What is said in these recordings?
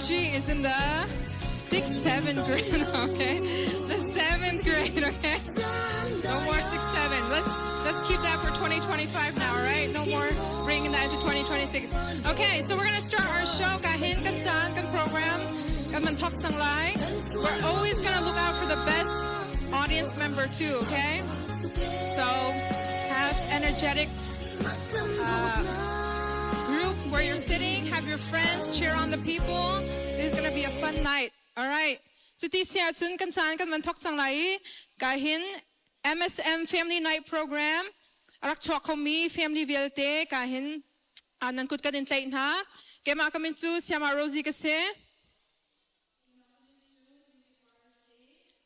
energy is in the sixth, seventh grade. Okay, the seventh grade. Okay, no more six, seven. Let's let's keep that for 2025 now. All right, no more bringing that to 2026. Okay, so we're gonna start our show. Ka hin kan caan kan program kan man thok cang lai. We're always gonna look out for the best audience member too. Okay, so have energetic group where you're sitting. Have your friends cheer on the people. This is gonna be a fun night. All right. Cuti si ahcun kan caan kan van thok cang lai i ka hin MSM Family Night Program a rak chuak khomi family vialte ka hin nan kut kan in tlaih hna. Keimah ka min cu Siama Rosie ka si.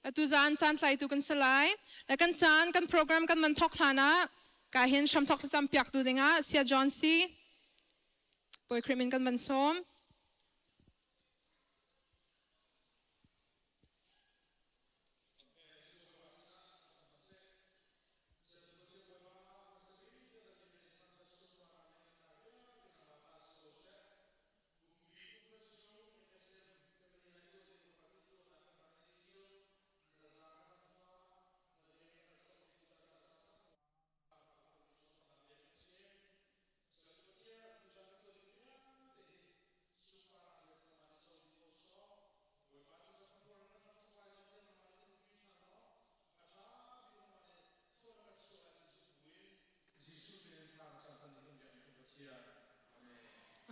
Atu zan caan tlaitu kan si lai. Le kan caan kan program kan man thok hlan ah ka hin hramthok thlacam piak tu dingah Sia John C. Bawi Khrih min kan van sawm.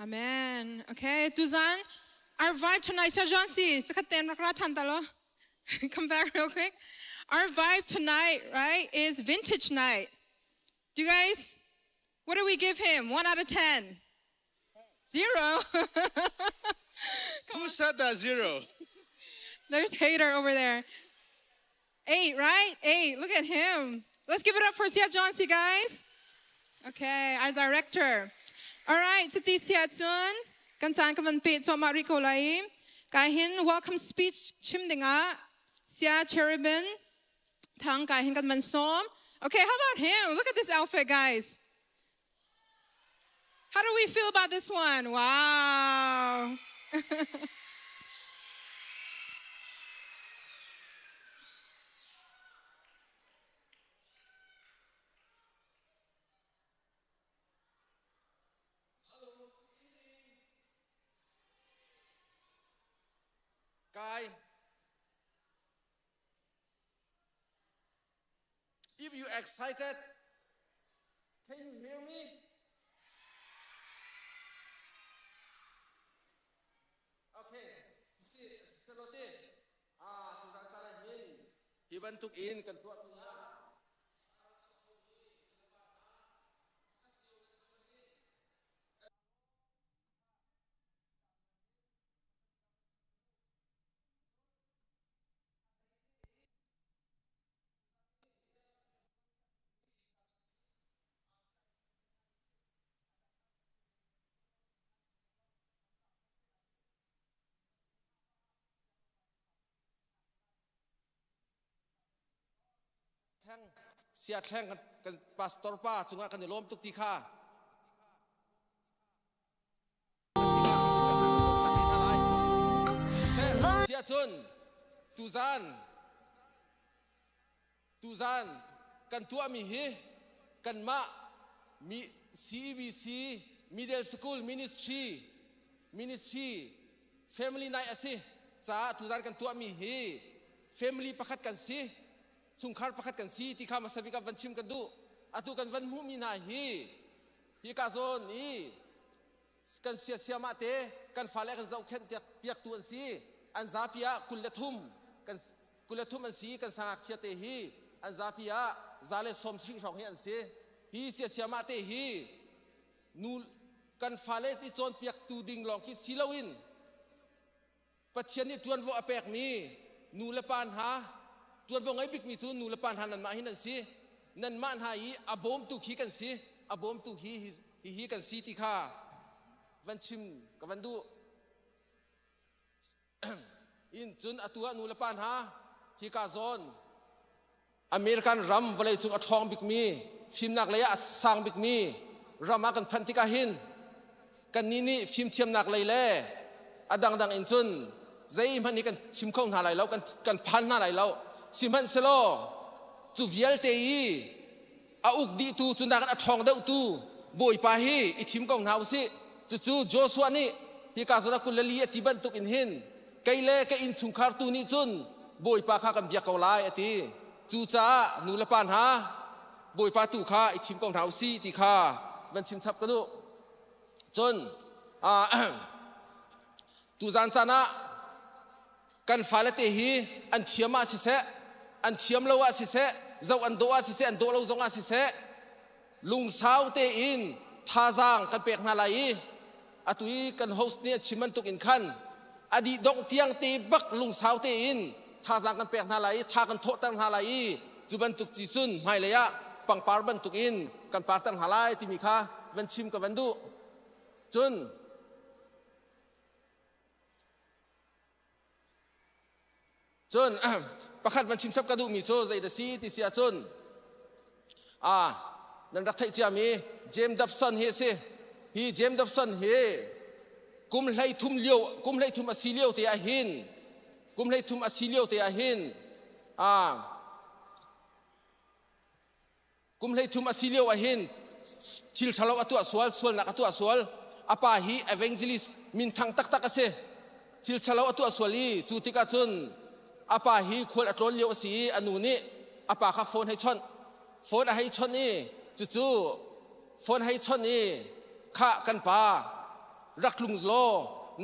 Amen. Okay, tuzan our vibe tonight, Sir John C. Cakhat rak ra than ta lo. Come back real quick. Our vibe tonight, right, is vintage night. Do you guys, what do we give him? 1 out of 10. 0. Who said that 0? There's hater over there. 8, right? 8. Look at him. Let's give it up for Sia John C, guys. Okay, our director. All right, cuti si ahcun kan caan kan van peh cuahmah rih ko lai. Kai hin welcome speech chim dingah Sia Cherubin Thang kai hin kan van sawm. Okay, how about him? Look at this outfit, guys. How do we feel about this one? Wow. Guy, if you excited, can you hear me? Okay, Selote, ah, tuzan caan hin hi bantuk in kan tuah mi ah Sia thleng kan pastor pa cungah kan i lawm tuk ti kha. Sia cun tuzan tuzan kan tuahmi hi kanmah mi CEBC Middle School Ministry Ministry Family Night a si caah tuzan kan tuahmi hi family pakhat kan si chungkhar pakhat kan si ti kha hmasa bik ah van chim kan duh atu kan van hmuhmi hna hi hi ka zawn i kan siasiamah te kan fale kan zohkhenh piaktu an si an zapi ah 23 kan 23 an si kan sangakchia te hi an zapi ah 120 hrawng hi an si hi siasiamah te hi nu kan fale ti cawnpiaktu ding lawng khi si loin Pathian nih ṭuanvo a pekmi nu le pa hna ṭuanvo ngei bikmi cu nu le pa hna nanmah hi nan si nanmah hna i a bawmtu khi kan si a bawmtu hi hihi kan si ti kha van chim ka van duh in cun atu ah nu le pa hna hika zawn American ram vawlei cung a ṭhawng bikmi fimnak lei ah a sang bikmi ram ah kan phanh tikah hin kannih nih fimthiamnak lei le A dangdang in cun zeihmanh hi kan chim kho hna lai lo, kan phan hna lai lo. Sihmanhsehlaw cu vialte i a uk dihtu cu nakin a ṭhawng deuhtu Bawipa hi i thim ko hna usih. Cucu Joshua nih hika zawn ah 24 a ti bantuk in hin kei le ka innchungkhar tu nih cun Bawipa kha kan biak ko lai a ti. Cucaah nu le pa hna Bawipa tu kha i thim ko hna usih ti kha van chim chap ka duh. Cun tuzan caan ah kan fale te hi an thiam ah siseh, an thiam lo ah siseh, zoh an dawh ah siseh, an dawh lo zong ah siseh, lungsau tein thazaang kan pek hna lai i atu i kan host nih a chim bantuk in khan a dih dongh tiang te bak lungsau tein thazaang kan pek hna lai i tha kan thawhter hna lai i cu bantuk ci cun hmailei ah pangpar bantuk in kan parter hna lai timi kha van chim ka van duh. Cun Cun pakhat van chim sap ka duhmi cu zei da si ti si ahcun nan rak theih ciami James Dobson hi a si. Hi James Dobson hi kum 13 lio kum 13 a si lio te ah hin kum 13 a si lio te ah hin Kum 13 a si lio ah hin thil ṭhalo a tuah sual, sualnak a tuah sual. A pa hi evangelist minthang taktak a si. Thil ṭhalo a tuah sual i cu tikah cun a pa hi khual a tlawn lio a si i a nu nih a pa kha phone hei chawnh. Phone a hei chawnh i cucu phone hei chawnh i khah kan pa rak tlung law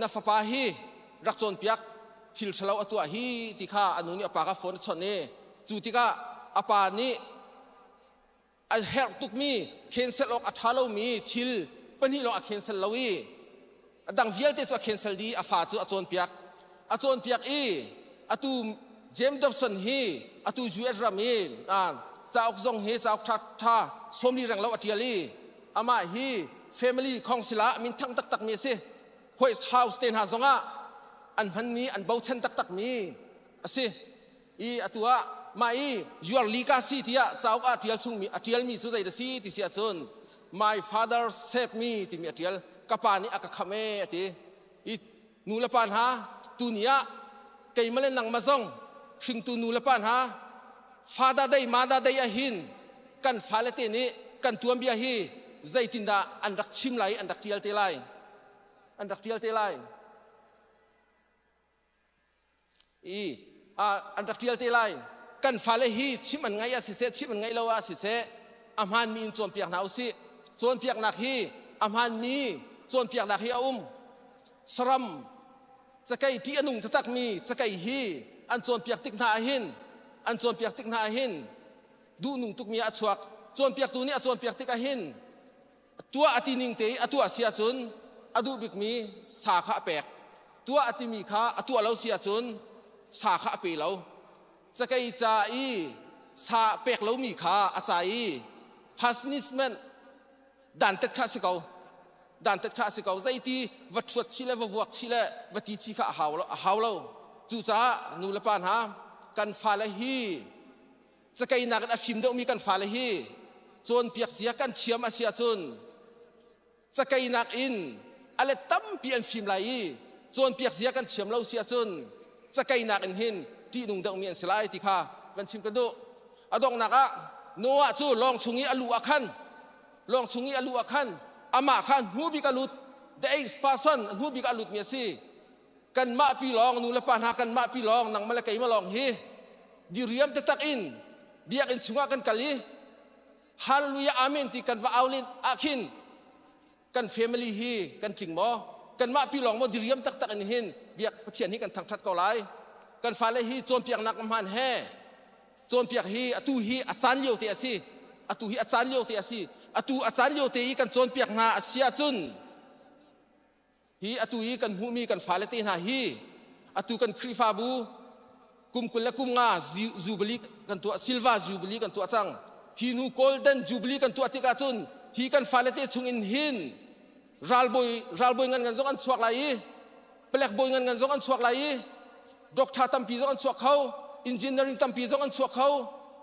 na fapa hi rak cawnpiak thil ṭhalo a tuah hi ti kha a nu nih a pa kha phone a chawnh i cu tikah a pa nih a herh tukmi cancel awk a ṭha lomi thil pahnih lawng a cancel lo i a dang vialte cu a cancel dih. A fa cu a cawnpiak, a cawnpiak i atu James Dobson hi atu US ram i cauk zong hi cauk ṭha ṭha 40 reng lo a ṭial i amah hi family council ah minthang taktakmi a si. White House te hna zongah an hmanmi, an bochan taktakmi a si i atu ah mah i your legacy tiah cauk ah ṭial chungmi a ṭialmi cu zei da si ti si ahcun "My father saved me" timi a ṭial. Ka pa nih a ka khamh e a ti. I nu le pa hna, tuni ah keimah le nangmah zong hringtu nu le pa hna, Father Day, Mother Day ah hin kan fale te nih kan tuanbia hi zeitindah an rak chim lai, an rak ṭial te lai, an rak ṭial te lai i an rak ṭial te lai. Kan fale hi chim an ngaih ah siseh, chim an ngaih lo ah siseh, a hmaanmi in cawnpiak hna usih. Cawnpiaknak hi, a hmaanmi cawnpiaknak hi a um. Saram cakei, ṭih a nung taktakmi cakei hi an cawnpiak tik hna ahhin an cawnpiak tik hna ahhin duhnung tukmi ah a chuak. Cawnpiaktu nih a cawnpiak tik ahhin tuah a ti ning te i a tuah si ahcun a duh bikmi sa kha a pek. Tuah a timi kha a tuah lo si ahcun sa kha a pe lo. Cakei ca i sa pek lomi kha a ca i punishment, dantat kha a si ko, dantat kha a si ko. Zeiti va ṭhuat chih le va vuak chih le va ti chih kha a hau lo, a hau lo. Cucaah nu le pa hna, kan fale hi cakei nakin a fim deuhmi kan fale hi cawnpiak zia kan thiam a si ahcun cakei nakin a let tampi an fim lai i cawnpiak zia kan thiam lo si ahcun cakei nakin hin ṭihnung deuhmi an si lai ti kha van chim kan duh. A donghnak ah, Noah cu lawng chung i a luh ah khan, lawng chung i a luh ah khan amah kha hnu bik a lut, the eighth person, hnu bik a lutmi a si. Kanmah pi lawng, nu le pa hna, kanmah pi lawng, nangmah le keimah lawng hi diriam taktak in biakinn chungah kan kal i hallelujah, amen ti kan va au len ah khin kan family hi kan tling maw? Kanmah pi lawng maw diriam taktak in hin biak Pathian hi kan thangthat ko lai? Kan fale hi cawnpiaknak hmaan he cawnpiak hi atu hi a caan lio te a si. Atu hi a caan lio te a si. Atu a caan lio te i kan cawnpiak hna a si ahcun hi atu i kan hmuhmi kan fale te hna hi atu kan Khrihfabu kum 25 jubilee kan tuah, silver jubilee kan tuah cang. Hi nu golden jubilee kan tuah tikah cun hi kan fale te chung in hin ralbawi ralbawi ngan ngan zong an chuak lai i palek bawi ngan ngan zong an chuak lai i doctor tampi zong an chuak kho, engineering tampi zong an chuak kho.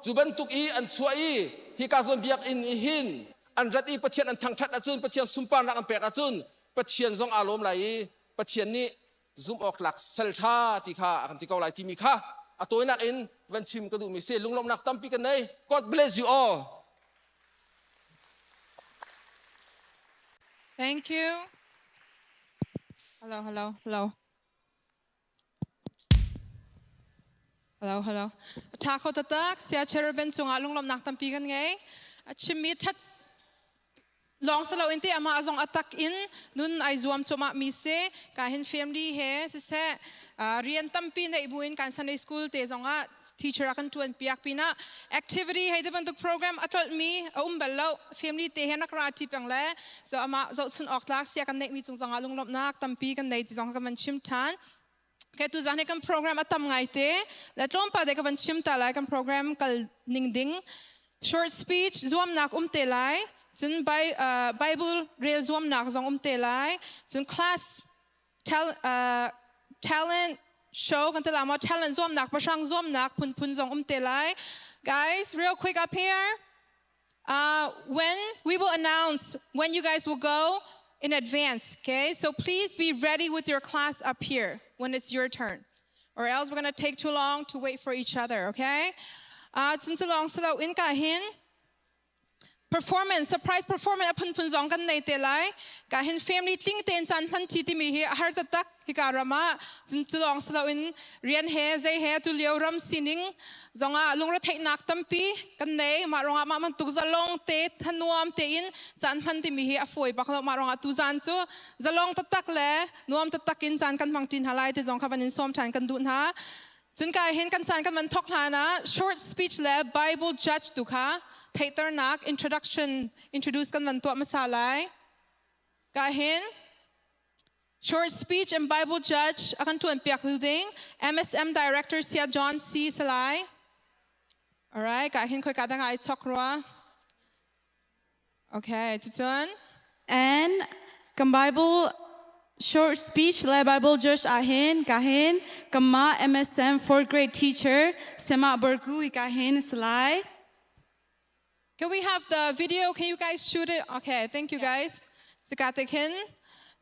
Cu bantuk i an chuah i hi ka zawn biakinn i hin an rat i Pathian an thangṭhat ahcun, Pathian sunparnak an pek ahcun, Pathian zong aa lawm lai i Pathian nih Zumh awk tlak sal ṭha ti kha a kan ti ko lai timi kha a tawinak in van chim ka duhmi si. Lunglawmhnak tampi kan nei. God bless you all. Thank you. Hello, hello, hello. Hello, hello. Tha kho tatak sia cherubin cungah lunglawmhnak tampi kan ngei. A chimmi that lawng si loin te amah zong atak in nun ai zuam cuahmah mi si. Ka hin family he siseh rian tampi neih buin kan Sunday school te zongah teacher a kan tuan piak pinah activity hei te bantuk program a tlolh mi a um bal lo family te he nak ra ti peng le so amah zohchun awk tlak sia kan neih mi cung zongah lunglawmhnak tampi kan nei ti zong ka van chim than. Okay, tu zan hi kan program a tam ngai te. Le tlawmpal te ka van chim ta lai kan program kal ning ding. Short speech zuamnak um te lai. Cun Bible rel zuamnak zong um te lai. Cun class talent show kan te la maw talent zuamnak pahrang zuamnak phunphun zong um te lai. Guys, real quick up here. When we will announce when you guys will go in advance, okay? So please be ready with your class up here when it's your turn. Or else we're gonna take too long to wait for each other, okay? Cun cu lawng si lo in ka hin performance surprise performance a phunphun zong kan nei te lai ka hin family tling tein caan hman thi timi hi a har taktak hika ram ah cun cu lawng si loin rian he zei he tu lio ram sining zongah lungretheihnak tampi kan nei. Mah ruangah mah bantuk zalong te thanuam tein caan hman timi hi a fawi bak lo. Mah ruangah tu zan cu zalong taktak le nuam taktak in caan kan hmang ṭi hna lai ti zong kha van in sawm ṭhan kan duh hna. Cun ka hin kan caan kan van thok hlan ah short speech le Bible judge tu kha theihternak introduction introduce kan van tuah hmasa lai. Ka hin Short speech and Bible judge a kan ṭuan piak lu ding MSM Director Sia John C. Salai. Alright, ka hin khoi ka dang ai chok rua. Okay, cucun. And kan Bible short speech le Bible judge ahin kahin kama MSM fourth grade teacher Sema Bergu kahin salai. Can we have the video? Can you guys shoot it? Okay, thank you guys. Zikate khin.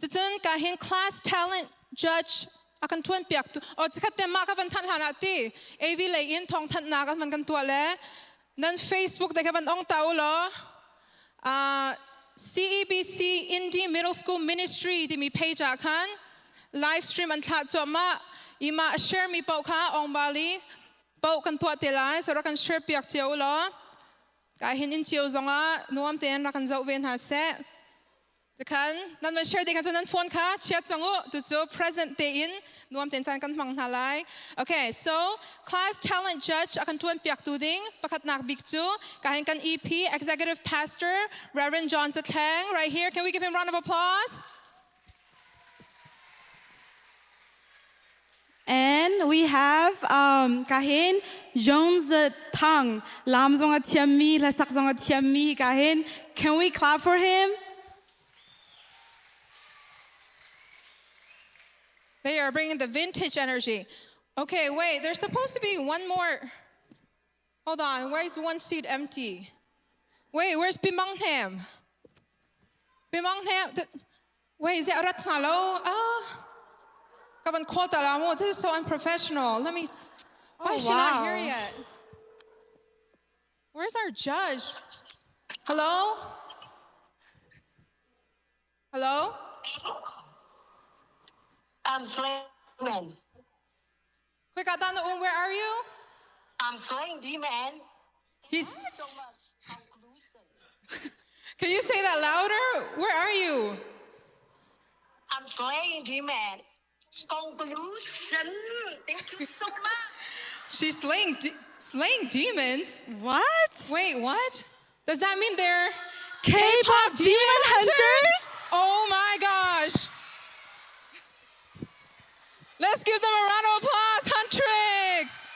Cucun ka hin class talent judge a kan tuan piak tu. O chikhat te ma ka van than hana ti. AV lei in thong than na kan van kan tua le. Nan Facebook te ka van ong tau lo. CEBC Indie Middle School Ministry timi page ah khan live stream an thlah cuahmah. Ima a share mi paoh kha ong bali Paoh kan tuah te lai, so rak kan share piak cio u law. Ka hin in cio zongah nuam tein rak kan zoh ve hna seh. Tikhan nan van share ding ahcun nan phone kha chia cang u. Tu cu present tein nuam tein caan kan hmang hna lai. Okay, so class talent judge a kan tuan piak tu ding pakhatnak bik cu ka hin kan EP Executive Pastor Reverend John Zathleng right here. Can we give him a round of applause? And we have kahin Jones Thang lam zong a thiammi hlasak zong a thiammi kahin can we clap for him? They are bringing the vintage energy. Okay, wait, there's supposed to be one more. Hold on, why is one seat empty? Wait, where's Bimang Ham? Bimang Ham, wait, is it rat hnga lo? Ah, ka van call ta la mu. This is so unprofessional. Let me, why is she not here yet? Where's our judge? Hello? Hello? I'm slaying man. Quick, Adana, where are you? I'm slaying demon. He's so much conclusion. Can you say that louder? Where are you? I'm slaying demon. Conclusion. Thank you so much. She's slaying demons? What? Wait, what? Does that mean they're K-pop Demon Hunters? Oh my gosh. Let's give them a round of applause, Huntrix!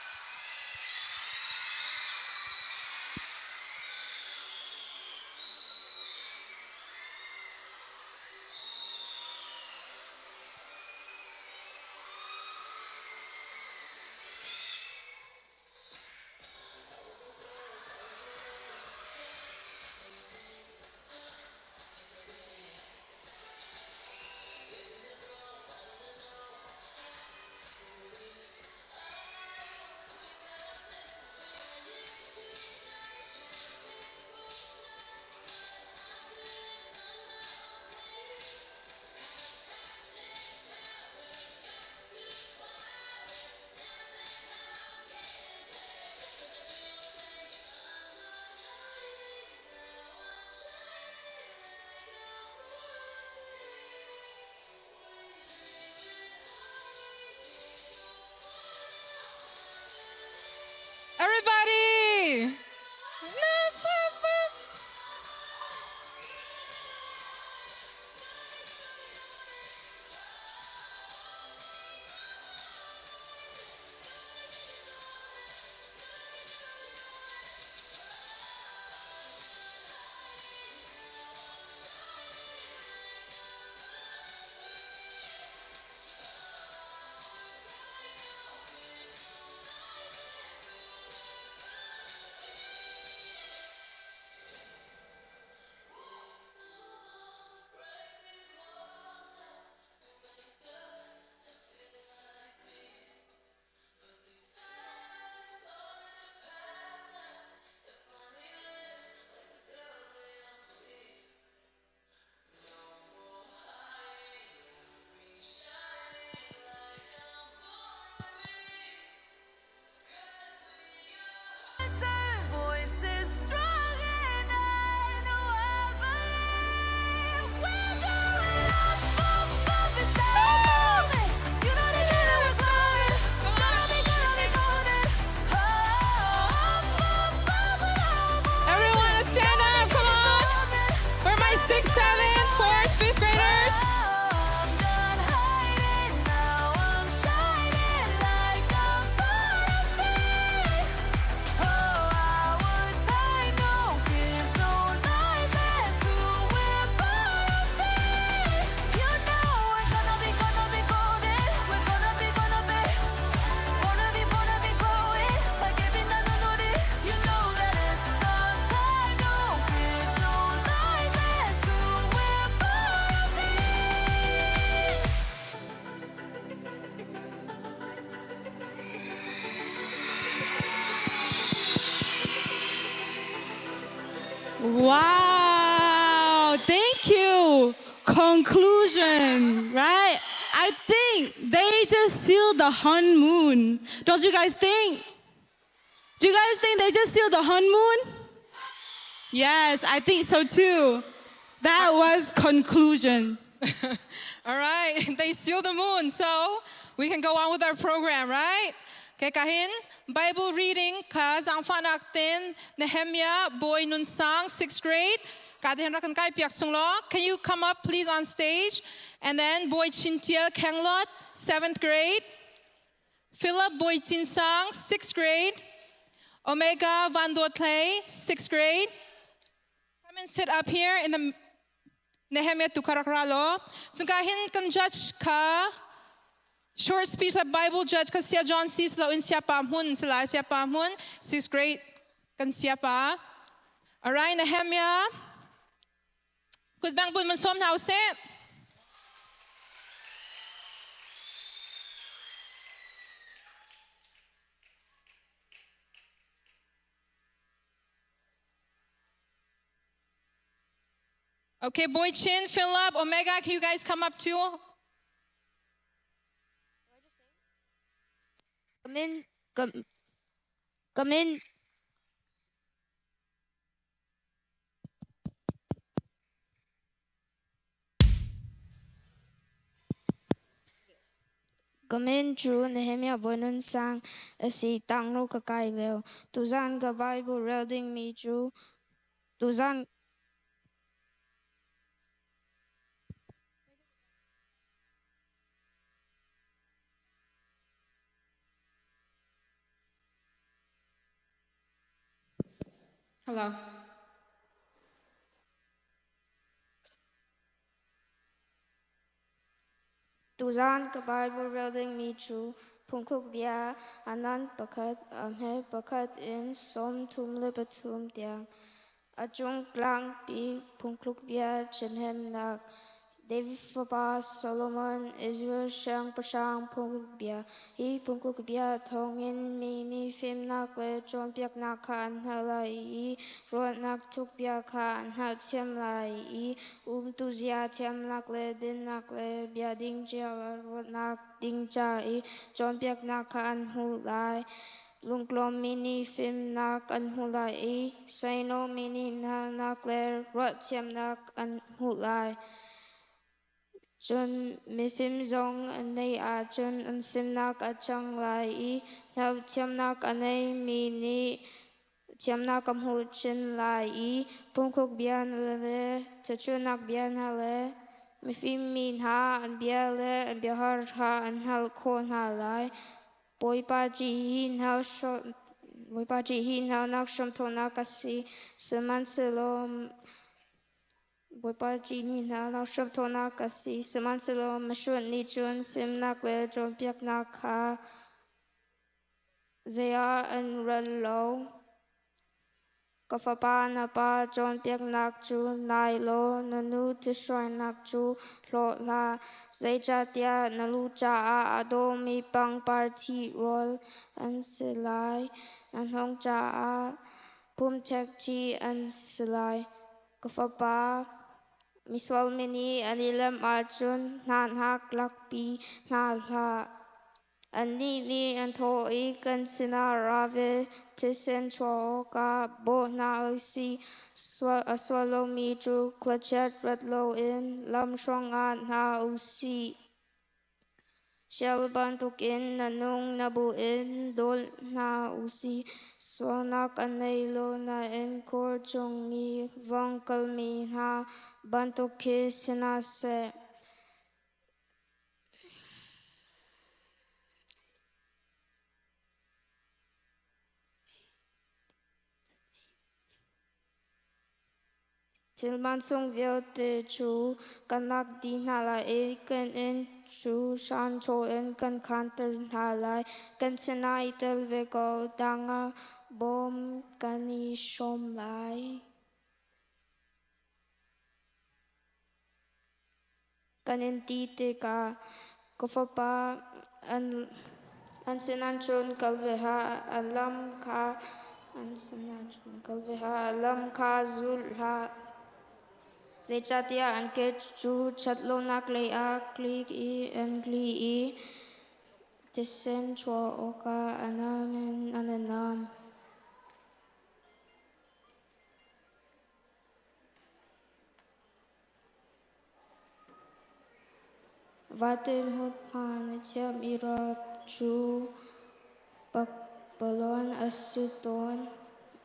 Conclusion, right? I think they just sealed the honeymoon. Don't you guys think? Do you guys think they just sealed the honeymoon? Yes, I think so too. That was conclusion. All right, they sealed the moon, so we can go on with our program, right? Okay, kahin Bible reading ka zangfanak ten Nehemiah Boy Nun Sang, sixth grade. Ka te hin rak kan kai piak chung lo. Can you come up please on stage? And then Boy Chintiel Kenglot, seventh grade. Philip Boy Chin Sang, sixth grade. Omega Van Clay, sixth grade. Come and sit up here in the Nehemiah Tukarakralo. Tsungka hin kan judge ka short speech la Bible judge ka sia John C. Slo in sia pa mun sila sia pa mun sixth grade kan sia pa. Alright, Nehemiah. Kut bang bun man som hna usih. Okay, Boy Chin, Philip, Omega, can you guys come up too? Come in, come, come in. Ka min cu Nehemiah Bawi Sang a si. Tangro ka kai lio. Tuzan ka Bible rel dingmi cu tuzan Hello. Tuzan ka Bible rel dingmi cu phungthluk bia anan pakhat a hme pakhat in 33 tiang. A cung tlangpi phungthluk bia ṭhenhemnak David fapa Solomon Israel siangpahrang phungthluk bia. Hi phungthluk bia thawngin mi nih fimnak le cawnpiaknak kha an hngalh lai i ruahnak thuk bia kha an hngalhthiam lai i umtuzia thiamnak le dinnak le bia ding cio ruahnak ding ca i cawnpiaknak kha an hmuh lai. Lungtlawmmi nih fimnak an hmuh lai i seinomi nih hngalhnak le ruahthiamnak an hmuh lai. Cun mifim zong an neih ahcun an fimnak a cang lai i hngalhthiamnak a neimi nih thiamnak a hmuh chin lai i phungthluk bia hna le thluachuahnak bia hna le mifim mi hna an bia le an biahar kha an hngalh khawh hna lai. Bawipa ṭih hi Bawipa ṭih hi hngalhnak hramthawknak a si, sihmanhsehlaw Bawipa ṭih ni hngalhnak hramthawknak a si, sihmanhsehlaw mihrut nih cun fimnak le cawnpiaknak kha zei ah an rel lo. Ka fapa, na pa cawnpiaknak cu nai law na nu ṭhithruainak cu hlaw hlah, zeicahtiah na lu caah a dawmi pangpar thi rawl an si lai, na hnawng caah pumṭhek thi an si lai. Ka fapa, misual mi nih an i lem ahcun hna lakpi hna hlah. Annih nih an thawh i kan sinah ra ve, thisen chuah awkah bawh hna usih. A sual lomi cu khuachiat rat loin lamhruang ah hna usih. Sial bantukin na nung na bu in dawl hna usih. Sualnak a nei lo nain khur chung i vong kalmi hna bantuk khi si hna seh. Thil mansung vialte cu kan lak dih hna lai i kan inn cu hranchaw in kan khanter hna lai. Kan sinah i tel ve ko, dang ah bawm kan i hrawm lai. Kan in ti tikah ka fapa an sinah cun kal ve hlah, an lam kha an sinah cun kal ve hlah, lam kha zul hlah. Zeicahtiah an ke cu ṭhat lonak lei ah tlik i an tli i thisen chuah awkah an i nam. Vate hmunhma na thiam i ral cu pakpalawng a si tawn.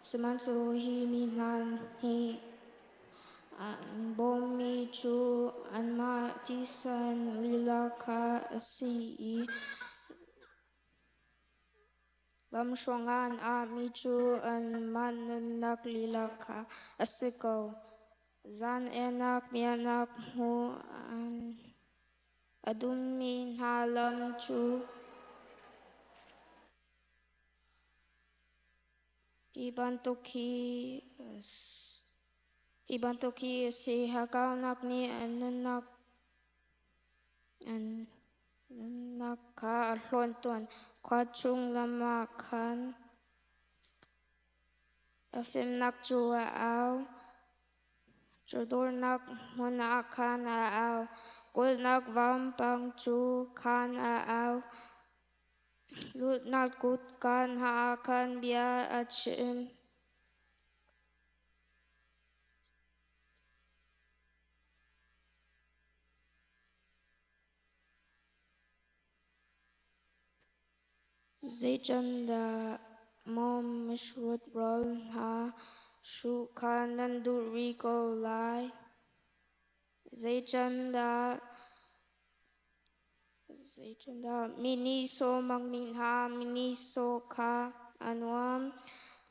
Sihmanhsehlaw hi mi hna nih an bawmmi cu anmah thisen lila kha a si i Lamhruangan ah mi cu anmah nunnak lila kha a si ko. Zan enak miaknak hmuh a duhmi hna lam cu hi bantuk hi a si. Hakkaunak nih an nunnak An nunnak kha a hlawn tawn. Khua chung lam ah khan a fimnak cu a au. Chawdawrnak hmun ah khan a au. Kawlnak vampang cu khan a au. Lutnak kutka hna ah khan bia a chim. Zeicandah maw mihrut rawl hna hruh kha nan duh rih ko lai? Zeicandah mi nihsawh makmi hna mi nihsawh kha a nuam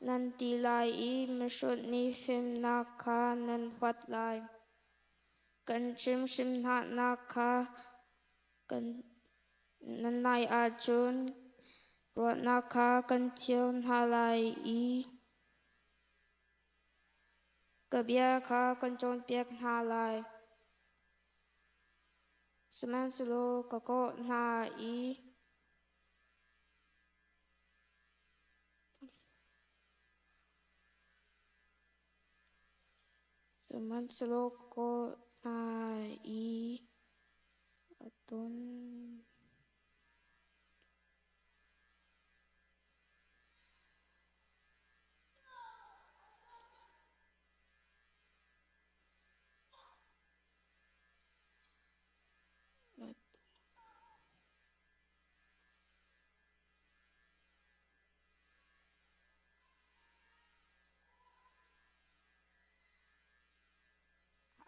nan ti lai i mihrut nih fimnak kha nan huat lai? Kan chimhrim hnanak kha nan nai ahcun ruahnak kha kan cheu hna lai i ka bia kha kan cawnpiak hna lai. Sihmanhsehlaw ka kawh hna i Sihmanhsehlaw ka kawh hna i a ton.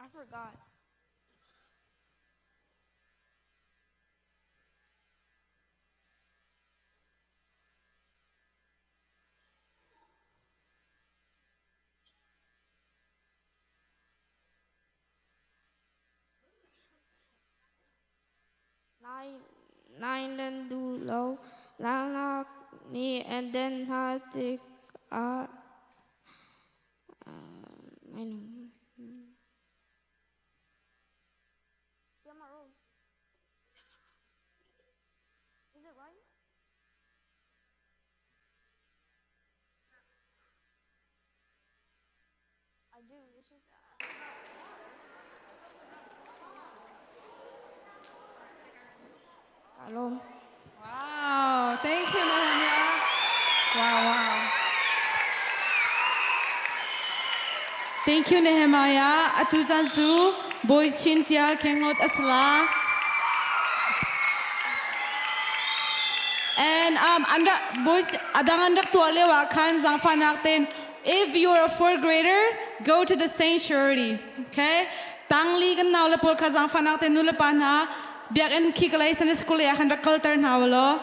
I forgot. Nai nan duh lo. Langhnak nih a den hna tikah Ka lawm. Wow, thank you, Nehemiah. Wow, wow. Thank you, Nehemiah. Atu zan cu Bawi Chin Tial Kengot asla. And an rak Bawi adang an rak tuah lio ah khan zangfahnak ten if you're a fourth grader, go to the sanctuary. Okay? Tangli kan nau le pawl kha zangfahnak ten nu le pa hna biakinn khi kalay Sunday school ah khan rak kalter hna law.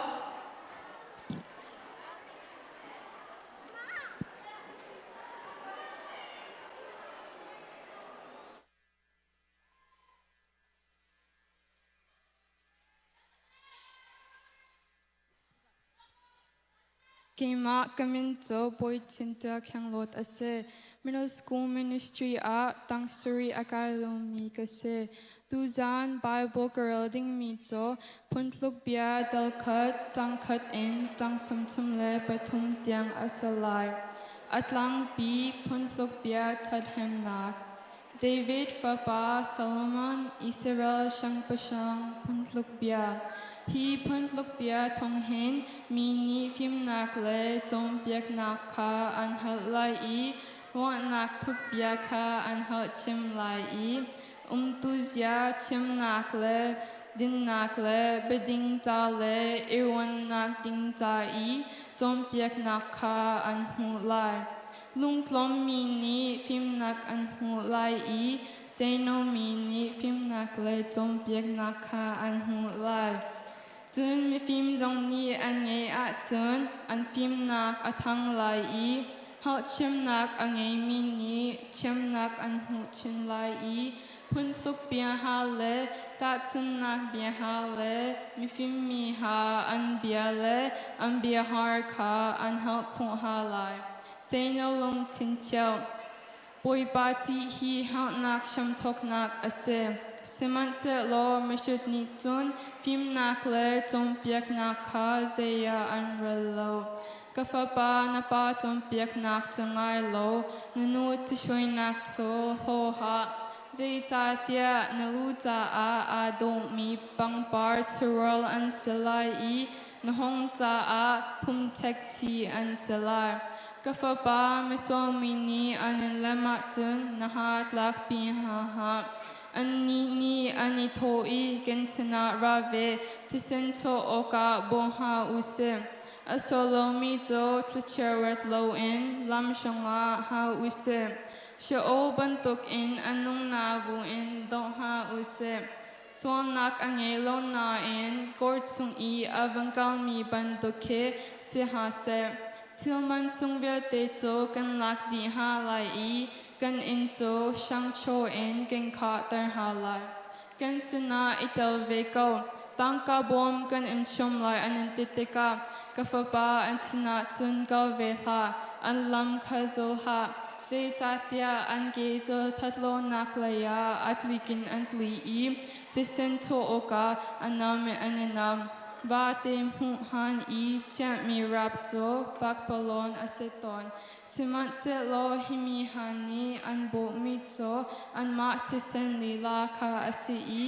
Keimah ka min cu Bawi Chin Tia Khenglawt a si. Middle School Ministry ah tang sarih a kai lomi ka si. Tuzaan Bible ka rel dingmi cu Phuntluk bia dal khat, tang khat in tang 33 tiang a si lai. A tlangpi Phuntluk bia ṭhathnemnak. David fapa Solomon, Israel siangpahrang phuntluk bia. Hi phuntluk bia thawng hin mi nih fimnak le cawnpiaknak kha an hal lai i ruahnak thuk bia kha an hal chim lai i umtuzia chimnak le dinnak le biading ca le i ruannak ding ca i cawnpiaknak kha an hmuh lai. Lungtlawmmi nih fimnak an hmuh lai i seinomi nih fimnak le cawnpiaknak kha an hmuh lai. Cun mifim zong nih an ngeih ahcun an fimnak a thang lai i hngalhchimnak a ngeimi nih thiamnak an hmuh chin lai i phuntluk bia hna le tahchunhnak bia hna le mifim mi hna an bia le an biahar kha an hngalh khawh hna lai. Seino lungthin cheuh. Bawipa ti hi hngalhnak hramthawknak a si. Sihmanhsehlaw mihrut nih cun fimnak le cawnpiaknak kha zei ah an rel lo. Ka fapa, na pa cawnpiaknak cu ngai law na nu ṭhihruainak cu hlaw hlah. Zeicahtiah na lu caah aa dawhmi pangpar ṭhirawl an si lai i na hawng caah phumṭhek thi an si lai. Ka fapa, misual mi nih an in lem ahcun na ha tlakpi hna hlah. Annih nih an i thawh i kan sinah ra ve, thisen chuah awkah bawm hna u sih. A sual lomi cu thlichia ret loin lam hrangah hau u sih. Sheol bantukin a nung na buin dawh hna u sih. Sualnak a ngei lo nain kawr chung i a van kalmi bantuk khi si hna seh. Thil man sung vialte cu kan lak dih hna lai i kan inn cu hrangchaw in kan khahter hna lai. Kan sinah i tel ve ko. Tangka bawm kan in hrawm lai an in ti tikah ka fapa an sinah cun kal ve hlah, an lam kha zul hlah. Zeicahtiah an ke cu ṭhatlonak leiah a tlik in an tli i thisen chuah awkah a nam in an i nam. Vate hmuh han i chiahmi rap cu pakpalawng a si tawn. Sihmanhsehlaw hi mi hna nih an bawhmi cu anmah thisen lila kha a si i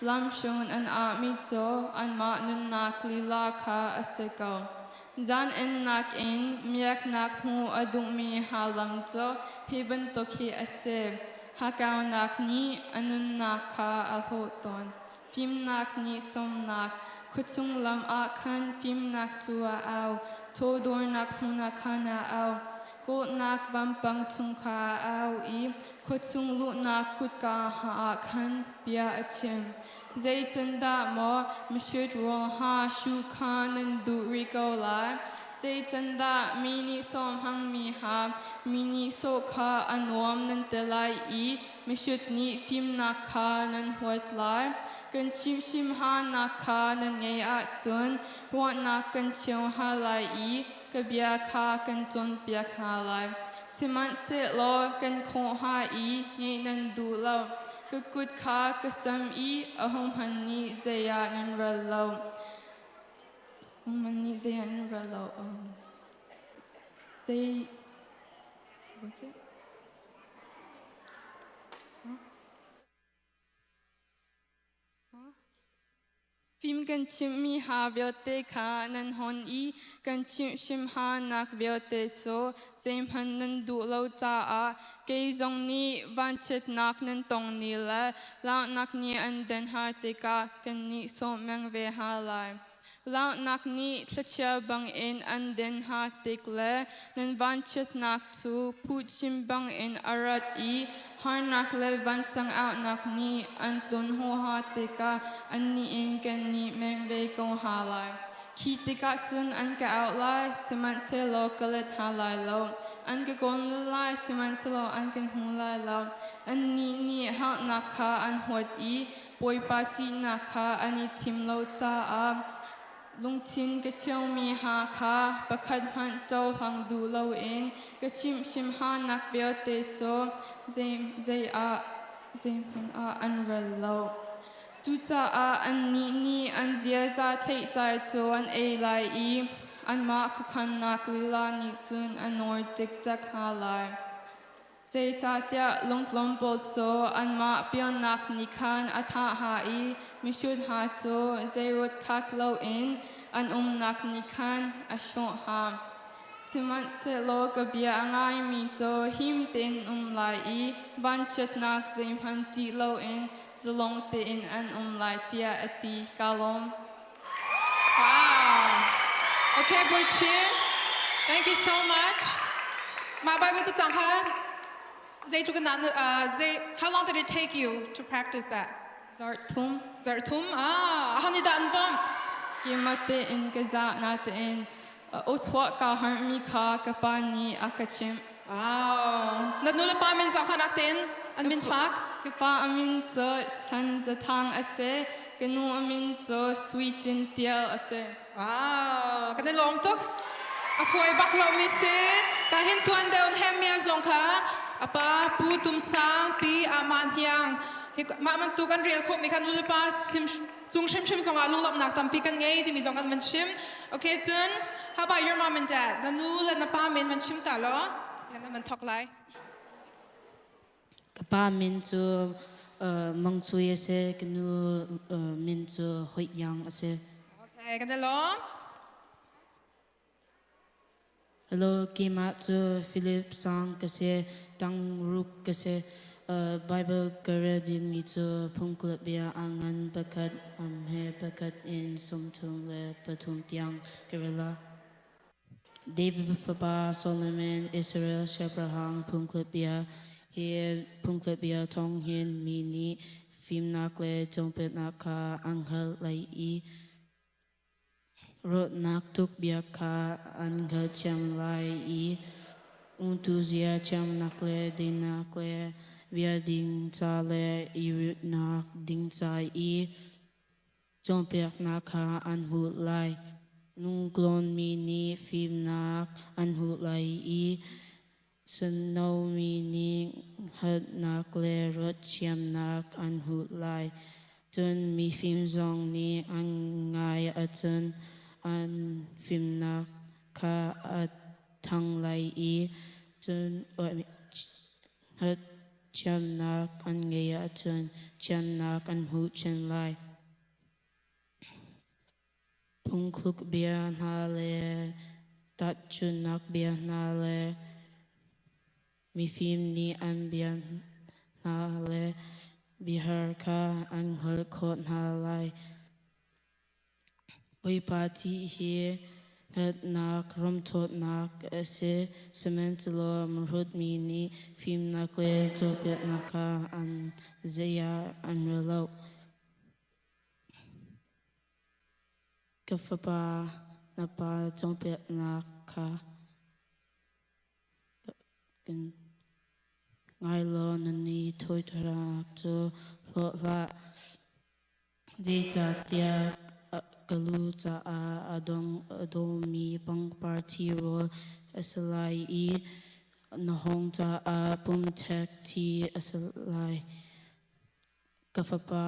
lamhruan an ahmi cu anmah nunnak lila kha a si ko. Zaanennak in miaknak hmuh a duhmi hna lam cu hi bantuk hi a si. Hakaunak nih a nunnak kha a hlawt tawn. Fimnak nih sawmnak, khuachung lam ah khan fimnak cu a au, chawdawrnak hmun ah khan a au. Kawhnak vampang chung kha a au i khuachung luhnak kutka ah khan bia a chim. Zeitindah maw mihrut rawl ha hru kha nan duh rih ko lai? Zeitindah mi nih sawm hmangmi ha mi nih sawh kha a nuam nan ti lai i mihrut nih fimnak kha nan huat lai? Kan chimhhrim hanak kha nan ngeih ahcun ruahnak kan cheu hna lai i ka bia kha kan cawnpiak hna lai. Sihmanhsehlaw kan khawh hnga i ngeih nan duh lo. Ka kut kha ka sam i ahohmanh nih zei ah nan rel lo. Ahohmanh nih zei ah nan rel lo. Zei what's it? Huh? Fim kan chimhmi ha vialte kha nan hawn i kan chimhhrim hanak vialte cu zeihmanh nan duh lo caah kei zong nih vanchiatnak nan tong ni le launak nih an den har tikah kan nih sawh meng ve hna lai. Launak nih thlichia bangin an den hna tik le nan vanchiatnak cu phuchim bangin a rat i harnak le vansang auhnak nih an tlun huaha tikah annih in kannih meng ve ko hna lai. Khi tikah cun an ka auh lai, sihmanhsehlaw ka let hna lai lo. An ka kawl lai, sihmanhsehlaw an kan hmu lai lo. Annih nih halnak kha an huat i Bawipa ṭihnak kha an i thim lo caah lungthin ka cheuhmi hna kha pakhat hmanh cohlang duh loin ka chimhhrim hnanak vialte cu zei ah zeihmanh ah an rel lo. Cucaah annih nih an ziaza theihtlai cu an ei lai i anmah khuakhannak lila nih cun a nawi cikcek hna lai. Zeicahtiah lungtlawm pawl cu anmah pialnak nih khan a thah hna i mihrut hna cu zeirut khak loin an umnak nih khan a hrawh hna. Sihmanhsehlaw ka bia a ngaimi cu him tein um lai i vanchiatnak zeihmanh ṭih loin zalong tein an um lai, tiah a ti. Kaa lawm. Wow. Okay, Boy Chin, thank you so much. Mah Bible cu cang kha zeitluk in zei how long did it take you to practice that? Zarh thum. Zarh thum. Ah, aho nih dah an bawmh? Keimah tein ka zah natein awchuah kaa harhmi kha ka pa nih a ka chimh. Wow. Na nu le pa min zong kha nak tein an min fak? Ka pa a min cu Chan Za Thang a si. Ka nu a min cu Sui Cin Tial a si. Wow, kan i lawm tuk. A fuai bak lomi si. Ka hin tuan deuh hem mia zong kha apa Pu Tum Sang pi Aman Hiang hi mah bantuk kan rel khawhmi kha nu le pa chim cung hrimhrim zongah lunglawmhnak tampi kan ngei timi zong kan van chim. Okay, cun how about your mom and dad? Na nu le na pa min van chim ta law. Tian na van thok lai. Ka pa min cu Mang Cui a si, ka nu min cu Hoi Yang a si. Okay, kan i lawm. Hello, keimah cu Philip Sang ka si, tangruk ka si. Bible ka rel dingmi cu phungkulh bia a ngan pakhat am he pakhat in 33 tiang ka rel lai. David fapa Solomon Israel siangpahrang phungkulh bia hi phungkulh bia thawng hin mi nih fimnak le cawnpiaknak kha an hngalh lai i Rawtnak tuk bia kha an hngalhthiam lai i ungtu zia thiamnak le dinnak le bia ding ca le i ritnak ding ca i cawnpiaknak kha an hmuh lai. Lungtlawnmi nih fimnak an hmuh lai i Sunnomi nih hngalhnak le ruahthiamnak an hmuh lai. Cun mifim zong nih an ngai ahcun an fimnak kha a ṭhang lai i cun hngalhthiamnak an ngeih ahcun thiamnak an hmuh chin lai. Phungthluk bia hna le tahchunhnak bia hna le mifim nih an bia hna le biahar kha an hngalh khawh hna lai. Bawipa ṭih hi hngalhnak ramthawtnak a si, sihmanhsehlaw mihrutmi nih fimnak le cawnpiaknak kha an zei ah an rel lo. Ka fapa, na pa cawnpiaknak kha kan ngai law na ni thawithanak cu hlawt hlah. Zeicahtiah ka lu caah a dawmi pangpar thi rawl a si lai i na hawng caah pumṭhek thi a si lai. Ka fapa,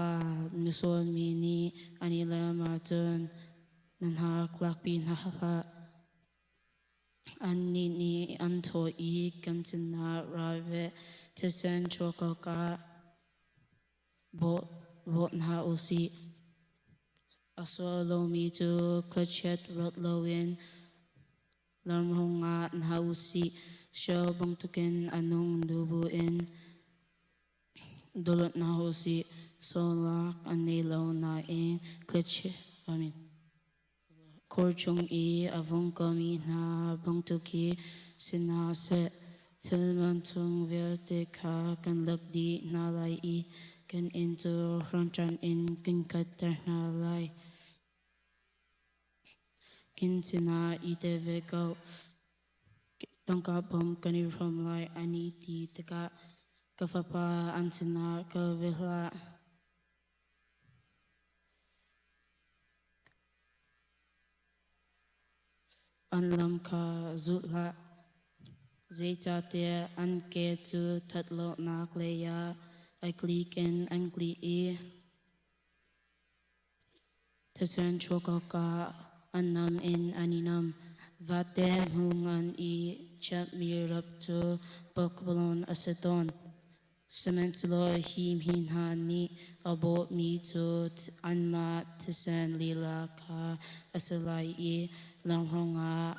misualmi nih an i lem ahcun na hna tlakpi hna hlah. Annih nih an thawh i kan sinah ra ve, thisen chuak awkah bawh hna u sih. A sual lomi cu khuachiat ruat loin lamhung ah hna u sih. Sio bantukin a nung nu buin Dawt hna usih, sualnak an nei lo nain khor chung i a vung komi hna bantuk hi si hna seh. Thil man chung vialte kha kan lak dih hna lai i kan inn cu hramṭan in kan katter hna lai. Kin sinah i tel ve ko. Tangka bawm kan i hrawm lai an i ti tikah ka fapa an sinah kal ve hlah. An lam kha zul hlah. Zeicahtiah an ke cu ṭhatlonak lei ah a tlik in an tli i Thisen chuak awkah an nam in an i nam. Vate hmu ngan i chiahmi rap cu pakpalawng a si tawn. Sihmanhsehlaw hi mi hna nih a bawhmi cu anmah thisen lila kha a si lai i langhawng ah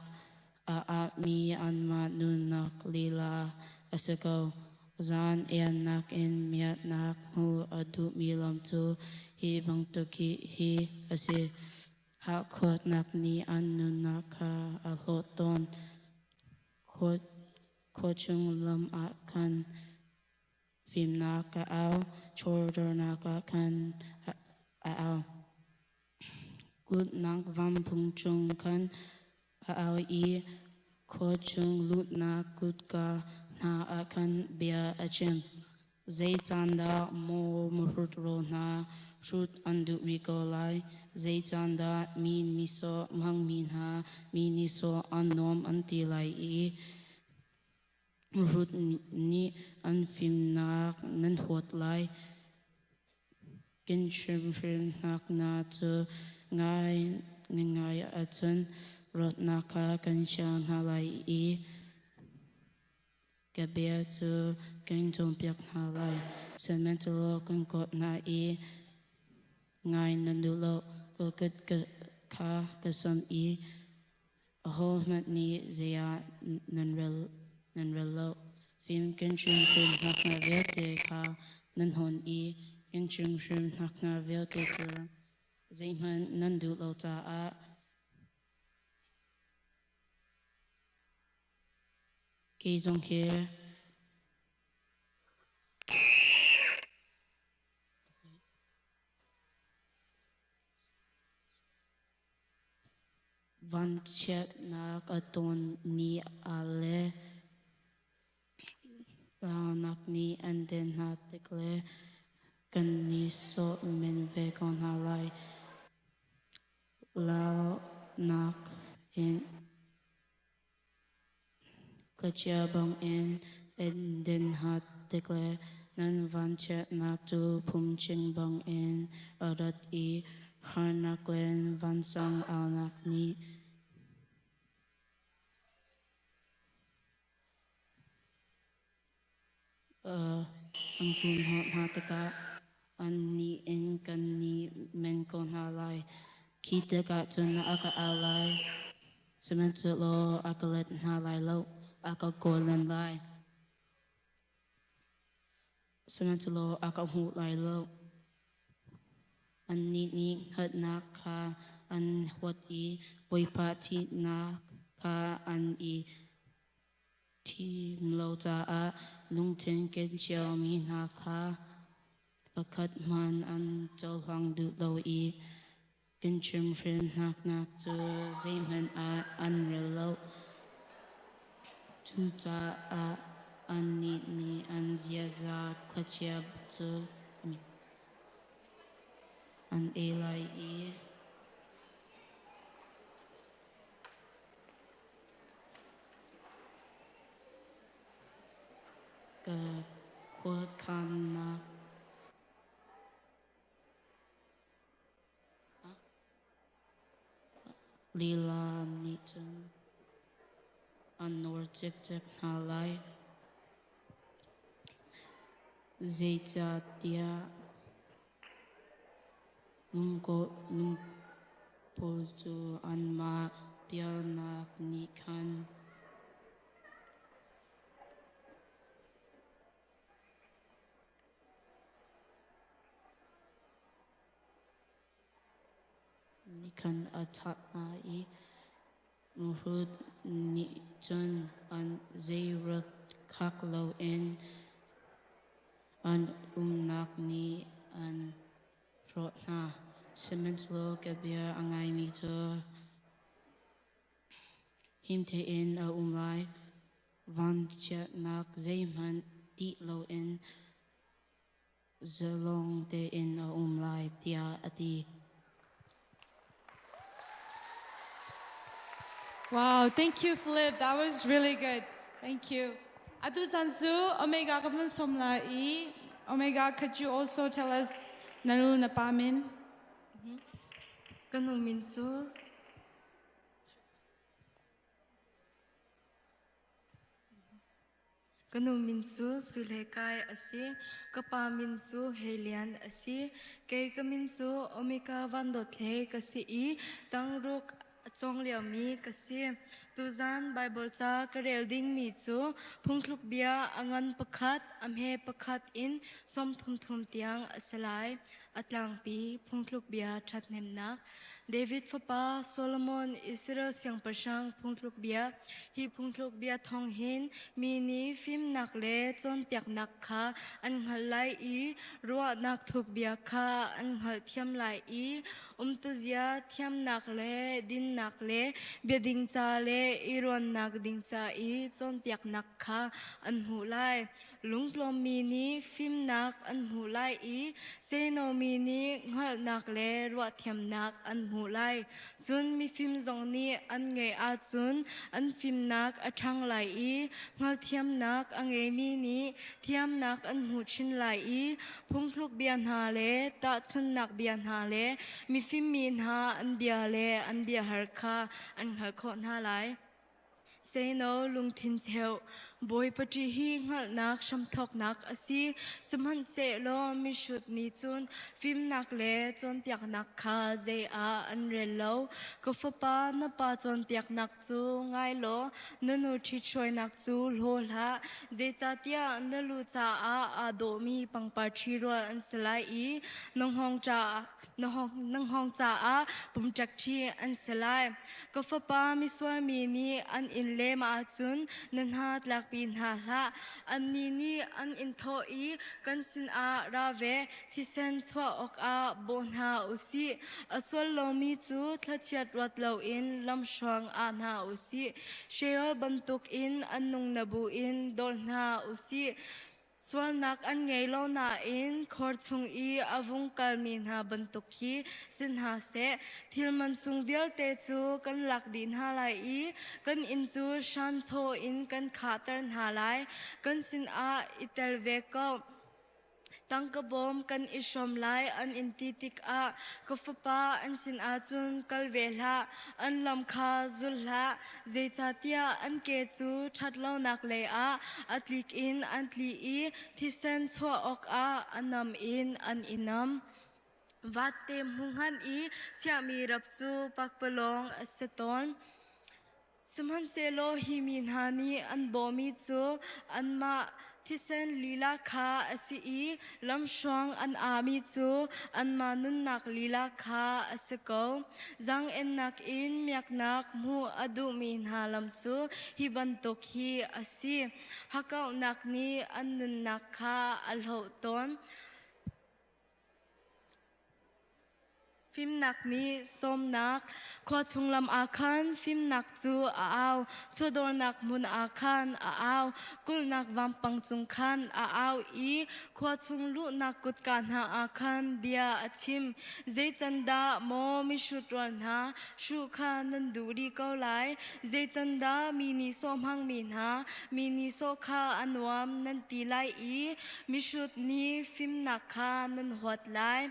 a ahmi anmah nunnak lila a si ko. Zan iannak in miatnak hmuh a duhmi lam cu hi bantuk hi a si. Hakhuatnak nih an nunnak kha a hlawt tawn. Khuachung lam ah khan fimnak a au, chawdawrnak ah khan a au. Kulhnak vampung cung khan a au i khuachung lutnak kutka hna ah khan bia a chim. Zei caan dah maw mihrut rawl hna hrut an duh rih ko lai? Zei caan dah mi nihsawh hmangmi hna mi nihsawh an nuam an ti lai i mihrut nih an fimnak nan huat lai? Kan hrimhrimnak hna cu ngai ngai ahcun rawtnak kha kan sial hna lai i Ka bia cu kan cawnpiak hna lai. Sihmanhsehlaw kan kawt hna i ngai nan duh lo. Ka kut kha ka samh i ahohmanh nih zei ah nan rel lo. Fim kan hrimhrim hngakna vialte kha nan hawn i kan hrimhrim hngakna vialte cu zeihmanh nan duh lo caah Kei zong khi vanchiatnak a ton ni ah le launak nih an den hna tik le kan i sawh men ve ko hna lai. Launak in Khuachia bangin eidin hat tik le nan vanchiatnak cu phungchim bangin a rat i harnak le vansang aunak nih an humhak hna tikah annih in kan ni men ko hna lai. Khi tikah cun a ka au lai, sihmanhsehlaw a ka let hna lai lo, a ka kawl len lai, sihmanhsehlaw a ka hmu lai lo. Annih nih hngalhnak kha an huat i Bawipa thihnak kha an i Thim lo caah lungthin ken ciomi hna kha pakhat hmanh an cohlang duh lo i kan chimhhrinnak cu zeihmanh ah an rel lo. Cucaah annih nih an ziaza khuachia cu an ei lai i Ka khuakhannak lila nih cun an nawr cikcek hna lai. Zeicahtiah Lungpawl cu anmah pialnak nih khan a thah hna i mihrut nih cun an zeirek khak loin An umnak nih an hrawh hna. Sihmanhsehlaw ka bia a ngaimi cu him tein a um lai. Vanchiatnak zeihmanh ṭih loin zalong tein a um lai, tiah a ti. Wow, thank you, Philip. That was really good. Thank you. Atu chan cu Omega ka vun som la i Omega, could you also tell us na nu na pa min? Ka nu min cu. Ka nu min cu Sui Kai a si. Ka pa min cu Hei Lian a si. Kei ka min cu Omika Van Dawt Hlei ka si i tangruk a cawng liomi ka si. Tuzan Baibal ca ka rel dingmi cu phungthluk bia a ngan pakhat, a hme pakhat in 33 tiang a si lai. A tlangpi phungthluk bia ṭhathnemnak. David fapa Solomon Israel siangpahrang phungthluk bia. Hi phungthluk bia thawng hin mi nih fimnak le cawnpiaknak kha an hngalh lai i ruahnak thuk bia kha an hngalhthiam lai i umtuzia thiamnak le dinnak le biading ca le i ruannak ding ca i cawnpiaknak kha an hmuh lai. Lungtlawmmi nih fimnak an hmuh lai i seinomi nih hngalhnak le ruahthiamnak an hmuh lai. Cun mifim zong nih an ngeih ahcun an fimnak a ṭhang lai i hngalhthiamnak a ngeimi nih thiamnak an hmuh chin lai i phungthluk bia hna le tahchunhnak bia hna le mifim mi hna an bia le an biahar kha an hngalh khawh hna lai. Seino lungthin cheuh Bawipa ṭih hi hngalhnak hramthawknak a si. Sihmanhsehlaw mihrut nih cun fimnak le cawnpiaknak kha zei ah an rel lo. Ka fapa, na pa cawnpiaknak cu ngai law na nu ṭhithruainak cu hlaw hlah. Zeicahtiah na lu caah aa dawhmi pangpar ṭhirual an si lai i na hngawng caah na hngawng caah pumṭek ṭhi an si lai. Ka fapa misual mi nih an in lem ahcun na hna tlakpi hna hlah. Annih nih an in thawh i kan sinah ra ve, thisen chuah awkah bawh hna u sih. A sual lomi cu thlachiat ruat loin lamhruang ah hna u sih. Sheol bantukin an nung na bu in dawl hna u sih. Sualnak an ngei lo nain khor chung i a vung kalmi hna bantuk khi si hna seh. Thil mansung vialte cu kan lak dih hna lai i kan inn cu hranchaw in kan khahter hna lai. Kan sinah i tel ve ko. Tangka bawm kan i hrawm lai an in ti tikah ka fapa an sinah cun kal ve hlah, an lam kha zul hlah. Zeicahtiah an ke cu ṭhatlonak leiah a tlik in an tli i thisen chuah awkah a nam in an i nam. Vate hmuhngan i chiahmi rap cu pakpalawng a si tawn. Sihmanhsehlaw hi mi hna nih an bawhmi cu anmah thisen lila kha a si i lamhruang an aami cu anmah nunnak lila kha a si ko. Zaang-ennak in miaknak hmuh a duhmi hna lam cu hi bantuk hi a si. Hakkauhnak nih an nunnak kha a hloh tawn. Fimnak nih sawmnak khua chung lam ah khan fimnak cu a au, chawdawrnak hmun ah khan a au, kulhnak vampang cung khan a au i khua chung luhnak kutka hna ah khan bia a chim. Zei can dah maw mihrut rual hna hruh kha nan duh rih ko lai? Zei can dah mi nihsawh hmangmi hna mi nihsawh kha a nuam nan ti lai i mihrut nih fimnak kha nan huat lai?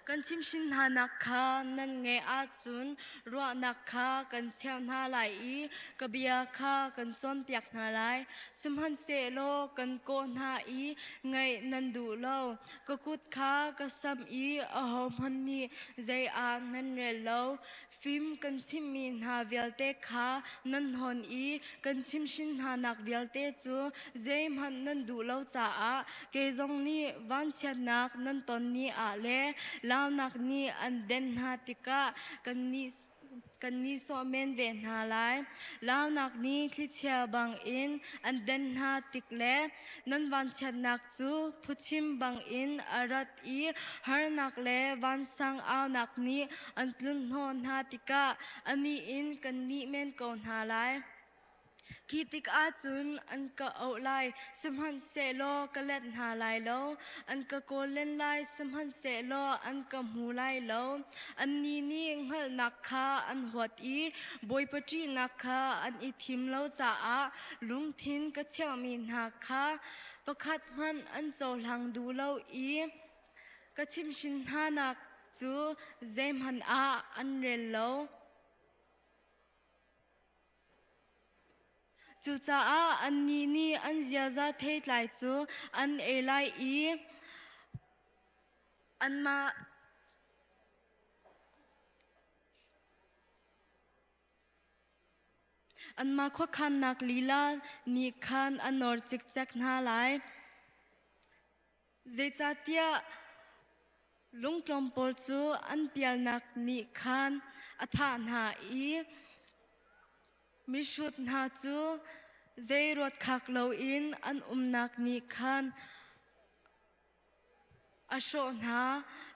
Kan chimhhrin hnanak kha nan ngaih ahcun ruahnak kha kan cheuh hna lai i ka bia kha kan cawnpiak hna lai. Sihmanhsehlaw kan kawh hna i ngaih nan duh lo. Ka kut kha ka samh i ahohmanh nih zei ah nan rel lo. Fim kan chimhmi hna vialte kha nan hawn i kan chimhhrin hnanak vialte cu zeihmanh nan duh lo caah kei zong nih vanchiatnak nan ton ni ah le launak nih an den hna tikah kannih kan nihsawh men ve hna lai. Launak nih thlichia bangin an den hna tik le nan vanchiatnak cu phuchim bangin a rat i harnak le vansang aunak nih an tlunhnawh hna tikah anih in kan nih men ko hna lai. Khi tikah cun an ka auh lai, sihmanhsehlaw ka let hna lai lo. An ka kawl len lai, sihmanhsehlaw an ka hmu lai lo. Annih nih hngalhnak kha an huat i Bawipa ṭihnak kha an i thim lo caah lungthin ka cheuhmi hna kha pakhat hmanh an cohlang duh lo i ka chimhhrin hnanak cu zeihmanh ah an rel lo. Cucaah annih nih an ziaza theitlai cu an ei lai i anmah Anmah khuakhannak lila nih khan a nawr cikcek hna lai. Zeicahtiah lungtlawm pawl cu an pialnak nih khan a thah hna i mihrut hna cu zei ruat khak loin an umnak nih khan a hrawh hna.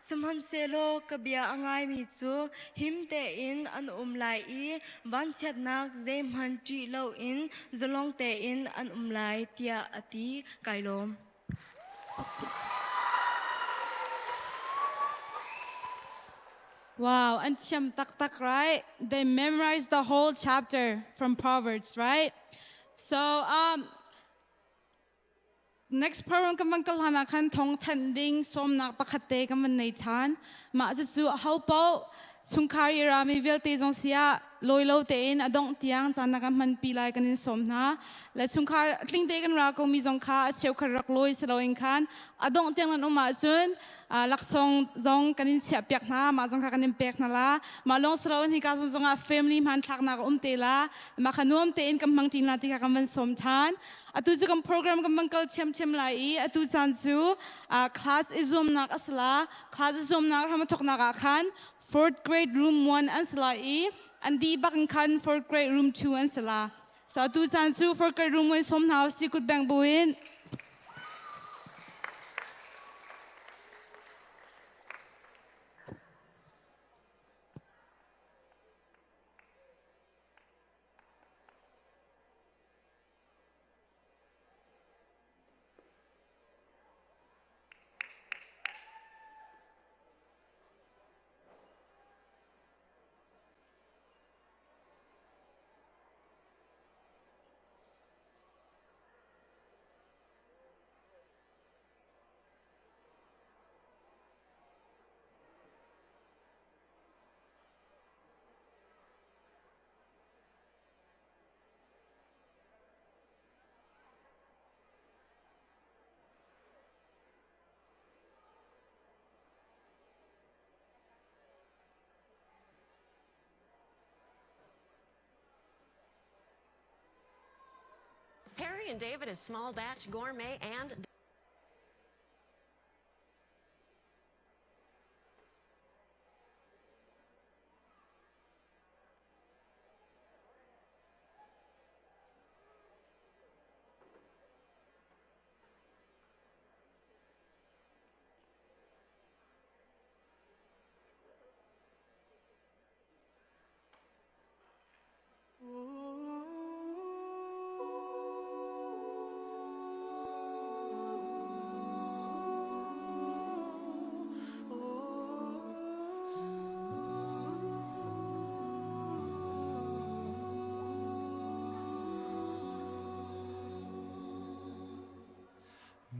Sihmanhsehlaw ka bia a ngaimi cu him tein an um lai i vanchiatnak zeihmanh ṭih loin zalong tein an um lai, tiah a ti. Kai lawm. Wow, an thiam taktak, right? They memorized the whole chapter from Proverbs, right? So, next program kan van kal hlan ah khan thong thanh ding sawmnak pakhat te kan van nei than. Mah cucu ho paoh chungkhar i rami vialte zong siah lawi lo tein a dongh tiang caan na kan hman pi lai kan in sawm hna. Le chungkhar tling te kan ra ko mi zong kha a cheukhat rak lawi si loin khan a dongh tiang nan um ahcun laksawng zong kan in chiah piak hna mah zong kha kan in pek hna la mah lawng si loin hika zong zongah family hmanthlaknak a um te la mah kha nuam tein kan hmang ṭin la ti kha kan van sawm ṭhan. Atu cu kan program kan van kal ṭhiamṭhiam lai i atu caan cu class i zuamnak a si la. Class i zuamnak ram a thawknak ah khan fourth grade room 1 an si lai i an dih bak in khan fourth grade room 2 an si la. So atu caan cu fourth grade room 1 sawm hna usih kut bengh buin. Harry and David is small batch gourmet and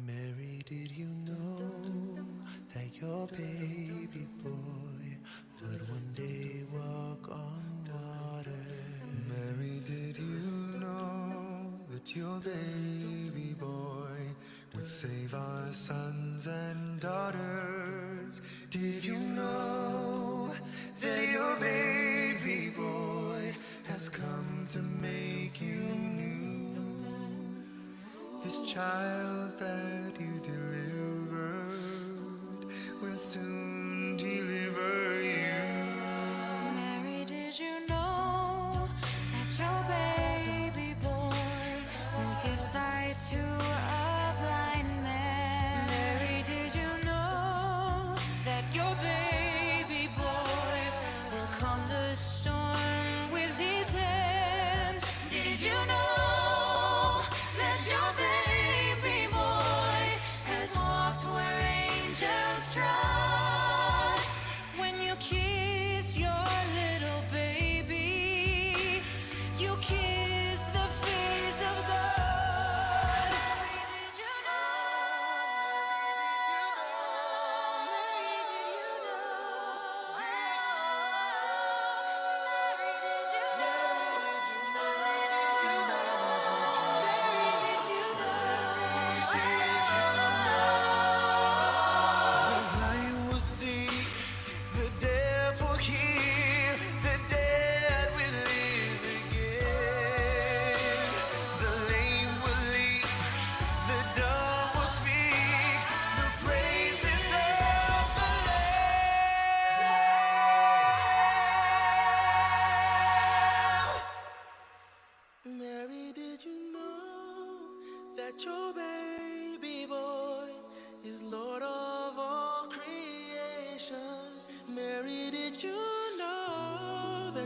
Mary, did you know that your baby boy would one day walk on water? Mary, did you know that your baby boy would save our sons and daughters? Did you know that your baby boy has come to make you new? This child that you delivered will soon deliver you. Mary, did you know that your baby boy will give sight to a blind man? Mary, did you know that your baby boy will calm the storm with his hand? Did you know that your baby boy has walked where angels trod? When you kiss your little baby, you kiss the face of God. Mary, did you know? Mary, did you know?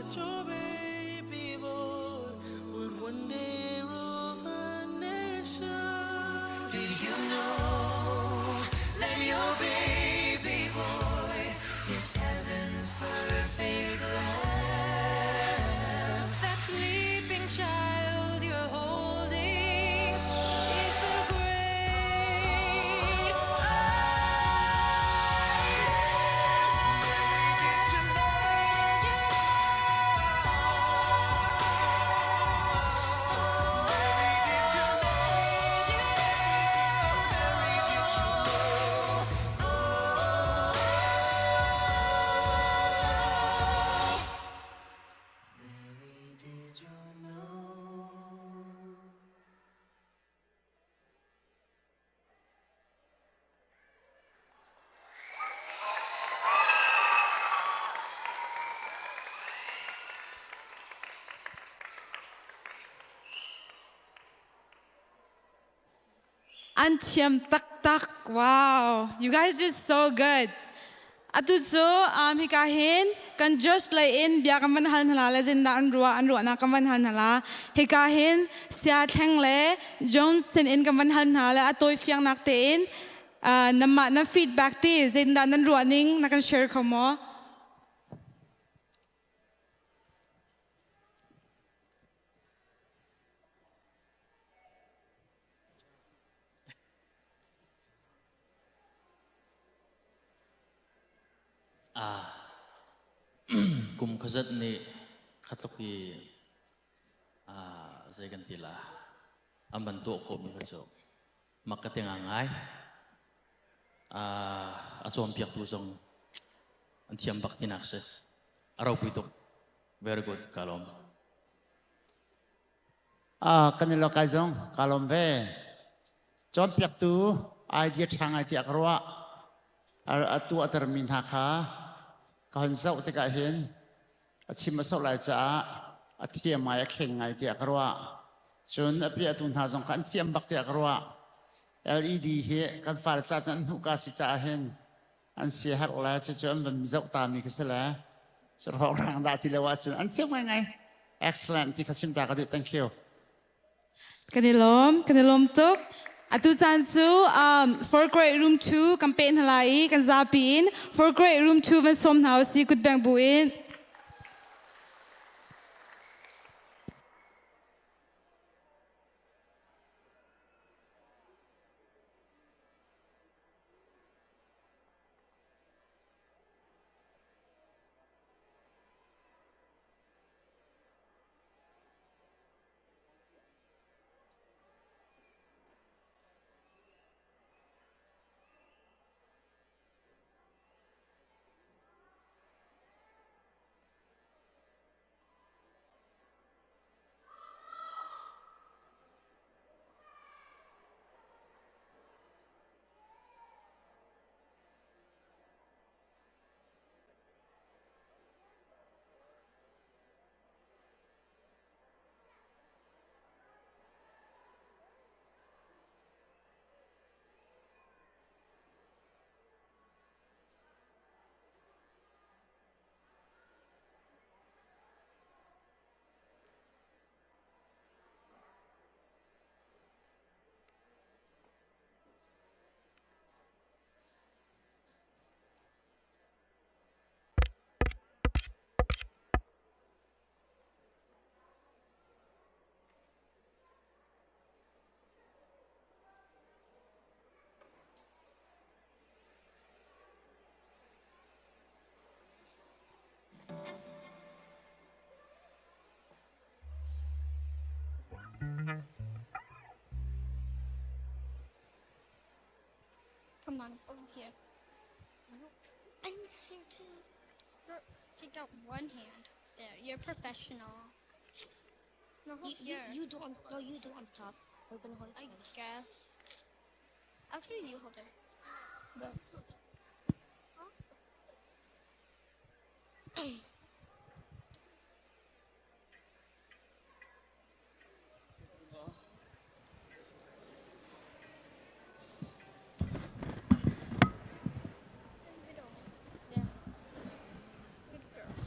that your baby boy would one day rule the nation? Did you know that your baby boy is heaven's perfect lamb? That sleeping child you're holding is the great Mary, did you know? An thiam taktak. Wow. You guys did so good. Atu cu um, hika hin kan judge lei in bia kan van hal hna la zindah an ruah an ruahnak kan van hal hna la. Hika hin Sia Thleng le Johnson in kan van hal hna le a tawi fiangnak tein uh, namah na feedback ti zeitindah nan ruah ning na kan share kho maw? Ah, kum khazat nih khatluk i ah, zei kan ti la an ban tuah khawhmi kha cu mak ka ti ngai. Ah, a cawnpiaktu zong an thiam bak tinak si. A ropui tuk. Very good. Ka lawm. Ah, kan i lokai zong ka lawm ve. Cawnpiaktu idea ṭha ngai tiah ka ruah. A tuahtermi hna kha ka hon zoh tikah hin a chim a soh lai caah a thiam ngai a kheng ngai tiah ka ruah. Cun a piahtu hna zong kha an thiam bak tiah ka ruah. LED hi kan fale ca an hmuhka si caah hin an siaherh le cucu an van zoh tami khi si le rawhrang dah ti lo ahcun an thiam ngaingai. Excellent ti kha chim ta ka duh. Thank you. Kan i lawm, kan i lawm tuk. Atu caan cu fourth grade room 2 kan peh hna lai i kan zapi in fourth grade room 2 van sawm hna usih kutbeng bu in. Come on, over here. I need to share too. Girl, take out one hand. There, you're professional. No, hold You, here. you, you do on no, you do on the top. We're gonna hold it I together. guess. Actually, you hold it. Go. Yeah. Good girl.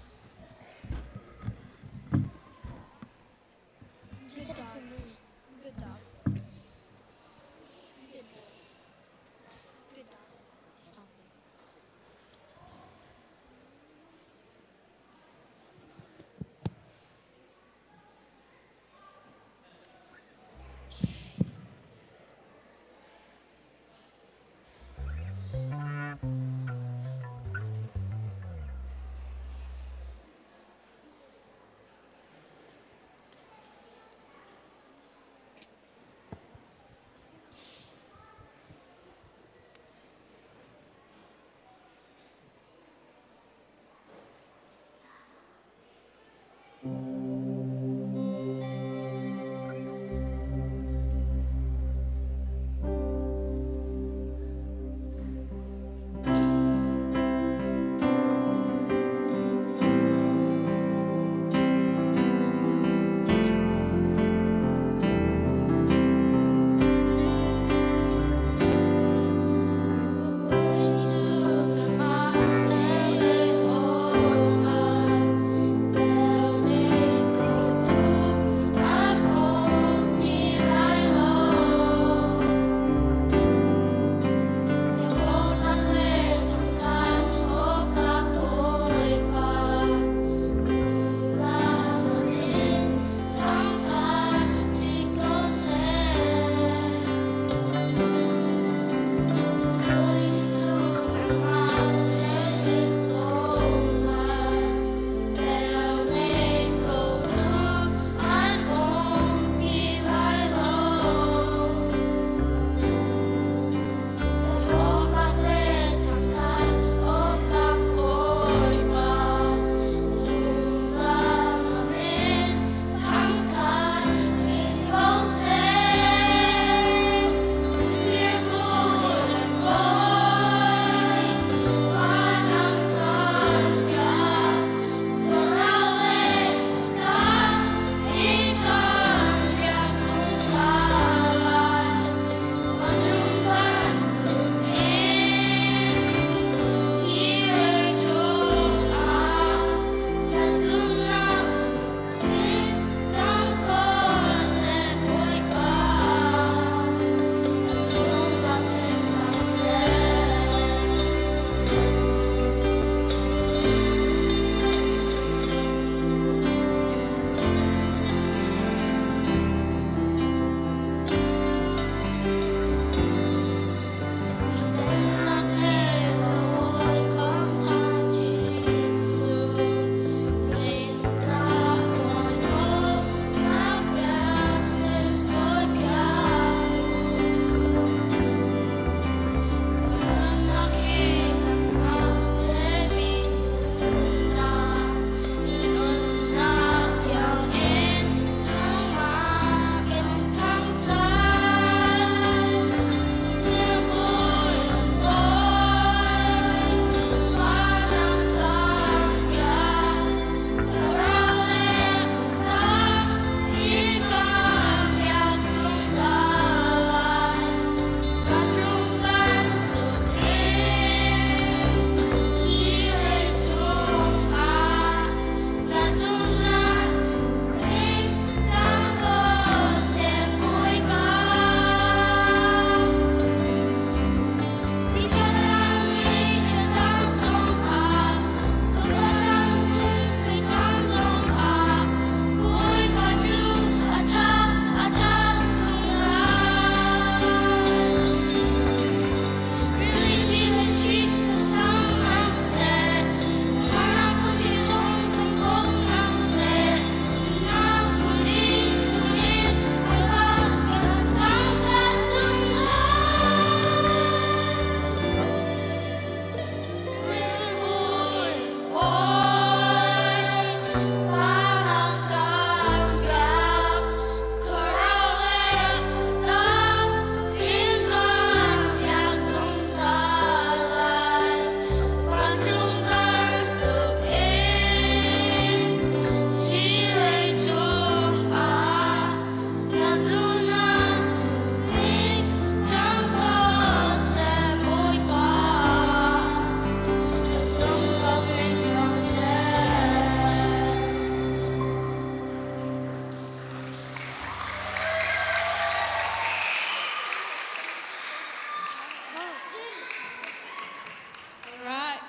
Right.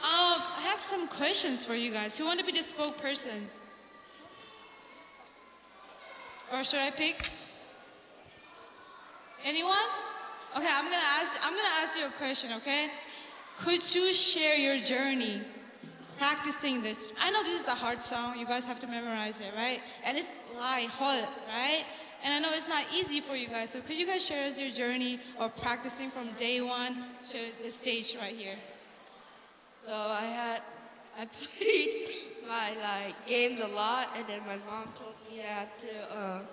Um, I have some questions for you guys. Who want to be the spokesperson? Or should I pick? Anyone? Okay, I'm gonna ask I'm gonna ask you a question, okay? Could you share your journey practicing this? I know this is a hard song, you guys have to memorize it, right? And it's Lai Hol, right? And I know it's not easy for you guys, so could you guys share us your journey of practicing from day one to the stage right here? So I had I played my like games a lot, and then my mom told me I had to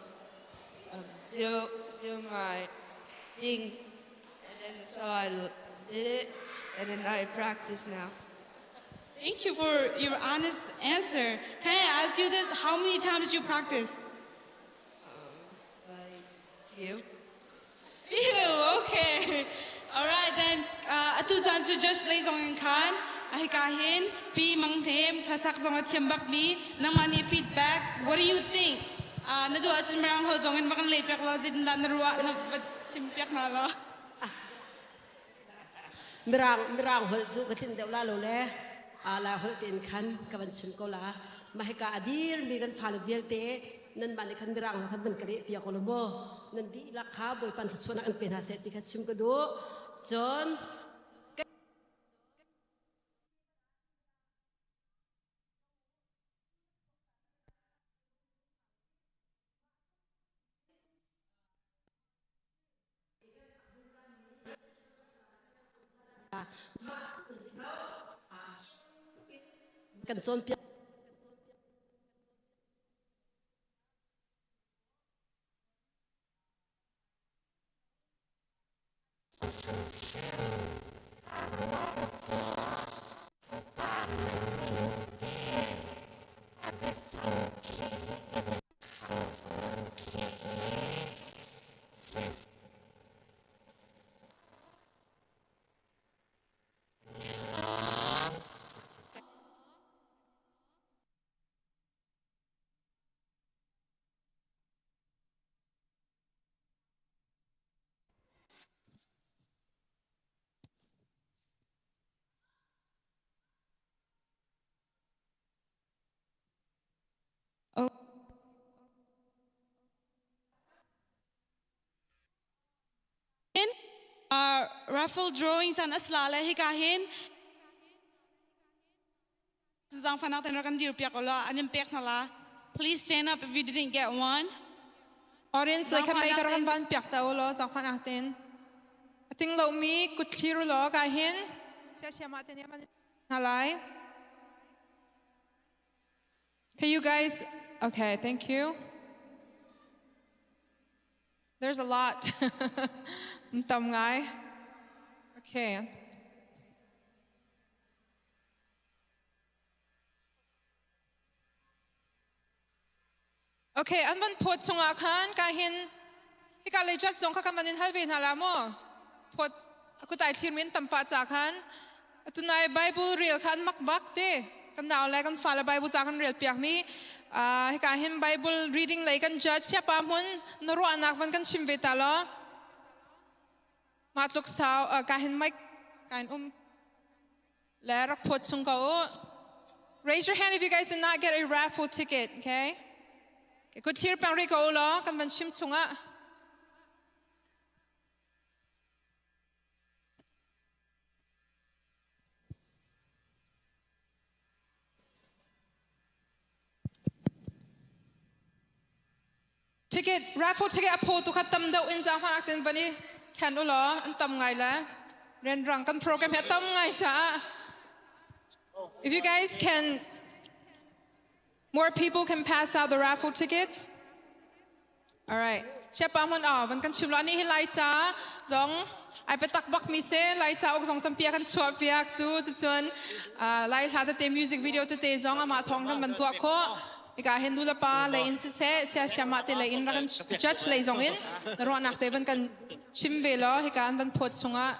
do do my thing, and then so I did it, and then I practice now. Thank you for your honest answer. Can I ask you this? How many times did you practice? Like few. Few, okay. All right, then. Atu zan cu Josh lei zong in khan a hika hin Pi Mang Hnem hlasak zong a thiam bak mi nangmah nih feedback what do you think? Na duh ahcun Mirang holh zong in va kan leh piak law zeitindah na ruah na va chim piak hna law. Mirang Mirang holh cu ka tlinh deuh la lo le la holh tein khan ka van chim ko la. Mah hika a dir mi kan fale vialte nanmah nih khan Mirang holh khan van ka leh piak u law mu. Nan dihlak kha Bawipa thluachuahnak an pe hna seh ti kha chim ka duh. Cun Kan cawnpiak. Raffle drawing caan a si la le hika hin zaangfahnak ten rak kan dir piak ulaw an in pek hna la. Please stand up if you didn't get one. Audience le khan mei ka rak van piak ta ulaw zaangfahnak ten. A ting lo mi kut thlir ulaw ka hin sia sia ma ten yaman hna lai. Okay, you guys, okay, thank you. There's a lot. Tam ngai. Okay. Okay, an van phawt chungah khan ka hin hika lei chat zong kha kan van in hal ve hna la maw? Phawt kutai thlir min tampa ca khan atunai Bible rel kha an mak bak te kan nau le kan fa le Bible ca kan rel piak mi hika hin Bible reading lei kan judge siapa hmun na ruahnak van kan chim ve ta lo ma tluk sau ka hin mic ka in um Le rak phawt chung ko u. Raise your hand if you guys did not get a raffle ticket, okay? Okay, kut thlir peng rih ko u law kan van chim chungah. Ticket raffle ticket a phaw tu kha tam deuh in zaangfahnak ten van i ṭhen u law an tam ngai le rianrang kan program hi a tam ngai caah if you guys can more people can pass out the raffle tickets. All right. Chiapa hmun aw van kan chim lo ani hi lai ca zong ai petak bak mi se lai ca ok zong tampi kan chuah piak tu cucun lai hla tete music video tete zong amah thong kan ban tuah khawh. Hika hin nu le pa lei in siseh, siasiamah te lei in rak kan judge lei zong in na ruahnak te van kan chim ve law hika an van phawt chungah.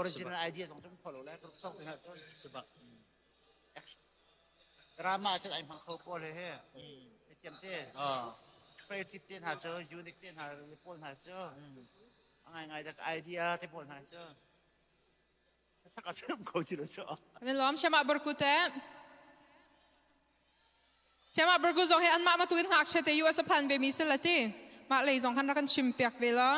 Original idea zong cu follow le group song te hna cun Drama cun ai hmang kho pawl he he thiam te creative te hna cu unique te hna pawl hna cu a ngai ngai dak idea te pawl hna cu sak a chim ko ti lo cu. Kan lawm Shema Barku te. Shema Barku zong hi anmah ma tuin ngakchia te US a phan ve mi si la ti. Mah lei zong khan rak kan chim piak ve la.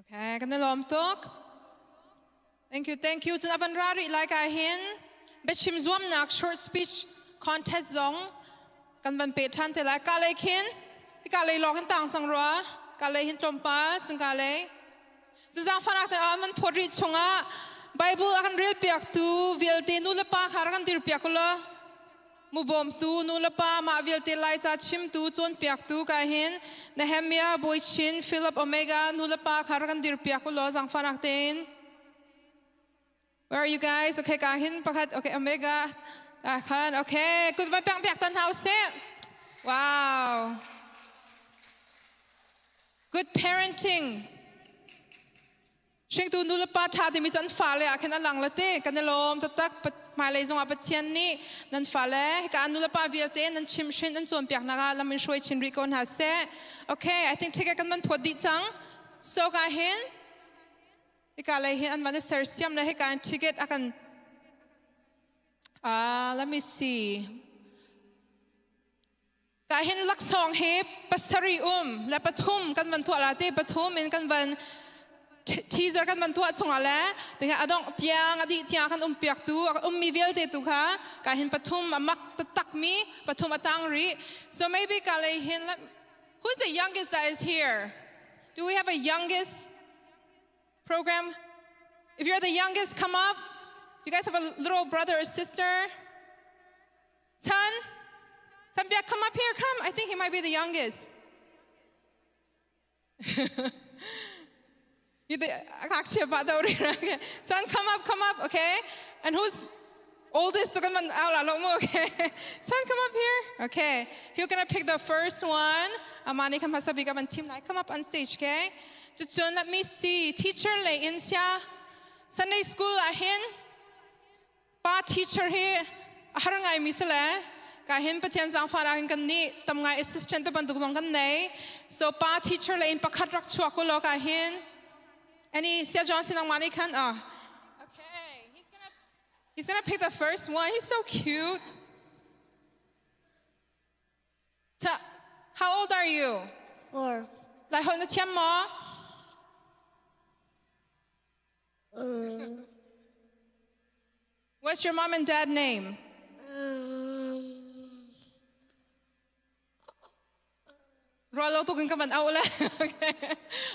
Okay, kan i lawm tuk. Thank you, thank you. Cun avan ra rih lai ka hin biachim zuamnak short speech contest zong kan van pe ṭhan te lai. Ka lei khin, hika lei lawng hin tang cang rua. Ka lei hin tlawmpal, cun ka lei. Cu zaangfahnak te ah man phawt rih chungah Bible a kan rel piaktu vialte nu le pa kha rak kan dir piak ulaw mu bawmtu nu le pa mah vialte Laica chimtu cawnpiaktu ka hin Nehemiah Bawichin Philip Omega nu le pa kha rak kan dir piak ulaw zaangfahnak tein Where are you guys? Okay, ka hin pakhat. Okay, Omega. Ka khan. Okay, kut van piang piak tan hau seh. Wow. Good parenting. Hringtu nu le pa ṭha timi cu an fale ah khin a lang le te kan i lawm taktak hmailei zongah Pathian nih nan fale hika nu le pa vialte nan chimhrin nan cawnpiaknak ah lam in hruai chin rih ko hna seh. Okay, I think ticket kan van phawt dih cang. So ka hin hika lei hin an van i sersiam le hika in ticket a kan let me see. Ka hin laksawng hi pasarih um le pathum kan van tuah la te pathum in kan van teaser kan van tuah chungah le tinga adong tiang adi tiang kan um piak tu ummi vialte tu kha ka hin pathum amak taktak mi pathum atang ri. So maybe ka lei hin, who's the youngest that is here? Do we have a youngest program? If you're the youngest, come up. Do you guys have a little brother or sister? Chan? Chambia, come up here, come. I think he might be the youngest. Chan, come up, come up, okay? And who's oldest? Okay. Chan, come up here. Okay. You're gonna pick the first one. Amani, come team come up on stage, okay? Chun, let me see. Teacher lei in sia. Sunday school ahin. Pa teacher hi a har ngaimi si le ka hin Pathian zaangfah in kan nih tam ngai assistant te bantuk zong kan nei. So pa teacher le in pakhat rak chuak u law ka hin. Any Sia Johnson ang mani khan ah. Okay, he's gonna pick the first one. He's so cute. Ta, how old are you? 4. Lai holh na thiam maw? What's your mom and dad name? Rolo tu kan van out le. Okay.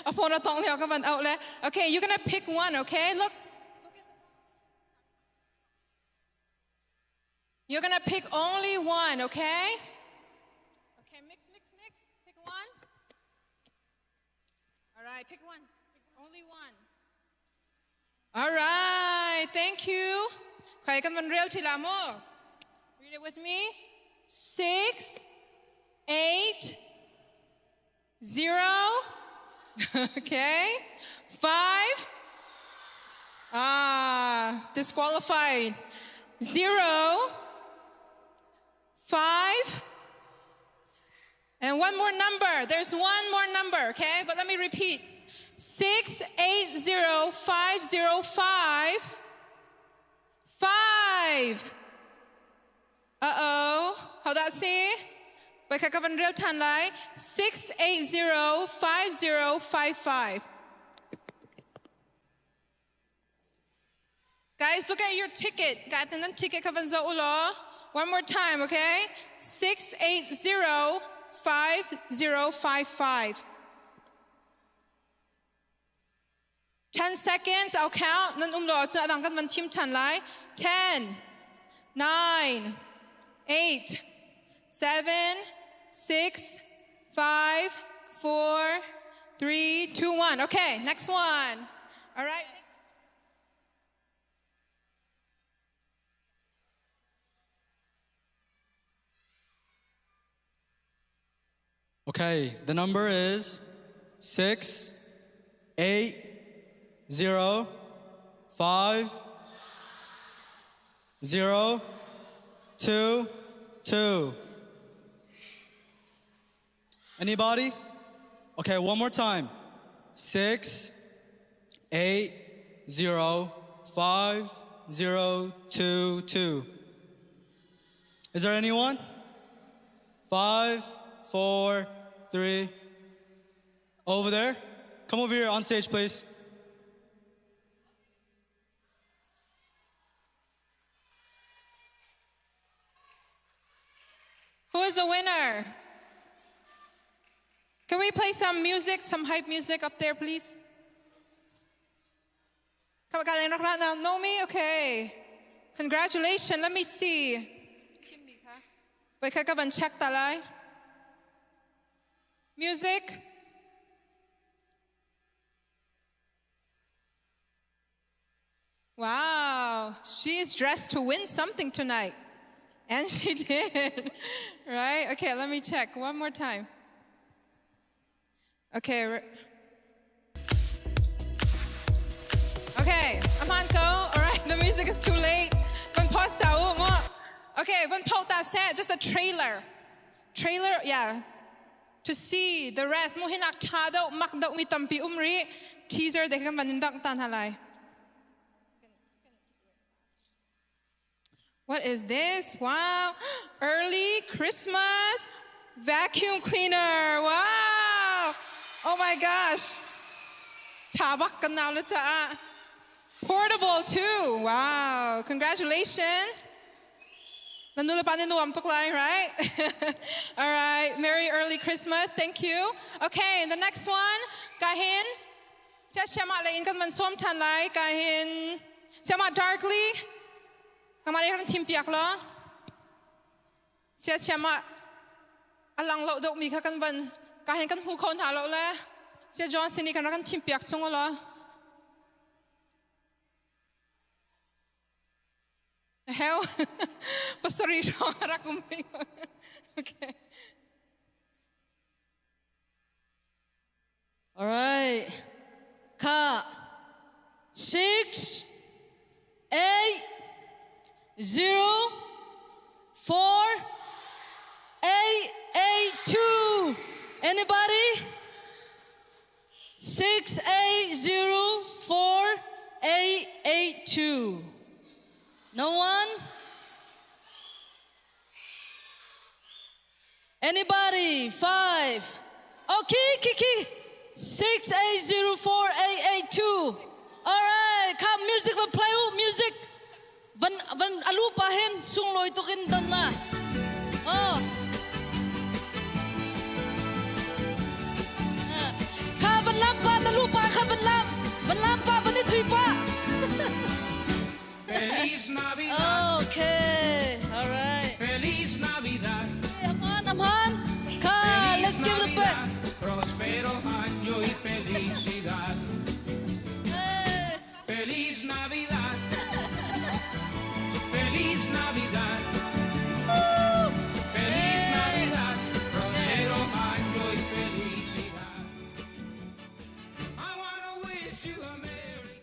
A phone a tong leo ka van out le. Okay, you're gonna pick one, okay? Look. You're gonna pick only one, okay? Okay, mix, mix, mix. Pick one. All right, pick one. Pick only one. All right, thank you. Kaya kan van rel tila mo. Read it with me. 6, 8, 0, okay, 5, ah, disqualified. 0, 5, and one more number. There's one more number, okay? But let me repeat. 6, 8, 0, 5, 0, 5, 5. Uh-oh. How that see? Wait, ka van rel than lai. 6, 8, 0, 5, 0, 5, 5. Guys, look at your ticket. Got the ticket ka van zo ulo. One more time, okay? 6, 8, 0, 5, 0, 5, 5. 10 seconds, I'll count. Nan um lo chu adang kan van thim than lai. 10, 9, 8, 7, 6, 5, 4, 3, 2, 1. Okay, next one. All right. Okay, the number is 6, 8, 0, 5, 0, 2, 2. Anybody? Okay, one more time. 6, 8, 0, 5, 0, 2, 2. Is there anyone? 5, 4, 3. Over there? Come over here on stage, please. Who is the winner? Can we play some music, some hype music up there, please? Know me? Okay. Congratulations. Let me see. Check talai. Music. Wow, she's dressed to win something tonight. And she did. Right? Okay, let me check one more time. Okay. Okay, I'm on go. All right, the music is too late. Van post Okay, van ta set just a trailer. Trailer, yeah. To see the rest. Mo hinak tha do mak do mi tampi umri teaser de kan van dak tan halai. What is this? Wow. Early Christmas vacuum cleaner. Wow. Oh my gosh. Tabak Portable too. Wow. Congratulations. Right? All right. Merry early Christmas. Thank you. Okay, the next one. Kahin. Sia siama le in kan man som than lai kahin. Siama darkly. Kamari han thim piak lo. Sia siama alang lo dok mi kha kan van kahin kan hu khon ha lo le. Sia Johnson ni kan kan thim piak chung lo. Hell, pasari rakum. Okay. All right. Ka 6 8 0 4 8 8 2. Anybody? 6 8 0 4 8 8 2. No one? Anybody? 5. Okay, Kiki. 6 8 0 4 8 8 2. All right, come music van play music. Van van alu pa hen sung loi tukin don na. Oh. Ka van lam pa na lu pa ka van lam. Van lam pa van ni thui pa. Feliz Navidad. Okay, all right. Feliz Navidad. Amhan, amhan. Ka, let's give the bell. Próspero año y felicidad. Feliz Navidad. Feliz Navidad. Feliz Navidad. Próspero año y felicidad. I wanna wish you a Merry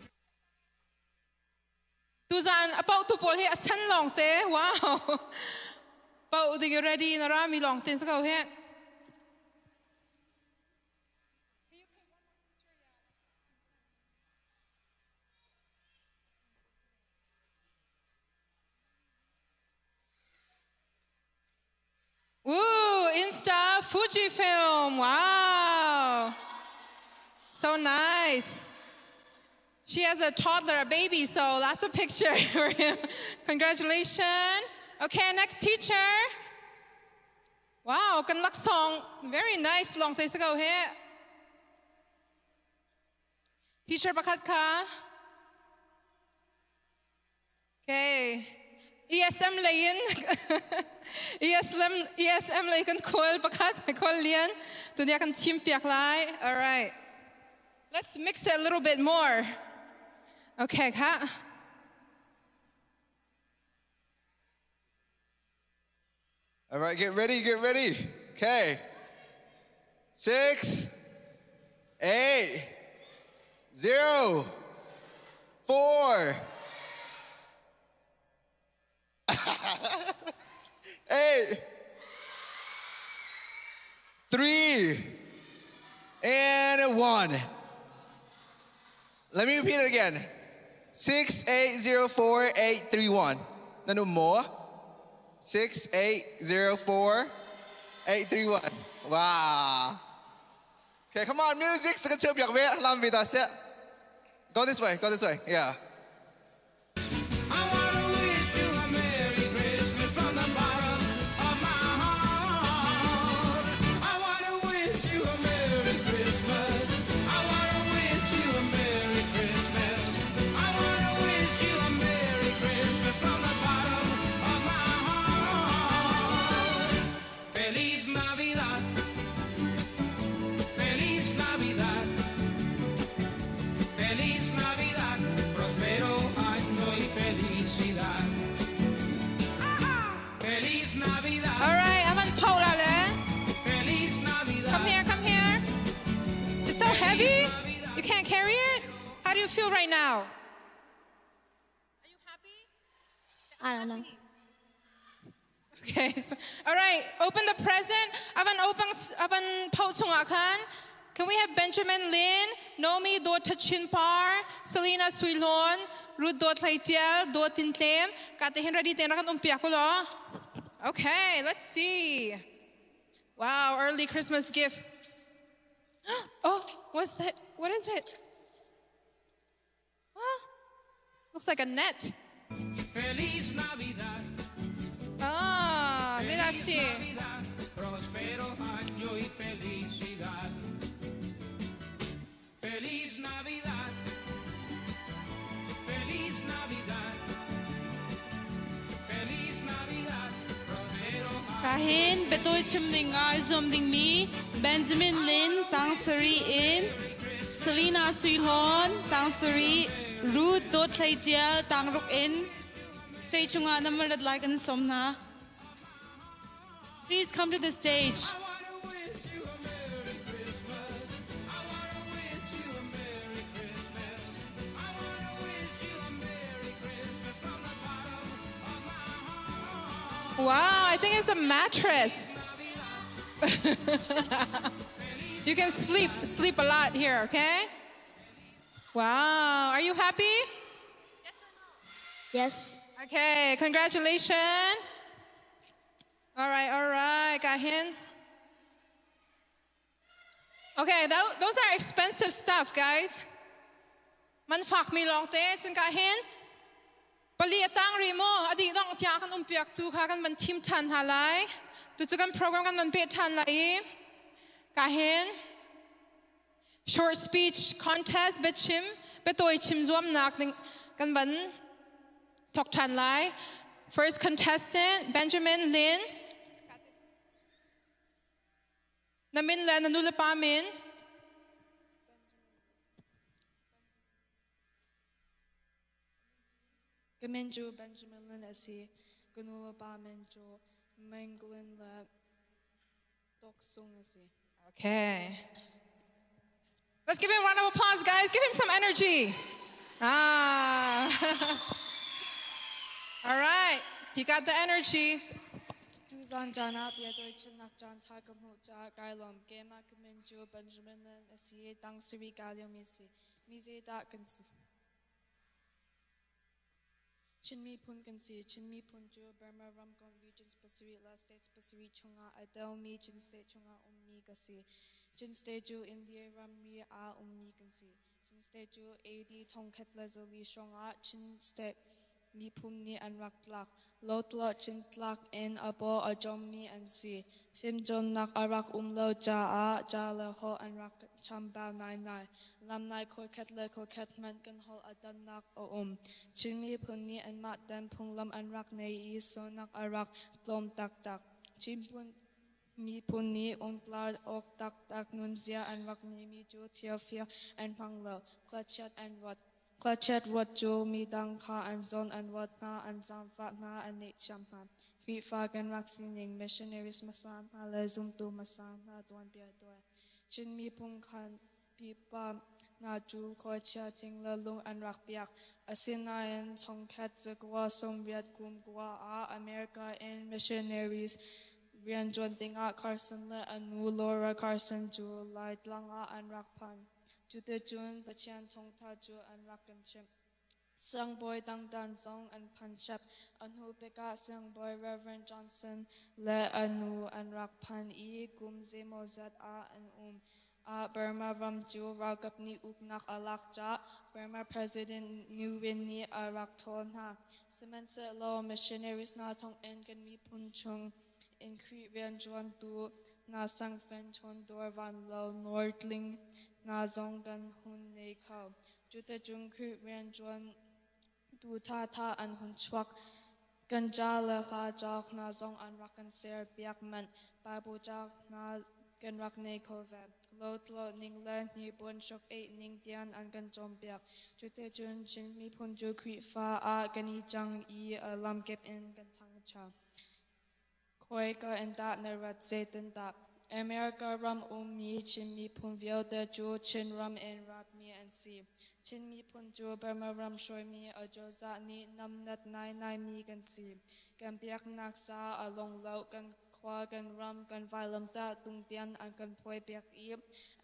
Tuzan about tu pol hi asan long te. Wow. Pau di ready na rami long tin sa he. Ooh, Insta Fujifilm. Wow. So nice. She has a toddler, a baby, so that's a picture for him. Congratulations. Okay, next teacher. Wow, kan lak song. Very nice long days ago here. Teacher pakhat ka. Okay. ESM lain. ESM ESM lay kan kol pakhat kol lian. Tunia kan team piak lai. All right. Let's mix it a little bit more. Okay, ka. All right, get ready, get ready. Okay. 6, 8, 0, 4, 8, 3, and 1. Let me repeat it again. 6, 8, 0, 4, 8, 3, 1. No more. 6, 8, 0, 4, 8, 3, 1. Wow. Okay, come on, music. Sa kan chiao biak ve, lam ve ta se. Go this way, go this way. Yeah. I wanna wish you a Merry Christmas from the bottom of my heart. I wanna wish you a Merry Christmas. I wanna wish you a Merry Christmas. I wanna wish you a Merry Christmas from the bottom of my heart. Feliz Navidad. Feliz Navidad. Feliz Navidad, próspero año y felicidad. Feliz Navidad. All right, avan Paula le. Feliz Navidad. Come here, come here. It's so heavy. You can't carry it? How do you feel right now? I don't know. Okay, so, all right, open the present. Avan open avan pau chungah khan. Can we have Benjamin Lin, Nomi Do Tachin Par, Selena Suilon, Ruth Do Tlaitial, Do Tin Tlem, Kate hin ready ten rakan umpia ko lo. Okay, let's see. Wow, early Christmas gift. Oh, what's that? What is it? Huh? Looks like a net. Feliz Navidad. Ah, did I see? Navidad, próspero año y felicidad. Feliz Navidad. Feliz Navidad. Feliz Navidad. Próspero Kahin betoy chim ding ai zum ding mi Benjamin Lin tang sari in Selena Sui Hon tang sari Ruth Dot Thlai Tial tang ruk in stage chungah nan rat lai kan som hna. Please come to the stage. Wow, I think it's a mattress. you can sleep sleep a lot here, okay? Wow, are you happy? Yes. Okay, congratulations. All right, Gahin. Okay, that, those are expensive stuff, guys. Man fak mi long te chun kahin. Pali atang ri mo adi dong tia kan umpiak tu kha kan man thim than ha lai. Tu chu kan program kan man pe than lai. Kahin. Short speech contest be chim be toi chim zuam nak ning kan ban thok than lai. First contestant Benjamin Lin. Na min le na nu le pa min. Ka min cu Benjamin Lin a si. Ka nu le pa min cu Menglin le Tok Sung a si. Okay. Let's give him a round of applause, guys. Give him some energy. Ah. All right. He got the energy. Tuzan caan ah biatawi chimnak caan ṭha ka hmuh caah kai lawm. Keimah ka min cu Benjamin Lin a si i tang sarih kaa liomi a si. Mi zeidah kan si? Chin miphun kan si. Chin miphun cu Burma ramkomh regions pasarih le states pasarih chungah aa telmi Chin state chungah ummi ka si. Chin state cu India ramri ah ummi kan si. Chin state cu AD 1140 hrawngah Chin state miphun nih an rak tlak. Lotlaw cinthlak in a paw a cawmmi an si. Fimcawnnak a rak um lo caah ca le holh an rak chambau ngaingai. Lamnai khawikhat le khawikhat hmanh kan holh a dannak a um. Chin miphun nih anmah ten phunglam an rak nei i sualnak a rak tlawm taktak. Chin miphun nih umtlar awk taktak nunzia an rak ngeimi cu thilfir an hmang lo, khuachiat an ruat. Khuachiat ruat cu midang kha an zawn an ruat hna, an zaangfah hna, an neihthiam hna. Khrihfa kan rak sining missionaries hmasa hna le zumtu hmasa hna tuanbia tuai. Chin miphun khan pipa hna cu khuachia thing le lung an rak piak. Asinain chungkhat zakua sawmriat kum kua ah America in missionaries rianṭuan dingah Carson le a nu Laura Carson cu Laitlang ah an rak phan. Cuticun Pathian thawngtha cu an rak kan chimh. Siangbawi dangdan zong an phan chap. A hnu bik ah Siangbawi Rev. Johnson le a nu an rak phan i kum zeimawzat ah an um. Ah Burma ram cu ralkap nih uknak a lak caah Burma President Ne Win nih a rak ṭhawl hna. Sihmanhsehlaw missionaries hna thawngin kan miphun chung in Khrih rianṭuantu hna sangfen chawndawr vanlo Nortling hna zong kan hun nei kho. Cuticun Khrih rianṭuan tu ṭhatha an hun chuak. Kan ca le hla cauk hna zong an rak kan ser piak manh. Bible cauk hna kan rak nei kho ve. Lotlo ning le hnipuan hruk eih ning tiang an kan cawnpiak. Cuticun Chin miphun cu Khrihfa ah kan i cang i a lamkip in kan ṭhangcho. Khawika in dah na rat zeitin dah? America ram ummi Chin miphun vialte cu Chinram in ratmi an si. Chin miphun cu Burma ram hruaimi acozah nih namnat nainaimi kan si. Kan biaknak ca a lung lo, kan khua, kan ram, kan vailamtah tungtian an kan phuaipiak i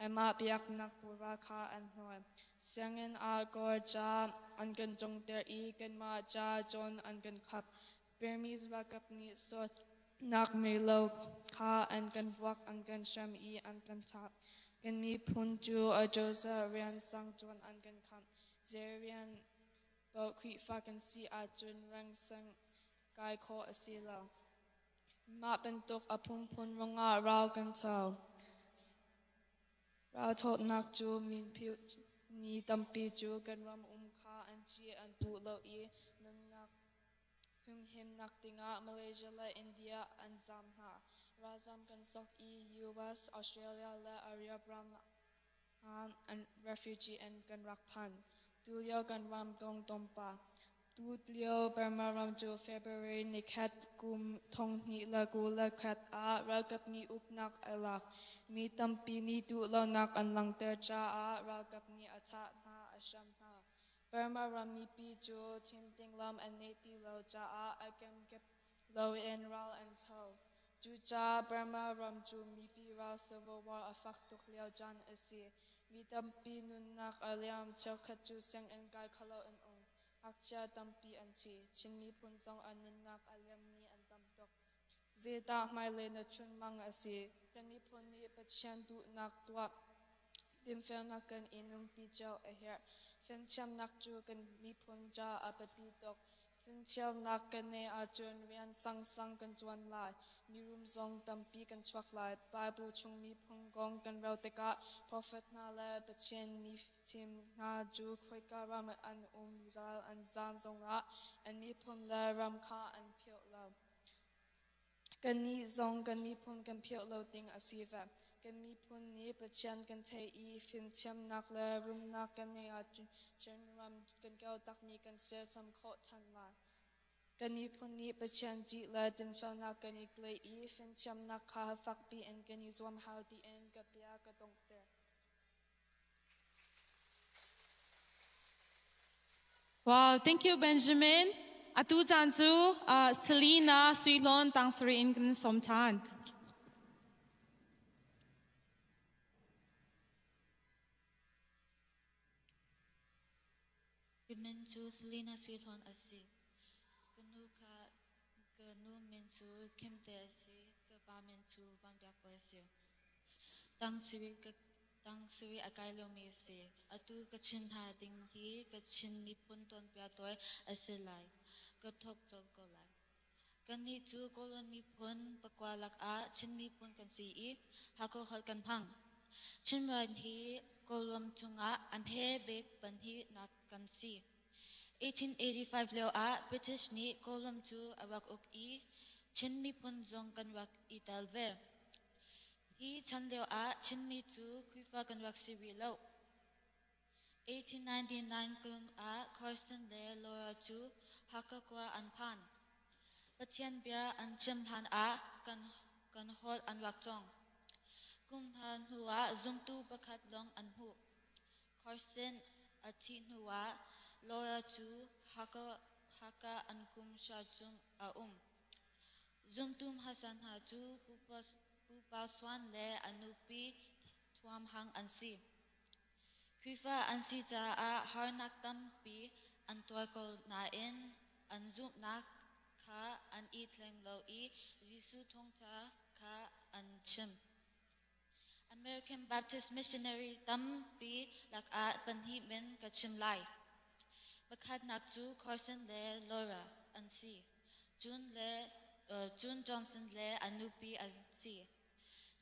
anmah biaknak pura kha an hnuai. Sianginn ah Kawl ca an kan cawngter i kanmah ca cawn an kan khap. Burmese ralkap nih sualnak ngei lo kha an kan vuak, an kan hrem i an kan thah. Kan miphun cu acozah rian sang ṭuan an kan khamh. Zei rian paoh Khrihfa kan si ahcun reng sang kai khawh a si lo. Mah bantuk a phunphun ruangah ral kan tho. Ralthawtnak cu mi tampi cu kan ram um kha an ci an duh lo i nunnak Humhimnak dingah Malaysia le India an zaam hna. Ralzam kan sok i US, Australia le Arab ram ah an refugee an kan rak phan. Tulio kan ram dong tompa. Tulio Burma ram cu February nikhat kum 2021 ah ralkap nih uknak a lak. Mi tampi nih duhlonak an langhter caah ralkap nih a thah hna, a hram hna. Burma ram mipi cu thimding lam an neih ti lo caah a kemkip loin ral an tho. Cucaah Burma ram cu mipi ral civil war a fak tuk lio caan a si. Mi tampi nunnak a liam, cheukhat cu sianginn kai kho lo an um. Ngakchia tampi an thi. Chin miphun zong an nunnak a liammi an tam tuk. Zeidah hmailei na chunmang a si? Kan miphun nih Pathian duhnak tuah Dinfelnak kan i nunpi cio a herh. Fimthiamnak cu kan miphun ca a biapi tuk. Fimthiamnak kan neih ahcun rian sangsang kan ṭuan lai. Mirum zong tampi kan chuak lai. Bible chung miphun kong kan rel tikah profet hna le Pathian mifim hna cu khoika ram an um ral an zaam zongah an miphun le ram kha an philh lo. Kannih zong kan miphun kan philh lo ding a si ve. Kan miphun nih Pathian kan theih i fimthiamnak le rumnak kan ngeih ahcun ram kan kal takmi kan sersiam khawh ṭhan lai. Kan miphun nih Pathian ṭih le dinfelnak kan i tlaih i fimthiamnak kha fakpi in kan i zuam hau tiin ka bia ka donghter. Wow, thank you Benjamin. Atu caan cu Selina Suihlawn tangsari in kan sawm ṭhan. Ka min cu Selina Suihlawn a si. Ka nu kha ka nu min cu Kimte a si. Ka pa min cu Van Biak Bawi a si. Tang sarih ka tang sarih a kai liomi a si. Atu ka chim hna ding hi ka Chin miphun tuanbia tawi a si lai. Ka thawk colh ko lai. Kannih cu Kawlrawn miphun pakua lakah Chin miphun kan si i Hakha holh kan hmang. Chinram hi Kawlram chungah a hme bik pahnihnak kan si. 1885 lioah British nih Kawlram cu a rak uk i Chin miphun zong kan rak i tel ve. Hi chan lioah Chinmi cu Khrihfa kan rak si rih lo. 1899 kum ah Carson le Laura cu Hakha khua an phan. Pathian bia an chim hlan ah kan, kan holh an rak cawng. Kum hna hnuah zumtu pakhat lawng an hmuh. Carson a thih hnuah Laura cu Hakha, Hakha an kum hra chung a um. Zumtu hmasa hna cu Pupa Suan le a nupi Thuam Hang an si. Khrihfa an si caah harnak tampi an tuar ko nain an zumhnak kha an i thleng lo i Jesuh thawngṭha kha an chim. American Baptist missionary tampi lakah pahnih min ka chim lai. Pakhatnak cu Carson le Laura an si. June le June Johnson le a nupi an si.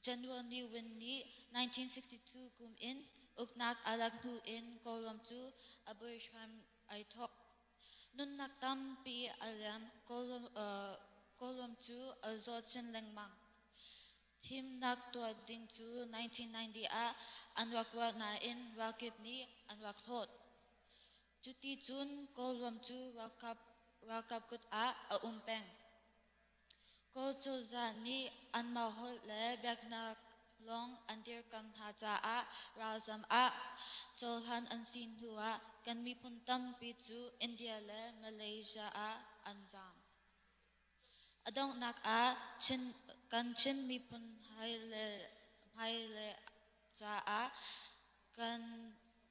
General Ne Win nih 1962 kum in uknak a lak hnu in Kawlram cu a buai hram ai thawk. Nunnak tampi a liam. Kawlram cu a zaw chin lengmang. Thimnak tuah ding cu 1990 ah an rak ruah nain ralkap nih an rak hlawt. Cuti cun Kawlram cu ralkap kut ah a um peng. Kawl cozah nih anmah holh le biaknak lawng an dirkamh hna caah ralzam ah cohlan an si hnu ah kan miphun tampi cu India le Malaysia ah an zaam. A donghnak ah Chin, kan Chin miphun hmailei caah kan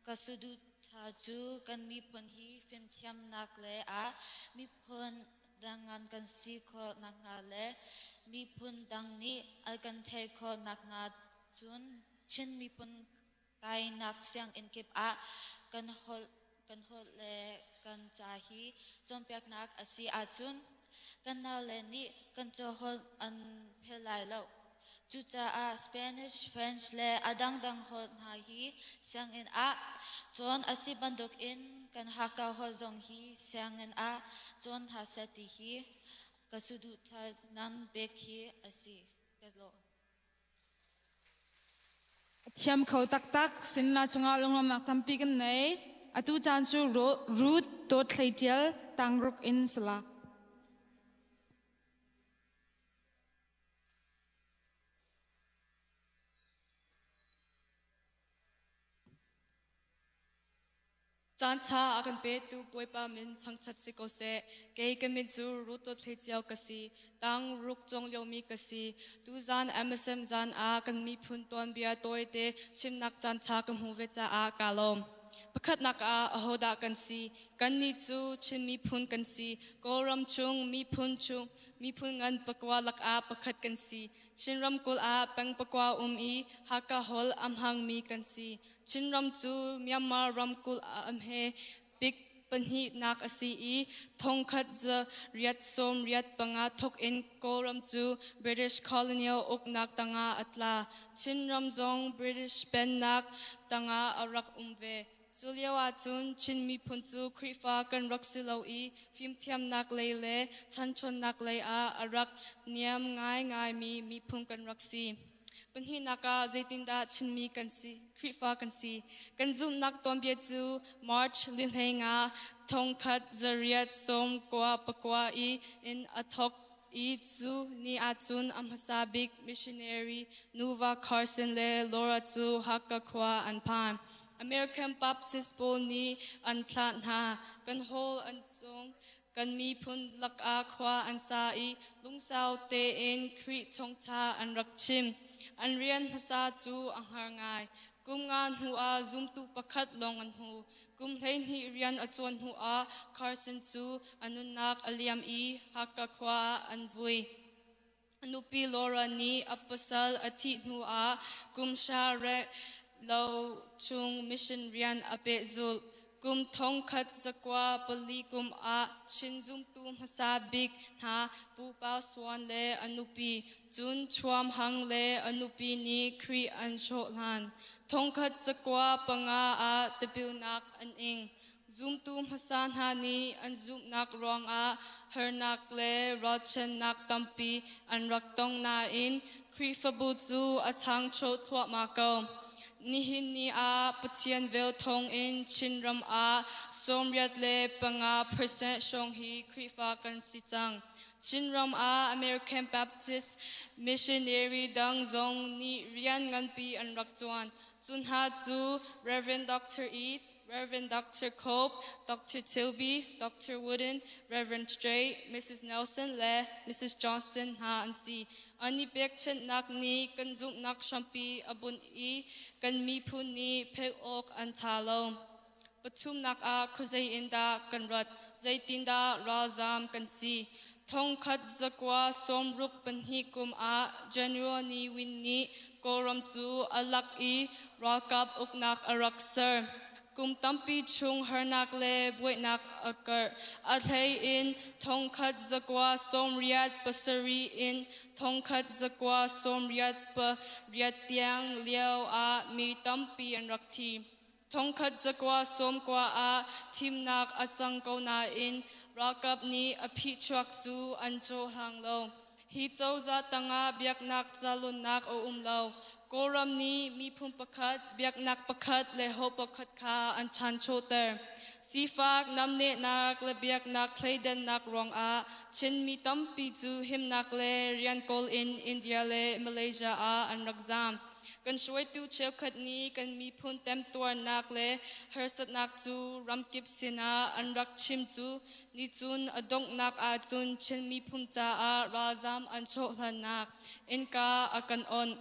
ka saduhthah cu kan miphun hi fimthiamnak le ah miphun dang kan si khawh nakhnga le miphun dang nih an kan theih khawh nakhnga cun Chin miphun kainak sianginn kip ah kan holh kan holh le kan ca hi cawnpiaknak a si ahcun kan naule nih kan caholh an phel lai lo. Cucaah Spanish, French le a dangdang holh hna hi sianginn ah cawn a si bantukin kan Hakha holh zong hi sianginn ah cawn hna seh ti hi ka saduhthah nan pek hi a si. Ka lawm. A thiam kho taktak. Sinna cungah lunglawmhnak tampi kan nei. Atu caan cu Ruth Dawt Hlei Ṭial tangruk in sala. Caan ṭha a kan petu Bawipa min changchat si ko seh. Kei ka min cu Ruth Dawt Hlei Cio ka si. Tang ruk cawng liomi ka si. Tuzaan MSM zaan ah kan miphun tuanbia tawite chimnak caan ṭha ka hmu ve caah kaa lawm. Pakhatnak ah ahodah kan si? Kannih cu Chin miphun kan si. Kawlram chung miphun chung miphun ngan pakua lakah pakhat kan si. Chin ramkulh ah peng pakua um i Hakha holh a hmangmi kan si. Chinram cu Myanmar ramkulh ah a hme bik pahnihnak a si i thongkhat za riat sawm riat panga thawk in Kawlram cu British colonial uknak tangah a tla. Chinram zong British pennak tangah a rak um ve. Cu lio ahcun Chin miphun cu Khrihfa kan rak si lo i fimthiamnak lei le chanchonnak lei ah a rak niam ngaingaimi miphun kan rak si. Pahnihnak ah zeitindah Chinmi kan si, Khrihfa kan si. Kan zumhnak tuanbia cu March lihleinga thongkhat zariat sawm kua pakua i in a thawk i cu ni ahcun a hmasa bik missionary nuva Carson le Laura cu Hakka khua an phan. American Baptist pawl nih an thlah hna. Kan hall an cung Kan miphun lakah khua an sa i lungsau tein Khrih thawngṭha an rak chim. An rian hmasa cu a hngar ngai. Kum nga hnuah zumtu pakhat lawng an hmu. Kum 12 rian a ṭuan hnuah Carson cu a nunnak a liam i Hakka khua ah an vui. A nupi Laura nih a pasal a thih hnuah kum hra reh lo chung mission rian a pehzulh. Kum thongkhat zakua pali kum ah Chin zumtu hmasa bik hna Pu Pau Suan le a nupi cun Chuam Hang le a nupi nih Khrih an hrawh hlan. Thongkhat zakua panga ah tipilnak an ing. Zumtu hmasa hna nih an zumhnak ruangah harnak le ralchannak tampi an rak tong nain Khrihfabu cu a ṭhangcho thluahmah ko. Nihin ni ah Pathian vel thawngin Chinram ah 85% hrawng hi Khrihfa kan si cang. Chinram ah American Baptist missionary dang zong nih rian nganpi an rak ṭuan. Cu hna cu Rev. Dr. East, Reverend Dr. Cope, Dr. Tilby, Dr. Wooden, Reverend Strait, Mrs. Nelson le Mrs. Johnson hna an si. An i pekchanhnak nih kan zumhnak hrampi a bunh i kan miphun nih philh awk an ṭha lo. Pathumnak ah khuazei in dah kan rat, zeitindah ralzaam kan si? Thongkhat zakua sawmruk pahnih kum ah General Ne Win nih Kawlram cu a lak i ralkap uknak a rak ser. Kum tampi chung harnak le buainak a karh. A hlei in thongkhat zakua sawmriat pasarih in thongkhat zakua sawmriat pariat tiang lio ah mi tampi an rak thi. Thongkhat zakua sawmkua ah thimnak a cang ko nain ralkap nih a phichuak cu an cohlang lo. Hi cozah tangah biaknak zalonnak a um lo. Kawlram nih miphun pakhat, biaknak pakhat le holh pakhat kha an chanchawter. Sifak namnehnak le biaknak thleidannak ruangah Chinmi tampi cu himnak le rian kawl in India le Malaysia ah an rak zaam. Kan hruaitu cheukhat nih kan miphun temtuarnak le harsatnak cu ramkip sinah an rak chim cu nicun a donghnak ahcun Chin miphun caah ralzam an chawhhlannak innka a kan onh.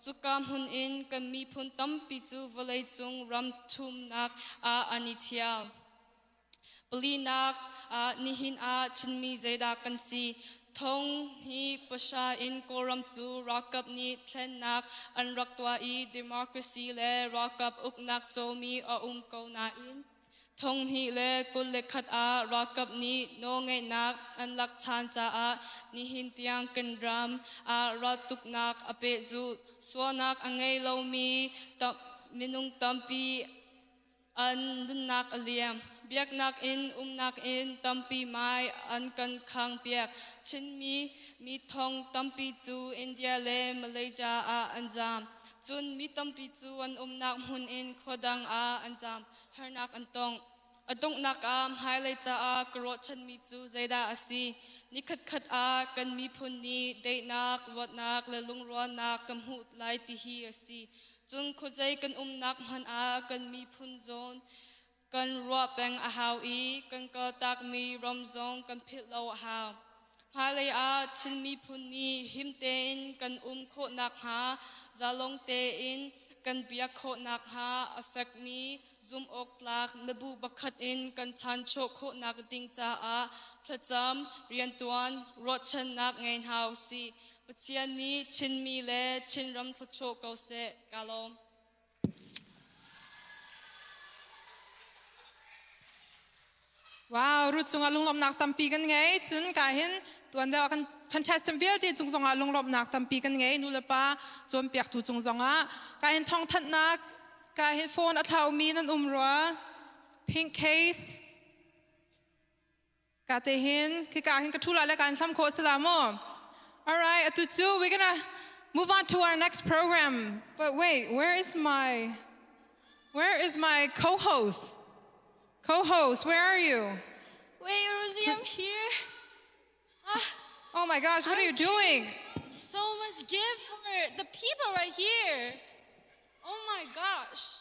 Cuka hmun in kan miphun tampi cu vawleicung ram thumnak ah an i thial. Palinak ah nihin ah Chinmi zeidah kan si? Thong hi pahra in Kawlram cu ralkap nih thlennak an rak tuah i democracy le ralkap uknak cawmi a um ko nain thong hnih le 21 ah ralkap nih nawlngeihnak an lak ṭhan caah nihin tiang kan ram ah raltuknak a pehzulh. Sualnak a ngei lomi minung tampi An nunnak a liam. Biaknak in umnak in tampi mai an kan khangpiak. Chinmi mi thong tampi cu India le Malaysia ah an zaam. Cun mi tampi cu an umnak hmun in khua dang ah an zaam. Harnak an tong. A donghnak ah hmailei caah ka ruahchanmi cu zeidah a si? Nikhatkhat ah kan miphun nih daihnak, luatnak le lungrualnak kan hmuh lai ti hi a si. Cun khuazei kan umnak hmanh ah kan miphun zawn kan ruah peng a hau i kan kaltakmi ram zong kan philh lo a hau. Hmailei ah Chin miphun nih him tein kan um khawh nakhnga zalong tein kan biak khawh nakhnga a fekmi zumhawktlak mibu pakhat in kan ṭhancho khawhnak ding caah thlacam rianṭuan ruahchannak ngei hna usih. Pathian nih Chinmi le Chinram thluachuah ko seh. Ka lawm. Wow, Ruth cungah lunglawmhnak tampi kan ngei. Cun ka hin tuan deuh ah kan contestant vialte cung zongah lunglawmhnak tampi kan ngei. Nu le pa cawnpiaktu cung zongah ka hin thawngthanhnak ka hin phone a thlaumi nan um rua. Pink case Ka te hin khika hin ka thu la le kan hlam khawh sala mu. All right, atu cu we're gonna move on to our next program. But wait, where is my co-host? Co-host, where are you? Wait, Rosie, I'm here. Ah, oh my gosh, what are you doing? So much gift for the people right here. Oh my gosh.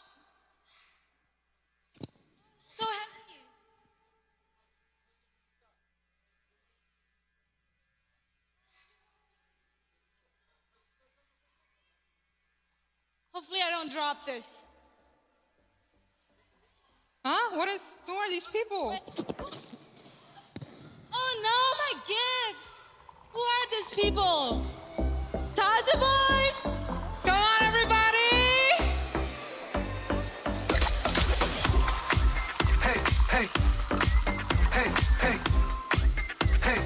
So happy. Hopefully I don't drop this. Huh? What is who are these people? Oh no, my gift! Who are these people? Saja Boys! Come on, everybody! Hey, hey, hey, hey, hey.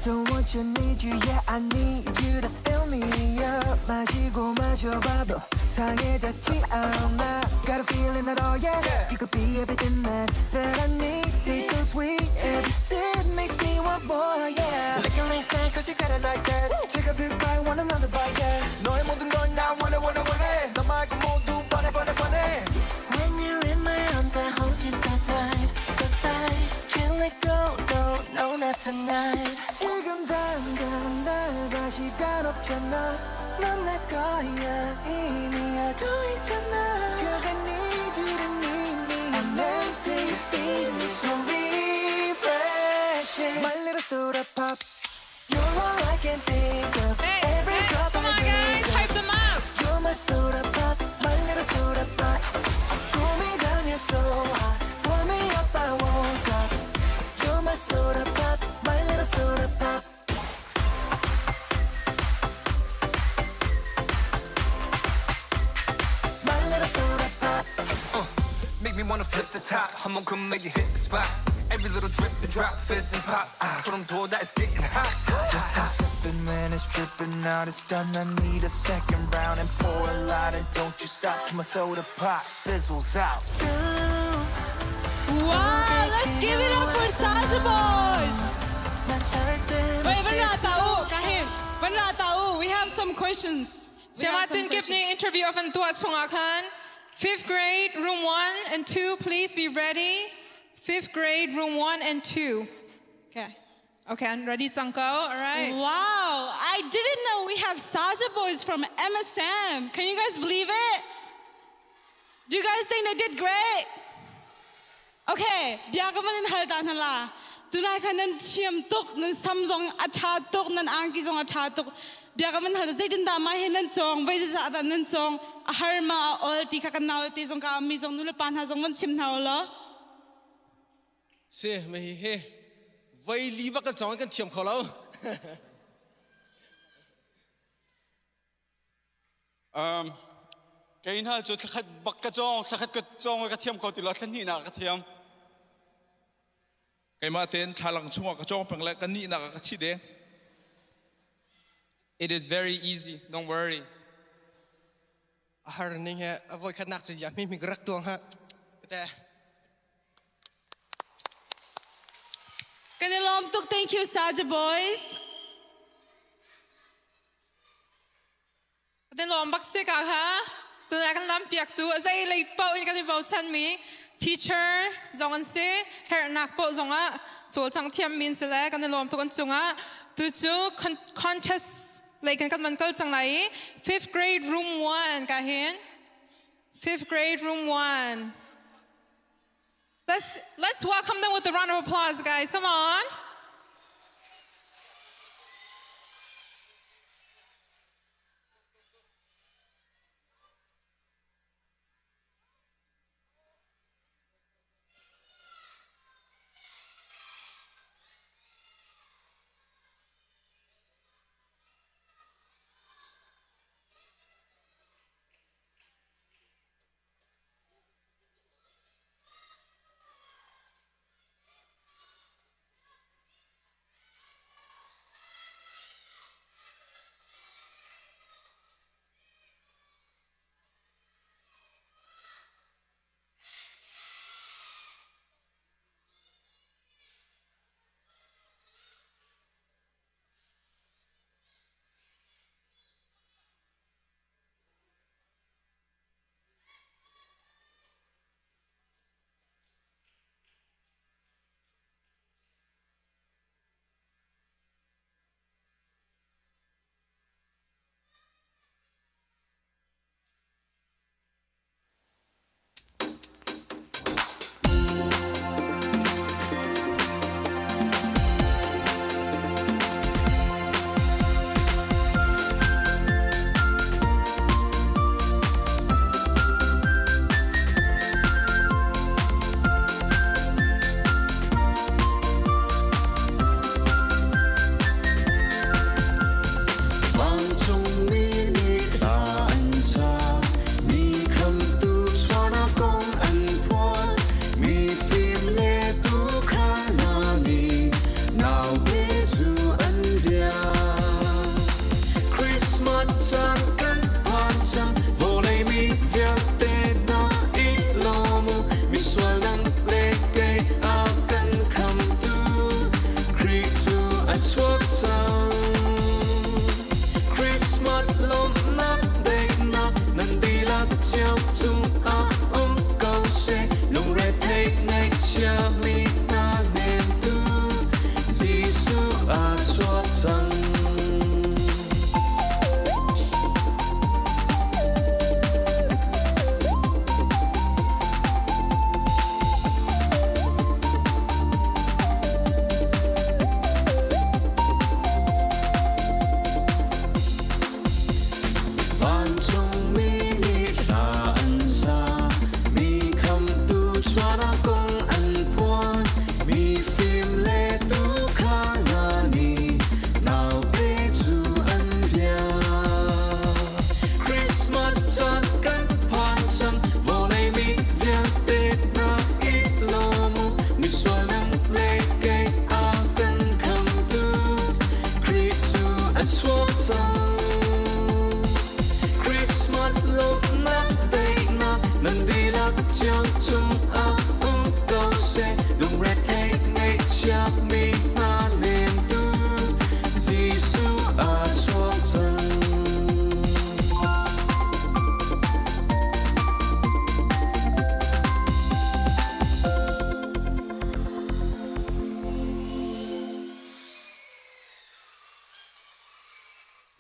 Don't want you, need you, yeah, I need you to fill me up. 마시고 마셔봐도 상해져 티 않아. Got a feeling that, oh yeah, you could be everything that I need. Taste so sweet, every sip makes me want more, yeah. Licking like snack cause you got it like that. Take a big bite, want another bite, yeah. 너의 모든 걸 나 원해 원해 원해. 너 말고 모두 뻔해 뻔해 뻔해. When you're in my arms, I hold you so tight, so tight. Can't let go, no, no, not tonight. 지금 당장 나가 시간 없잖아. 넌 내 거야, 이미 알고 있잖아. Cause I need you to need me. I'm meant to feel me so refreshing. My little soda pop. You're all I can think of. Every drop Come I on, guys, drink hype them up. You're my soda pop, my little soda pop. Come on, come make it hit the spot. Every little drip and drop, fizz and pop. 소름 돋아, it's getting hot. Just I'm sipping, man, it's dripping out. It's done. I need a second round and pour a lot. And don't you stop till my soda pop fizzles out. Wow, let's give it up for Sasha Boys. Wait, van ra ta u, kahin. Van ra ta u. We have some questions. We have some Siamatin kip questions. ni interview of an tua chunga khan. Fifth grade, room 1 and 2, please be ready. Fifth grade, room 1 and 2. Okay. Okay, I'm ready, Zangko. All right. Wow, I didn't know we have Saja Boys from MSM. Can you guys believe it? Do you guys think they did great? Okay, bia ka van in hal ta hna la. Tunai khan nan thiam tuk, nan sam zong a tha tuk, nan angki zong a tha tuk. Bia ka van hal zeitin dah mah hi nan cawng, voi zeizah dah nan cawng, a har ma a ol ti kha kan nau te zong ka mi zong nu le pa hna zong van chim hna u law. Si, me hi hi. Voi li bak kan cawng kan thiam kho lo. Um, kei hna cu thlakhat bak ka cawng, thlakhat ka cawng ka thiam kho ti lo, thlahnih nak ka thiam. Keimah tein thlalang chungah ka cawng peng le ka nihnak ah ka thi deng. It is very easy, don't worry. A har ning he a voi khatnak cu ya mi mi rak tuang ha. Te. Kan i lawm tuk, thank you Saja Boys. Kan lawm bak si ka kha. Tunai kan lam piak tu zei lei paoh in kan i bochan mi teacher zong an si herhnak paoh zong ah cawlcang thiam min si le kan i lawm tuk an cungah tu cu contest lei kan kan man kal cang lai i fifth grade room 1 ka hin fifth grade room 1 Let's welcome them with a round of applause, guys. Come on.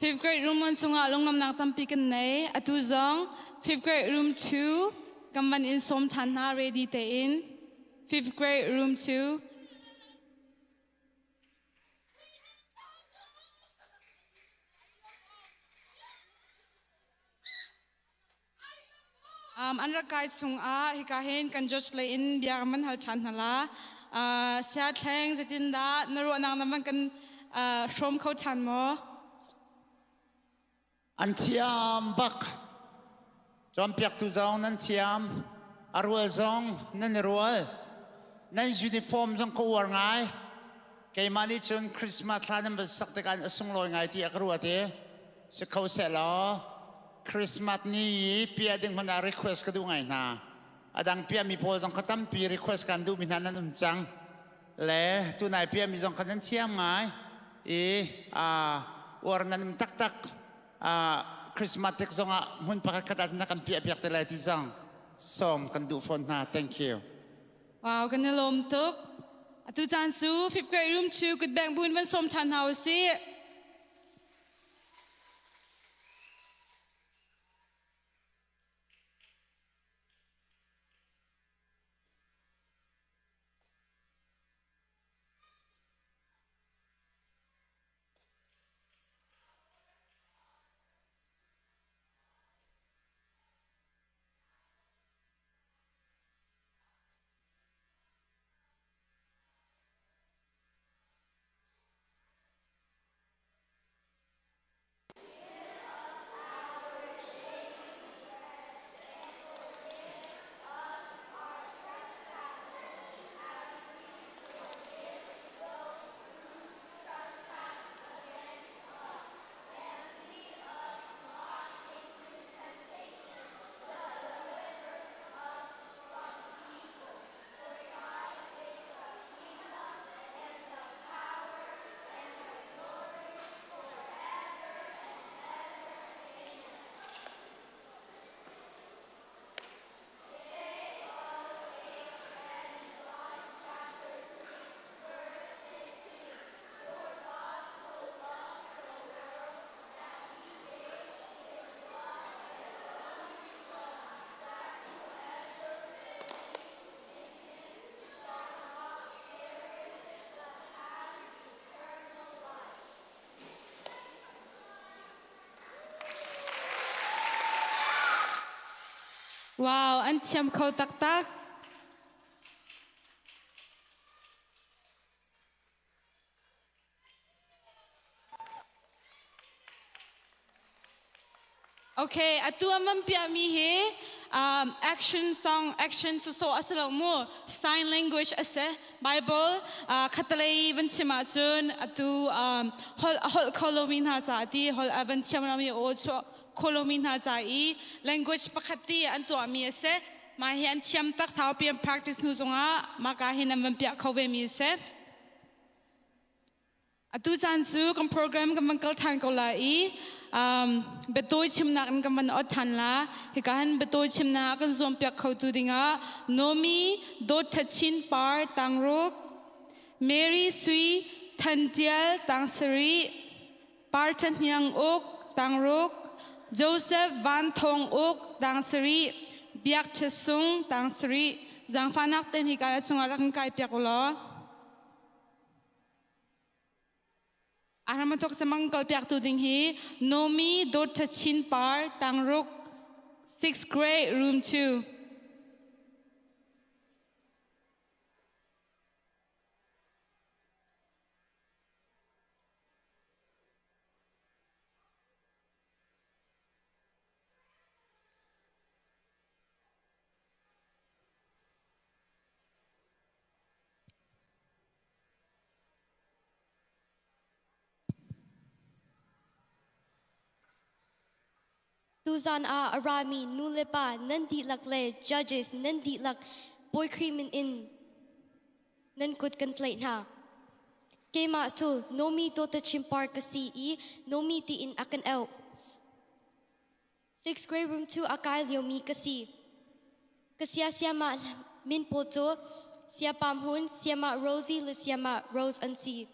Fifth grade room 1 chungah lunglawmhnak tampi kan nei. Atu zong fifth grade room 2 kan van in sawm ṭhan hna ready tein. Fifth grade room 2. Um, an rak kai chungah hika hin kan judge lei in bia kan van hal ṭhan hna la. Uh, sia thleng zeitindah na ruahnak na van kan uh, hrawm kho ṭhan maw? An thiam bak. Cawnpiaktu zong nan thiam. A rual zong nan i rual. Nan uniform zong ka uar ngai. Keimah nih cun Christmas thla nan van sak tikah a sunglawi ngai ti a ka ruat i si kho seh law Christmas ni i piah ding hmanh ah request ka duh ngai hna. A dang piahmi pawl zong kha tampi request kan duhmi hna nan um cang. Le tunai piahmi zong kha nan thiam ngai i uar nan um taktak. Christmas tik zongah hmun pakhat khat ah cun na kan piah piak te lai ti zong sawm kan duh fawn hna. Thank you. Wow, kan i lawm tuk. Atu caan cu fifth grade room 2 kutbeng buin van sawm ṭhan hna usih. Wow, an thiam kho taktak. Okay, atu an van piahmi hi um, action song, action sawsawh a si lo mu. Sign language a si. Bible uh, khatalei van chim ahcun atu um, holh a holh kho lomi hna ca ti holh a van thiam lomi aw chuah kho lomi hna ca i language pakhat ti an tuahmi a si. Mah hi an thiam tak saupi an practice hnu zongah mah ka hin an van piah kho ve mi a si. Atu caan cu kan program kan van kal ṭhan ko lai i um, biatawi chimnak in kan van ot ṭhan la. Hika hin biatawi chimnak ah kan zuampiak khotu dingah Nomi Dawt Tha Chin Par Tangruk, Mary Sui Than Tial Tang Sarih, Par Tha Hniang Uk Tangruk, Joseph Van Thawng Uk Tang Sarih, Biak Tha Sung Tang Sarih. Zaangfahnak ten hika na cungah rak kan kai piak u law. Ahram thok chamang kalpiak tu ding hi Nomi Dawt Tha Chin Par Tangruk 6th grade room 2. Tuzan ah a rami nu le pa nan dihlak le judges nan dihlak Bawi Khrih min in nan kut kan tlaih hna. Keimah cu Nomi Dawta Chimpar ka si i Nomi tiin a kan auh. Sixth grade room 2 a kai liomi ka si. Ka sia siamah min pawl cu Siapam Hun, Siamah Rosie le Siamah Rose an si.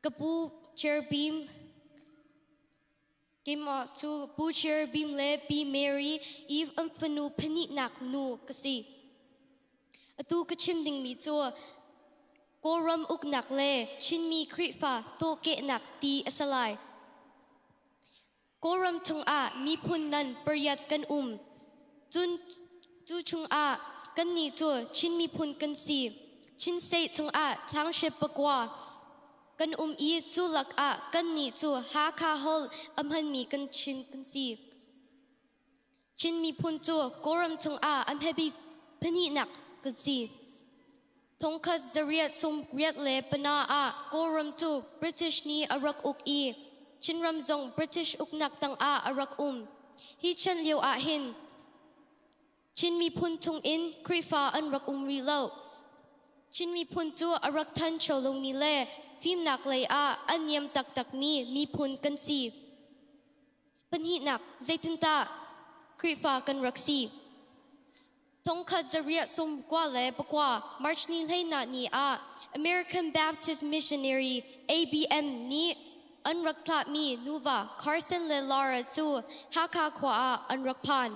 Ka pu Cherubim. Keimah cu Pu Cherubim le Pi Mary Eve an fanu phahnihnak nu ka si. Atu ka chim dingmi cu Kawlram uknak le Chinmi Khrihfa tawkehnak ti a si lai. Kawlram chungah miphun nan pariat kan um. Cun cu chungah kannih cu Chin miphun kan si. Chin State chungah township pakua kan um i cu lakah kannih cu Hakha holh a hmanmi kan Chin kan si. Chin miphun cu Kawlram chungah a hmebik pahnihnak kan si. Thongkhat zariat sawmriat le pana ah Kawlram cu British nih a rak uk i Chinram zong British uknak tangah a rak um. Hi chan lio ah hin Chin miphun chungin Khrihfa an rak um rih lo. Chin miphun cu a rak thancho lomi le fimnak lei ah a niam taktakmi miphun kan si. Pahnihnak, zeitindah Khrihfa kan rak si? Thongkhat zariat sawmkua le pakua March ni hleina ni ah American Baptist Missionary ABM nih an rak thlahmi nuva Carson le Laura cu Hakha khua ah an rak phan.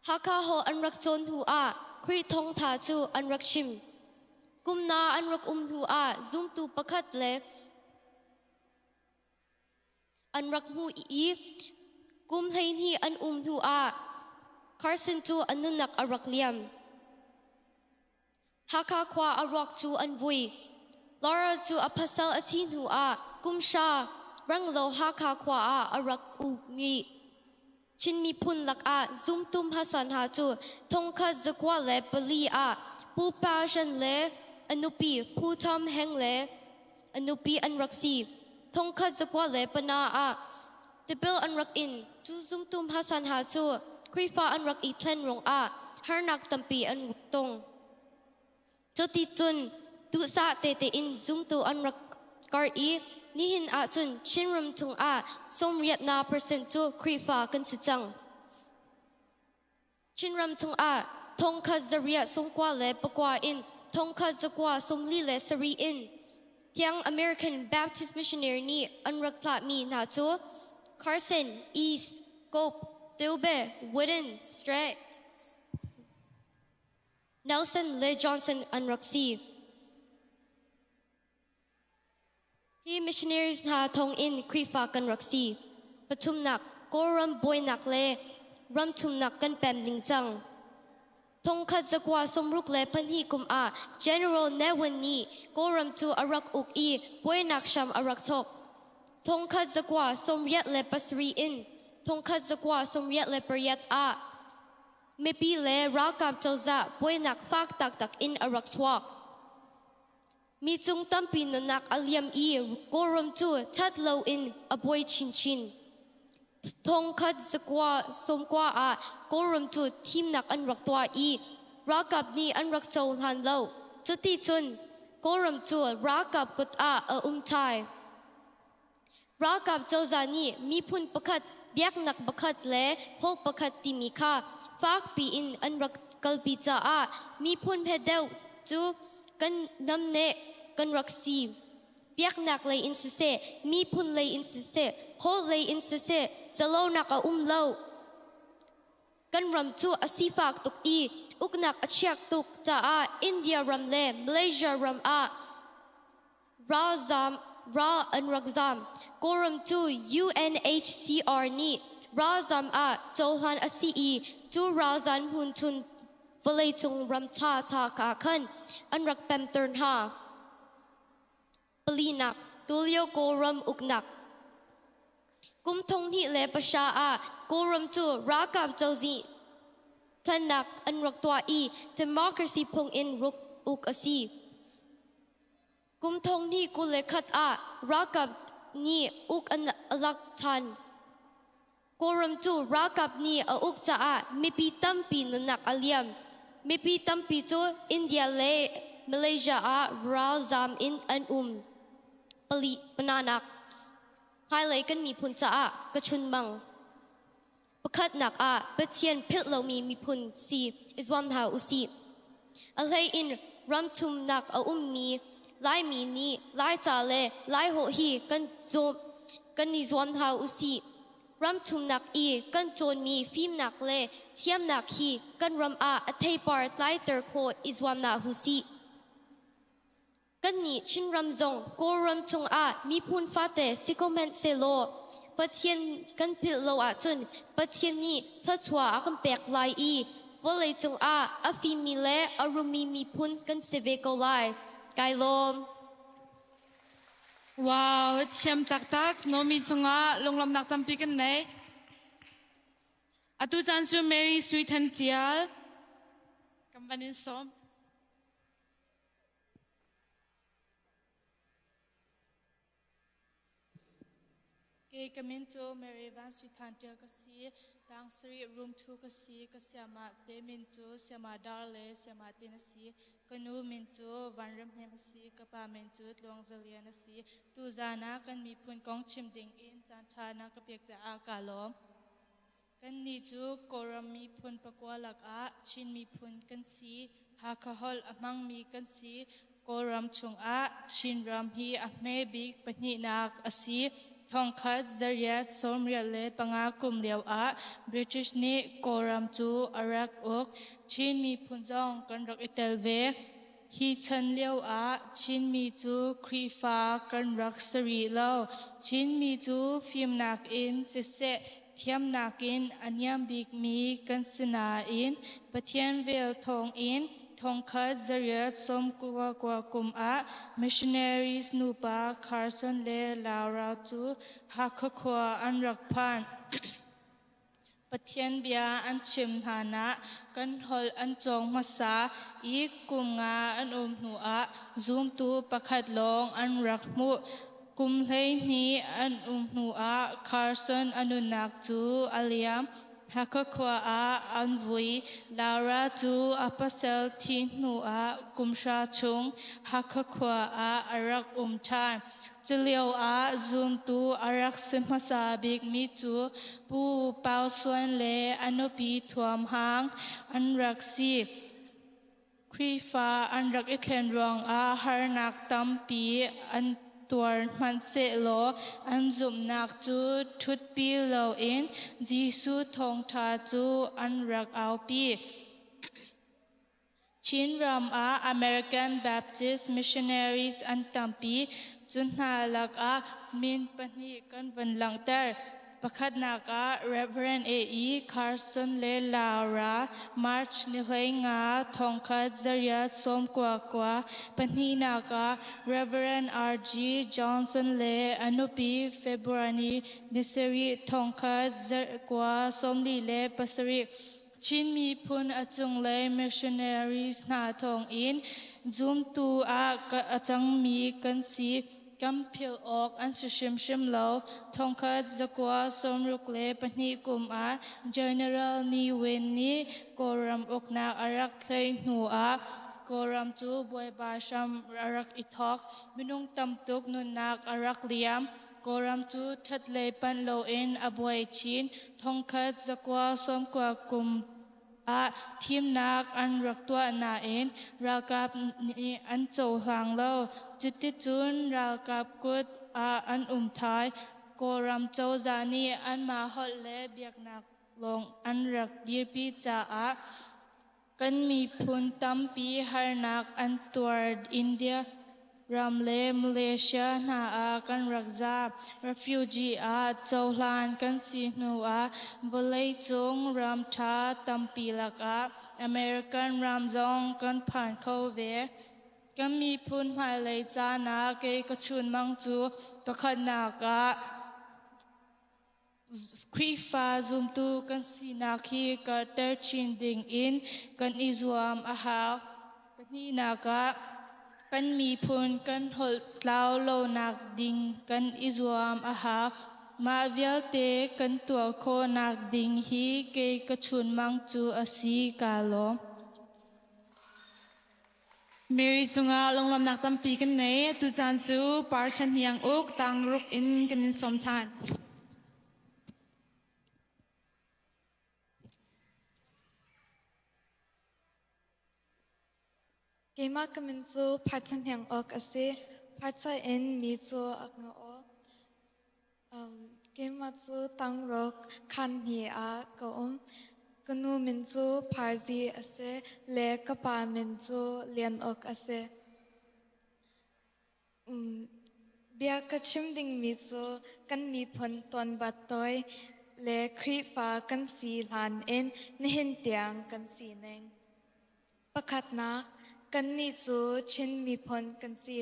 Hakha holh an rak cawn hnu ah Khrih thawngtha cu an rak chim. Kumna an rak um hnu ah zumtu pakhat le an rak hmuh i kum 12 an um hnu ah Carson cu a nunnak a rak liam. Hakha khua a ruak cu an vui. Laura cu a pasal a thi hnu ah kum hra renglo Hakha khua ah a rak um rih. Chin miphun lakah zumtu hmasa hna cu thongkhat zakua le pali ah Pu Pa Shan le a nupi Pu Tom Heng le a nupi an rak si. Thongkhat zakua le pana ah tipil an rak in. Cu zumtu hmasa hna cu Khrihfa an rak i thlen ruangah harnak tampi an rak tong. Cuticun duhsah tete in zumtu an rak karh i nihin ahcun Chinram chungah sawmriatnak percent cu Khrihfa kan si cang. Chinram chungah thongkhat zariat sawmkua le pakua in thongkhat zakua sawmli le sarih in tiang American Baptist missionary nih an rak thlahmi hna cu Carson, East, Cope, Teube, Wooden, Strait, Nelson le Johnson an rak si. Hi missionaries hna thawngin Khrihfa kan rak si. Pathumnak, Kawlram bawinak le ramthumnak kan pem ning cang. Thongkhat zakua sawmruk le pahnih kum ah General Ne Win nih Kawlram cu a rak uk i buainak hram a rak thawk. Thongkhat zakua sawmriat le pasarih in thongkhat zakua sawmriat le pariat ah Mipi le ralkap cozah buainak fak taktak in a rak chuak. Mi cung tampi nunnak a liam i Kawlram cu that loin a buai chinchin. Thongkhat zakua sawmkua ah Kawlram cu thimnak an rak tuah i ralkap nih an rak cohlan lo. Cuticun Kawlram cu ralkap kut ah a um thai. Ralkap cozah nih miphun pakhat, biaknak pakhat le holh pakhat timi kha fakpi in an rak kalpi caah miphun hme deuh cu kan namneh kan rak si. Biaknak lei in siseh, miphun lei in siseh, holh lei in siseh, zalonak a um lo. Kan ram cu a sifak tuk i uknak a chiak tuk caah India ram le Malaysia ram ah Ralzam ral an rak zam. Kawlram cu UNHCR nih ralzam ah cohlan a si i cu ralzam hmun cun vawleicung ram ṭhaṭha ah khan an rak pemter hna. Palinak, tulio Kawlram uknak. Kum 2009 ah Kawlram cu ralkap cozih thlennak an rak tuah i democracy phung in ruk uk a si. Kum 2021 ah ralkap nih uk an lak ṭhan. Kawlram cu ralkap nih a uk caah mipi tampi nunnak a liam. Mipi tampi cu India le Malaysia ah ralzam in an um. Pali pananak. Hmailei kan miphun caah ka chunmang. Pakhatnak ah Pathian philh lomi miphun si i zuam hna usih. A hlei in ramthumnak a ummi Laimi nih Laica le Laiholh hi kan, kan i zuam hna usih. Ram thumnak i kan cawnmi fimnak le thiamnak hi kan ram ah a theipar tlaiter khawh i zuam hna u sih. Kannih Chinram zong Kawlram chungah miphun fate si ko hmanh sehlaw Pathian kan philh lo ahcun Pathian nih thluachuah a kan pek lai i vawlei cungah a fimmi le a rummi miphun kan si ve ko lai. Kai lawm. Wow, thiam taktak. Nomi cungah lunglawmhnak tampi kan nei. Atu caan cu Mary Sui Than Tial kan van in sawm. Kei ka min cu Mary Van Sui Than Tial ka si. Tang sarih room 2 ka si. Ka siama te min cu Siama Dar le Siama Tin a si. Ka nu min cu Van Rem Hnem a si. Ka pa min cu Tluang Za Lian a si. Tuzaan ah kan miphun kong chim ding in caanṭha na ka pek caah kaa lawm. Kannih cu Kawlram miphun pakua lakah Chin miphun kan si. Hakha holh a hmangmi kan si. Kawlram chungah Chinram hi a hme bik pahnihnak a si. Thongkhat zariat 95 kum lioah British nih Kawlram cu a rak uk. Chin miphun zong kan rak i tel ve. Hi chan lioah Chinmi cu Khrihfa kan rak si rih lo. Chinmi cu fimnak in siseh, thiamnak in a niam bikmi kan si nain Pathian vel thawngin thongkhat zariat 99 kum ah missionaries nupa Carson le Laura cu Hakha khua an rak phan. Pathian bia an chim hlan ah kan holh an cawng hmasa i kum nga an um hnuah zumtu pakhat lawng an rak hmuh. Kum 12 an um hnuah Carson a nunnak cu a liam. Hakha khua ah an vui. Laura cu a pasal thi hnuah kum hra chung Hakha khua ah a rak um ṭhan. Culio ah zumtu a rak si hmasa bikmi cu Pu Pau Suan le a nupi Thuam Hang an rak si. Khrihfa an rak i thlen ruangah harnak tampi an tuar hmanhsehlaw an zumhnak cu ṭhutpi loin Jesuh thawngṭha cu an rak aupi. Chinram ah American Baptist missionaries an tampi. Cu hna lakah min pahnih kan van langhter. Pakhatnak ah Reverend A.E. Carson le Laura March ni 15 1999. Pahnihnak ah Reverend R.G. Johnson le a nupi February ni sarih 1947. Chin miphun a cunglei missionaries hna thawngin zumtu ah a cangmi kan si. Kan philh awk an si hrimhrim lo. 1962 kum ah General Ni Win nih Kawlram uknak a rak thlei hnu ah Kawlram cu bawipa hram a rak i thawk. Minung tamtuk nunnak a rak liam. Kawlram cu ṭhatlei panh loin a buai chin. 1990 kum ah thimnak an rak tuah nain ralkap nih an cohlang lo. Cuticun ralkap kut ah an um thai. Kawlram cozah nih anmah holh le biaknak lawng an rak dirpi caah Kan miphun tampi harnak an tuar. India ram le Malaysia hna ah kan rak zaam. Refugee ah cohlan kan si hnu ah vawleicung ram ṭha tampi lakah American ram zong kan phan kho ve. Kan miphun hmailei caan ah kei ka chunmang cu pakhatnak ah Khrihfa zumtu kan sinak hi karhter chin ding in kan i zuam a hau. Pahnihnak ah, kan miphun kan holh tlau lonak ding kan i zuam a hau. Mah vialte kan tuah khawhnak ding hi kei ka chunmang cu a si kaa lawm. Mary cungah lunglawmhnak tampi kan nei. Atu caan cu Par Than Hniang Uk tangruk in kan in sawm than. Keimah ka min cu Pharcha Hniang Uk a si. Pharcha in mi cu a nga aw. Keimah cu tangruk khan hni ah ka um. Ka nu min cu Pharzi a si le ka pa min cu Lian Ok a si. Bia ka chim dingmi cu kan miphun tuanbat tawi le Khrihfa kan si hlan in nihin tiang kan sining. Pakhatnak, kannih cu Chin miphun kan si.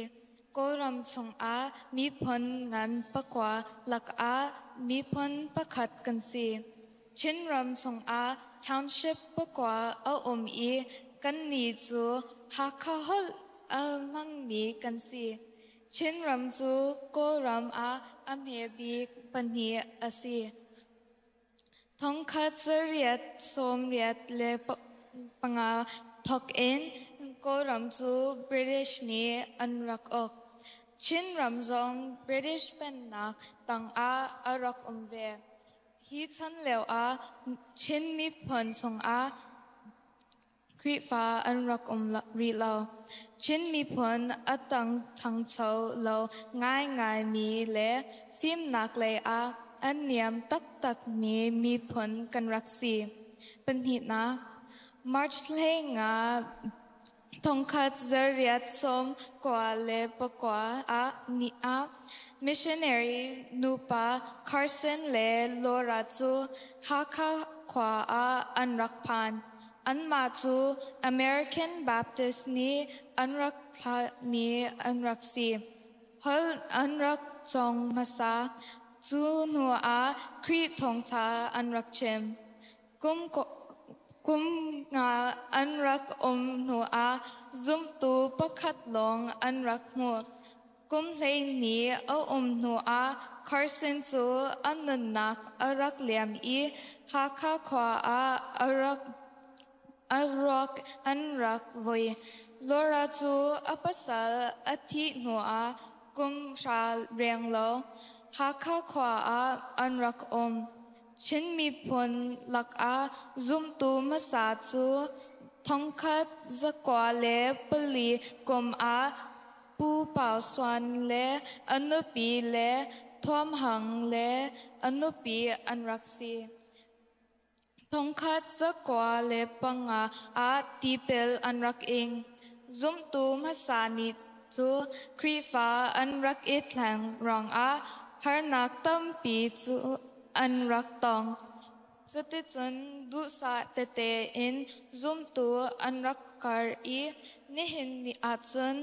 Kawlram chungah miphun ngan pakua lakah miphun pakhat kan si. Chinram chungah township pakua a um i kannih cu Hakha holh a hmangmi kan si. Chinram cu Kawlram ah a hme bik pahnih a si. Thongkhat zariat sawmriat le panga thawk in Kawlram cu British nih an rak uk. Chinram zong British pennak tangah a rak um ve. Hi chan lio ah Chin miphun chungah Khrihfa an rak um rih lo. Chin miphun a tang thangcho lo ngaingaimi le fimnak lei ah an niam taktakmi miphun kan rak si. Pahnihnak, March 15 1999 ah ni ah missionary nupa Carson le Laura cu Hakha khua ah an rak phan. Anmah cu American Baptist nih an rak thlahmi an rak si. Holh an rak cawng hmasa. Cu hnu ah Khrih thawngtha an rak chim. Kum, kum nga an rak um hnu ah zumtu pakhat lawng an rak hmuh. Kum 12 a um hnu ah Carson cu a nunnak a rak liam i Hakha khua ah a rak a ruak an rak vui. Laura cu a pasal a thih hnu ah kum hra renglo Hakha khua ah an rak um. Chin miphun lakah zumtu hmasa cu thongkhat 904 kum ah Pu Pau Suan le a nupi le Thuam Hang le a nupi an rak si. 1905 ah tipil an rak ing. Zumtu hmasa nih cu Khrihfa an rak i thleng ruangah harnak tampi cu an rak tong. Cuticun duhsah tete in zumtu an rak kar i nihin ni ahcun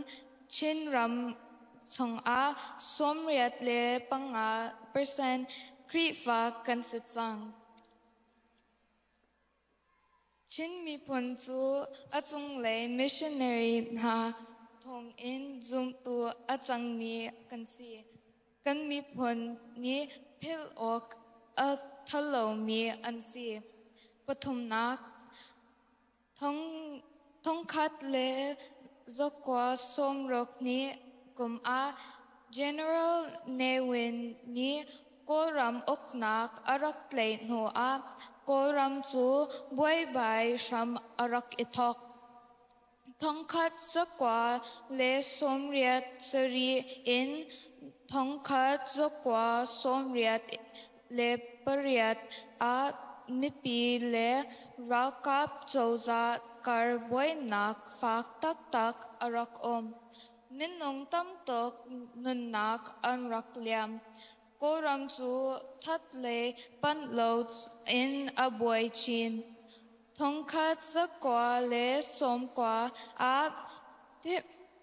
Chinram chungah 85% Khrihfa kan si cang. Chin miphun cu a cunglei missionary hna thawngin zumtu a cangmi kan si. Kan miphun nih philh awk a thalomi an si. Pathumnak, thong, thongkhat le zakua sawmruk nih kum ah General Ne Win nih Kawlram uknak a rak tlaih hnu ah Kawlram cu buaibai hram a rak i thawk. 1987 in 1998 ah mipi le ralkap cozah kar buainak fak taktak a rak um. Minung tamtuk nunnak an rak liam. Kawlram cu that le panh lo in a buai chin. 1990 ah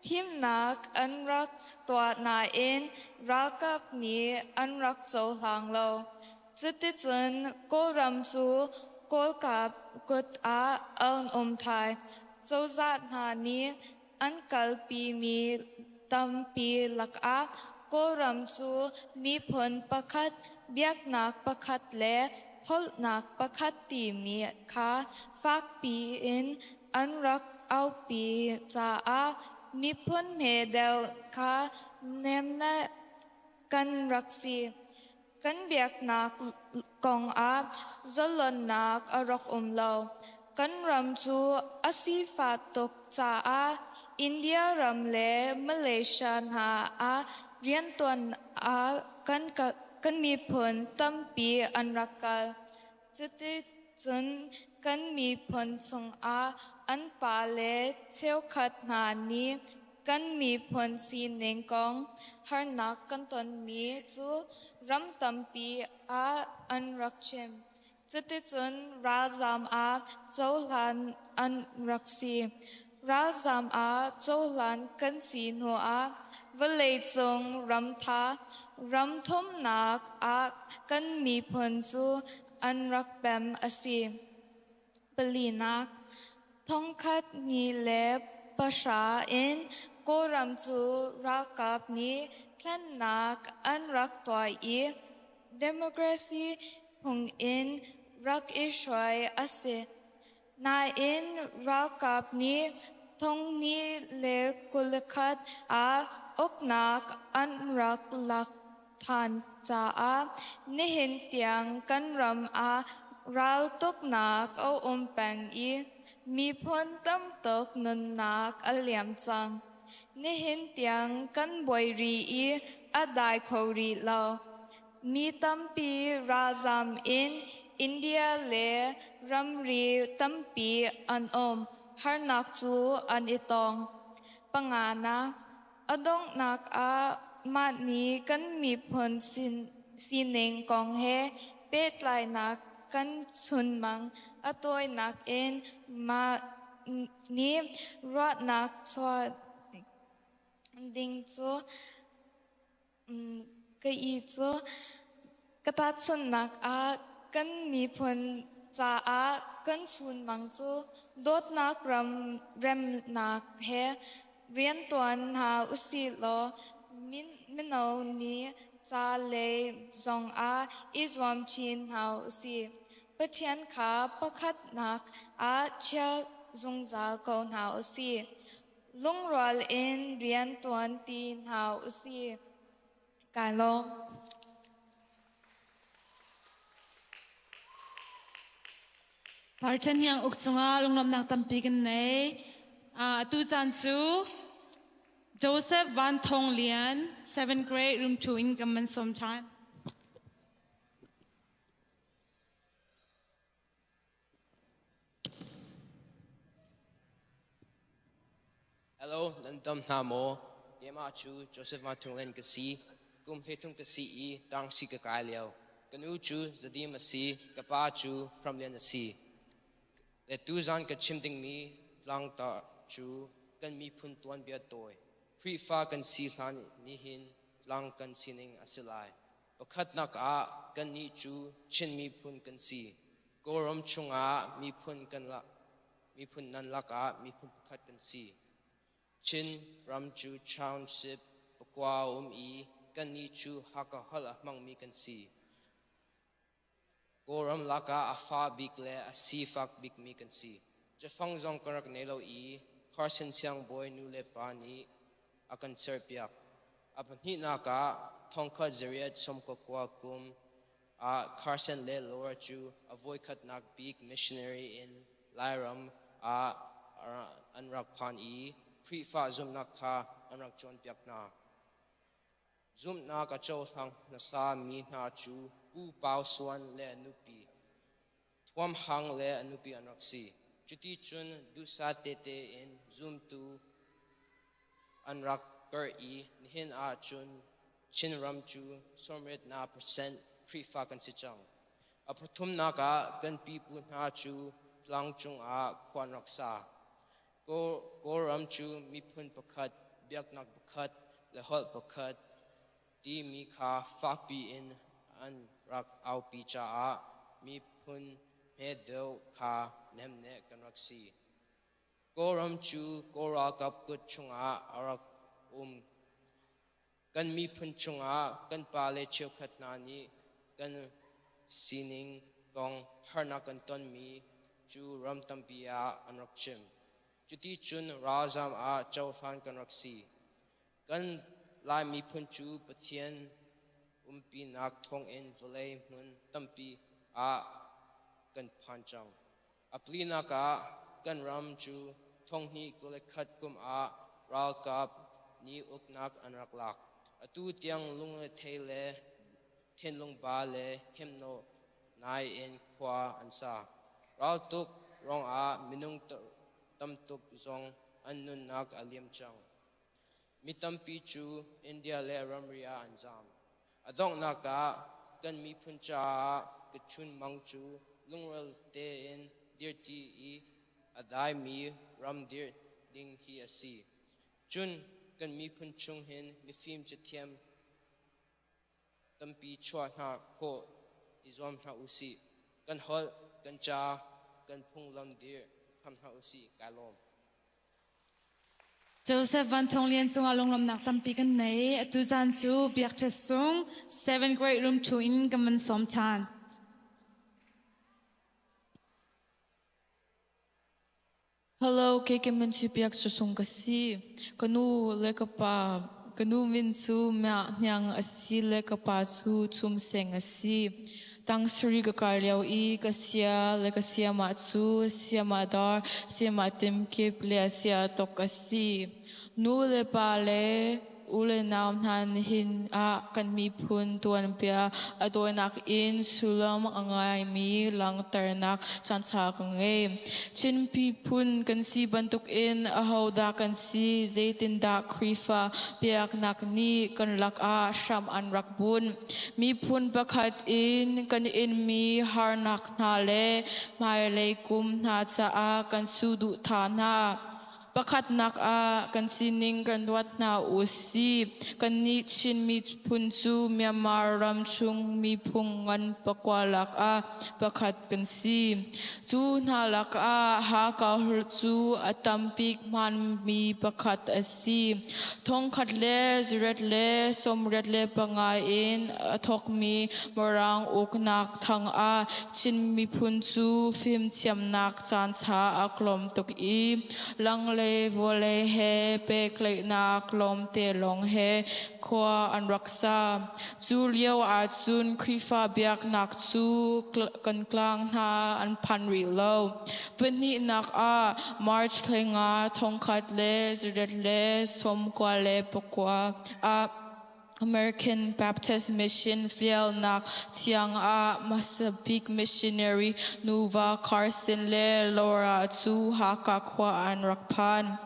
thimnak an rak tuah nain ralkap nih an rak cohlang lo. Cuticun Kawlram cu Kawlkap kut ah an um thai. Cozah hna nih an kalpimi tampi lakah Kawlram cu miphun pakhat, biaknak pakhat le holhnak pakhat timi kha fakpi in an rak aupi caah miphun hme deuh kha nemnak kan rak si. Kan biaknak kongah zalonnak a rak um lo. Kan ram cu a sifah tuk caah India ram le Malaysia hna ah riantuan ah kan kal. kan miphun tampi an rak kal. Cuticun kan miphun chungah an pale cheukhat hna nih kan miphun sining kong harnak kan tonmi cu ram tampi ah an rak chim. Cuticun ralzam ah cohlan an rak si. Ralzam ah cohlan kan si hnuah vawleicung ramtha ram thumnak ah kan miphun cu an rak pem a si. Palinak, thongkhat ni le pahra in Kawlram cu ralkap nih thlennak an rak tuah i democracy phung in rak i hruai a si. Nain ralkap nih thonghnih le 21 ah uknak an rak lak ṭhan caah nihin tiang kan ram ah raltuknak a um peng i miphun tamtuk nunnak a liam cang. Nihin tiang kan buai rih i a dai kho rih lo. Mi tampi ralzam in India le ramri tampi an um. Harnak cu an i tong. Panganak, A donghnak ah mah nih kan miphun sining kong he pehtlainak kan chunmang a tawinak in mah nih ruahnak chuah ding cu ka i cu ka tahchunhnak ah kan miphun caah kan chunmang cu dawtnak ram remnak he riantuan hna usih law mino nih ca lei zongah i zuam chin hna usih. Pathian kha pakhatnak ah chia zungzal ko hna usih. Lungrual in riantuan ti hna usih. Kai lawm. Parṭhen hiang uk cungah lunglawmhnak tampi kan nei. Atu caan cu Joseph Van Thong Lian, 7th grade, room 2 in kan man sawm ṭhan. Hello, nan dam hna maw? Keimah cu Joseph Van Thung Lian ka si. Kum 13 ka si i tangsi ka kai lio. Ka nu cu Zadim a si, ka pa cu Fram Lian a si. Le tuzan ka chim dingmi tlangtar cu kan miphun tuanbia tawi. Khrihfa kan si hlan nihin tlang kan sining a si lai. Pakhatnak ah kannih cu Chin miphun kan si. Kawlram chungah miphun kan miphun nan lakah miphun pakhat kan si. Chin ram cu township pakua a um i kannih cu Hakha holh a hmangmi kan si. Kawlram lakah a fa bik le a sifak bikmi kan si. Cafang zong kan rak nei lo i Carson siangbawi nu le pa nih a kan serpiak. A pahnihnak ah thongkhat zariat sawmkua kum ah Carson le Laura cu a voikhatnak bik missionary in Lairam ah an rak phan i Khrihfa zumhnak kha an rak cawnpiak hna. Zumhnak a cohlang hmasa mi hna cu Pu Pau Suan le a nupi Thuam Hang le a nupi an rak si. Cuti cun duhsah tete in zumtu an rak karh i nihin ah cun Chinram cu 75% Khrihfa kan si cang. A pathumnak ah kan pipu hna cu tlangcung ah khua an rak sa. Kawlram cu miphun pakhat, biaknak pakhat le holh pakhat timi kha fakpi in an rak aupi caah miphun hme deuh kha nemneh kan rak si. Kawlram cu Kawl ralkap kut chungah a rak um. Kan miphun chungah kan pale cheukhat hna nih kan sining kong harnak kan tonmi cu ram tampi ah an rak chim. Cuti cun ralzam ah cohlan kan rak si. Kan Lai miphun cu Pathian umpinak thawngin vawlei hmun tampi ah kan phan cang. A plinak ah kan ram cu 2021 kum ah ralkap nih uknak an rak lak. Atu tiang lungrethei le. Thinlung ba le himno nai in khua an sa. Raltuk ruangah minung tamtuk zong an nunnak a liam cang. Mi tampi cu India le ramri ah an zaam. A donghnak ah kan miphun caah ka chunmang cu lungrual tein dirṭi i a daimi ram dirh ding hi a si. Cun kan miphun chung hin mifim cathiam tampi chuah hna khawh i zuam hna usih. Kan holh, kan ca, kan phunglam dirh pham hna usih. Kai lawm. Joseph Van Thawng Lian cungah lunglawmhnak tampi kan nei. Atu zan cu Biak Ṭha Sung 7 grade room 2 in kan van sawm ṭhan. Hello, kei ka min cu Biak Cu Sung ka si. Ka nu le ka pa, ka nu min cu Mya Hniang a si le ka pa cu Chum Seng a si. Tang sarih ka kai lio i ka sia le ka siamah cu siamah dar, siamah timkip le sia tok a si. Nu le pa le u le nau hna nihin ah kan miphun tuanbia a dawinak in sullam a ngaimi langhternak caanṭha ka ngei. Chin miphun kan si bantukin ahodah kan si, zeitindah Khrihfa biaknak nih kan lakah hram an rak bunh. Miphun pakhat in kan inmi harnak hna le hmailei kum hna caah kan suduhthah hna. Pakhatnak ah kan sining kan ruat hna u sih. Kannih Chin miphun cu Myanmar ram chung miphun ngan pakua lakah pakhat kan si. Cu hna lakah Hakha holh cu a tambik hmanmi pakhat a si. Thongkhat le zariat le 85 in a thawkmi Mirang uknak thang ah Chin miphun cu fimthiamnak caanṭha a tlawm tuk i langlei vawlei he pehtlaihnak lawngte lawng he khua an rak sa. Cu lio ahcun Khrihfa biaknak cu kan tlang hna an phan rih lo. Pahnihnak ah March 15 1999 ah American Baptist Mission fialnak thiang ah hmasa bik missionary nuva Carson le Laura cu Hakha khua an rak phan.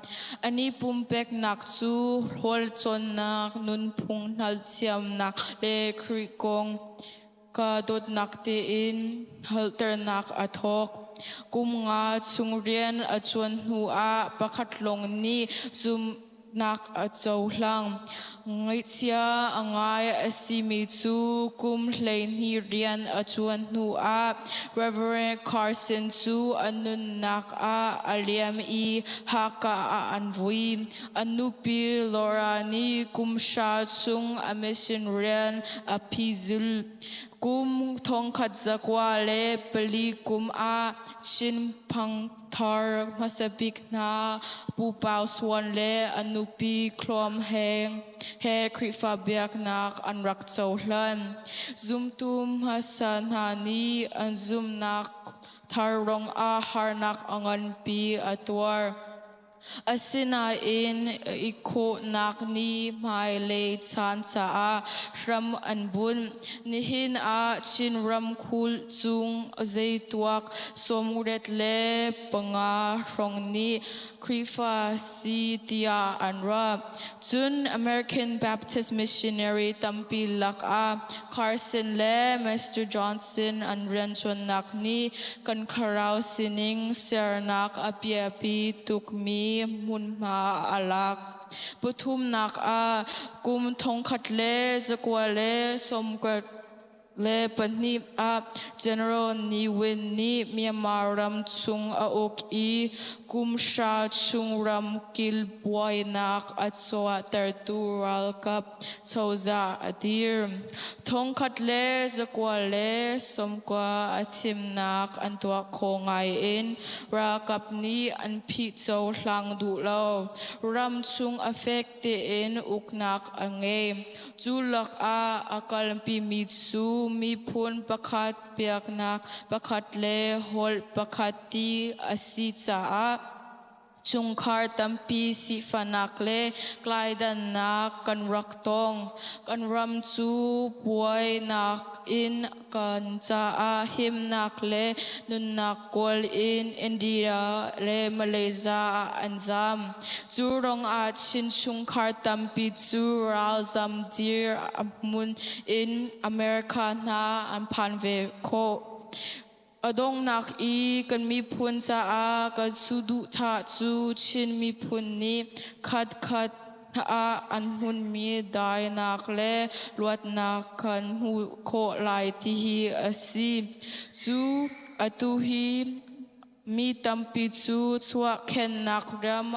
An i pumpeknak cu rawl cawnnak, nunphung hngalhthiamnak le Khrih kong ka dawtnak tein hngalhternak a thawk. Kum nga chung rian a ṭuan hnu ah pakhat lawng nih zum nak a cohlang. Ngaihchia a ngai a simi cu kum 12 rian a ṭuan hnu ah Reverend Carson cu a nunnak ah a liam i Hakha ah an vui. A nupi Laura nih kum hra chung a mission rian a phizul. Kum 1904 kum ah Chin Phang Thar hmasa bik hna Pu Pau Suan le a nupi Khluam Heng he Khrihfa biaknak an rak cohlan. Zumtu hmasa hna nih an zumhnak thar ruangah harnak a nganpi a tuar. Asinain i khawhnak nih hmailei caan caah hram an bunh. Nihin ah Chin ramkulh chung zeituak 85 hrawng nih Khrihfa si tiah an ruah. Cun American Baptist missionary tampi lakah Carson le Mr. Johnson an rianṭuannak nih kan thlarau sining sernak a biapi tukmi hmunhma a lak. Pathumnak ah kum 1992 ah General Ne Win nih Myanmar ram chung a uk i kum hra chung ramkil buainak a chuahtertu ralkap cozah a dir. 1990 a thimnak an tuah khawh ngai in ralkap nih an phih cohlang duh lo. Ram chung a fek tein uknak a ngei. Cu lakah a kalpimi cu miphun pakhat, biaknak pakhat le holh pakhat ti a si caah. Chungkhar tampi sifahnak le tlaidannak kan rak tong. Kan ram cu buainak in kan caah himnak le nunnak kawl in India le Malaysia ah an zam. Cu ruangah Chin chungkhar tampi cu ralzam dir a hmun in America hna an phan ve khawh. A donghnak i kan miphun caah kan suduhthah cu Chin miphun nih khatkhat ah an hmunmi dainak le luatnak kan hmuh khawh lai ti hi a si. Cu atu hi mi tampi cu chuahkhennak ram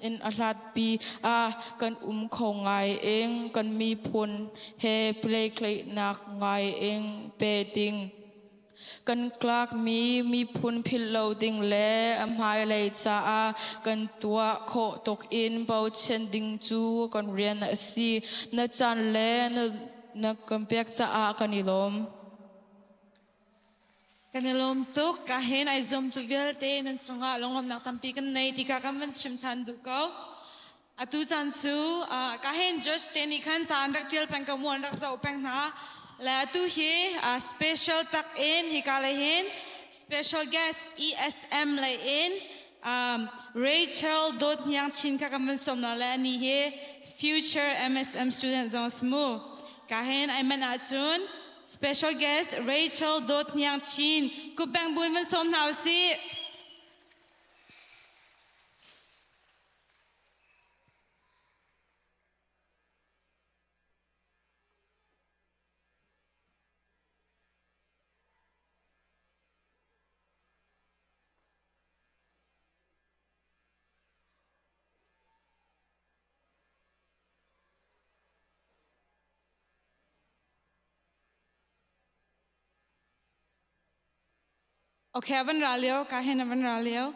in a hlatpi ah kan um kho ngai ing kan miphun he pleikleihnak ngai ing pe ding. Kan tlakmi miphun philh lo ding le a hmailei caah kan tuah khawh tuk in bochan ding cu kan rian a si. Na caan le na kan pek caah kan i lawm. Kan i lawm tuk. Ka hen ai zuam tu vialte nan sungah lunglawmhnak tampi kan nei ti ka kan van chim than duh ko. Atu caan cu ka hen judge te nih khan ca an rak ṭial peng ko mu an rak zoh peng hna. Le atu hi special tak in hika lei hin special guest ESM lei in Rachel Dawt Hniang Chin kha kan van sawm la le ani hi future MSM student zong a si mu. Ka hen ai manh ahcun special guest Rachel Dawt Hniang Chin kupbeng bun van sawm hna usih. Okay, van ra lio, ka hen van ra lio.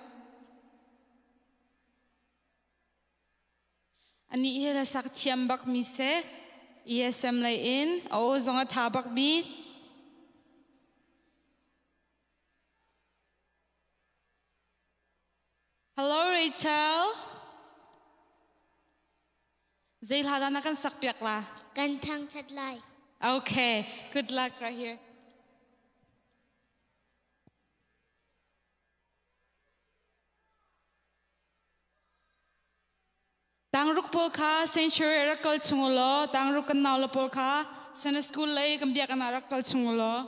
Anih hi hlasak thiam bak mi si. ESM lei in a aw zong a ṭha bak mi. Hello Rachel. Zei hla dah na kan sak piak la? Kan thangṭhat lai. Okay, good luck right here. Tangruk pawl kha sanctuary rak kal chung u law tangruk kan nau le pawl kha Sunday school lei kan biakinn ah rak kal chung u law.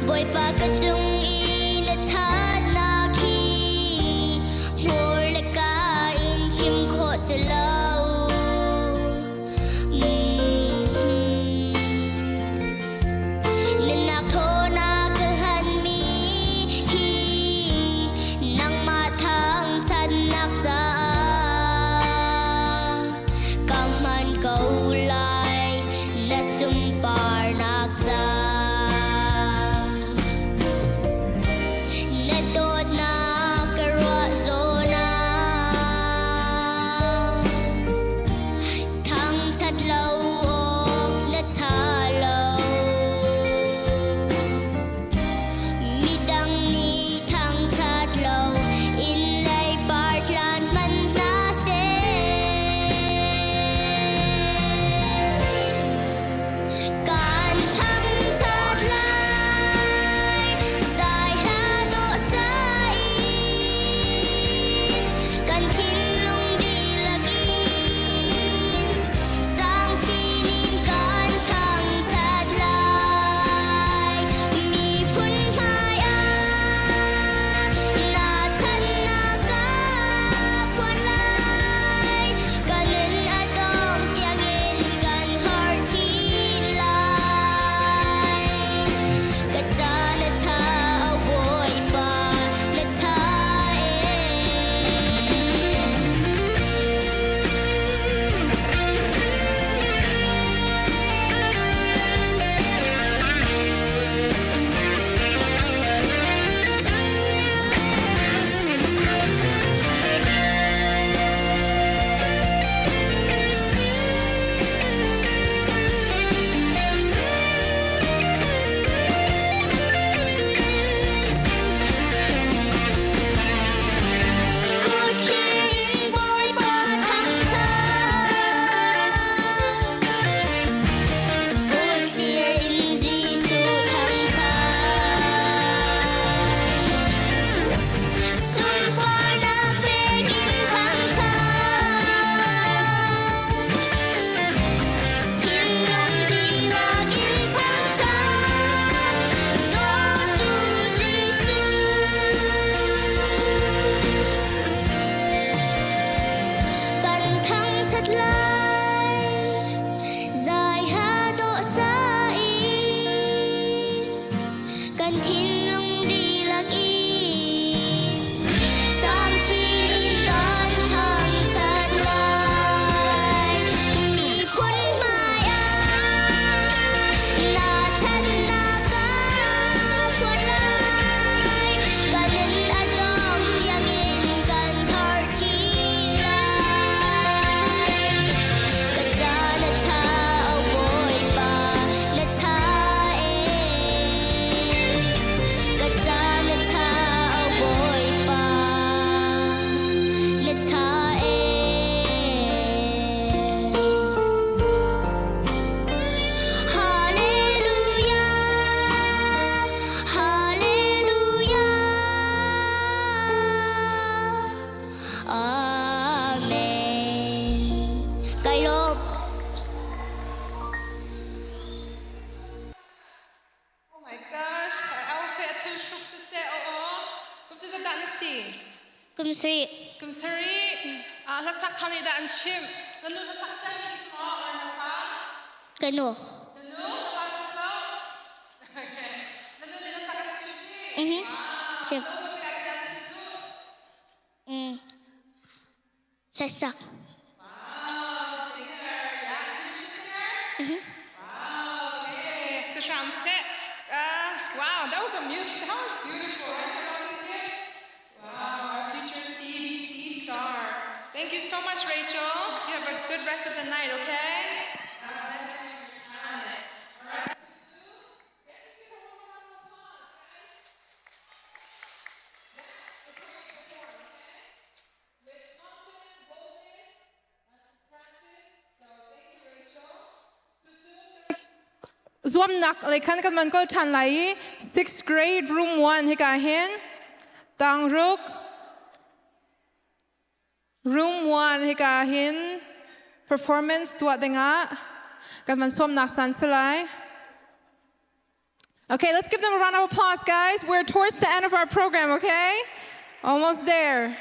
Bawipa ka cung i na ṭhatnak hi hmur le kaa in chim khawh si lo. Nunnak thawnak ka hanmi hi nangmah thangṭhatnak caah ka hman ko lai na sunparnak ca. Na dawtnak ka ruah zawn ah Thangṭhat lo awk na ṭha lo. Midang nih thangṭhat lo in leipar tlan hmanh hna seh. Kan thangṭhat lai, zai hla dawh sa in kan thinlung dihlak in sang chin in kan thangṭhat lai. Miphun hmai ah na thannak ka phuan lai. Ka nun a dong tiangin kan har chin lai. Ka ca na tha, o Bawipa, na tha ee. Kutthlir in Bawipa thangṭhat. Kutthlir in Jesuh thangṭhat. Sunparnak pek in thangṭhat. Thinlung dihlak in thangṭhat. Dawtu Jesuh. Kan thangṭhat lai, zai ha dawh sa in kan thinlung dihlak in sang chin in kan thangṭhat lai. Miphun hmai ah na ṭhatnak ka phuan lai. Ka nun a dong tiangin kan har chin lai. Ka ca na tha, o Bawipa, na tha ee. Ka ca na tha, o Bawipa, na tha ee. Hallelujah, Hallelujah, Amen. Kai lawm. Oh my gosh, outfit a thil hruk siseh aw aw. Kum si dah na si? Kum sari. Kum sari. Ah, hlasak thang nih dah an chimh. Na nu hlasak thiam na si maw or na pa? Ka nu. Na nu, na pa cu si lo? Na nu nih hlasak an chimh ti? Mhm. Chim. Na upat tikah zeidah si na duh? Mm. Hlasak. Wow, singer. Yeah, Christian singer? Mhm. Wow, okay. Si hram seh. Wow, that was a mu- that was beautiful. Wow, our future CBC star. Thank you so much, Rachel. You have a good rest of the night, okay? God bless you your talent. All right. Let's give her one more round of applause, guys. Yeah, let's hear you perform, okay? With confident boldness, that's practice. So thank you, Rachel. Zuamnak lei khan kan man kol ṭhan lai i sixth grade room 1 hika hin tangruk room 1 hika hin performance tuah dingah kan man sawmnak caan si lai. Okay, let's give them a round of applause, guys. We're towards the end of our program, okay? Almost there.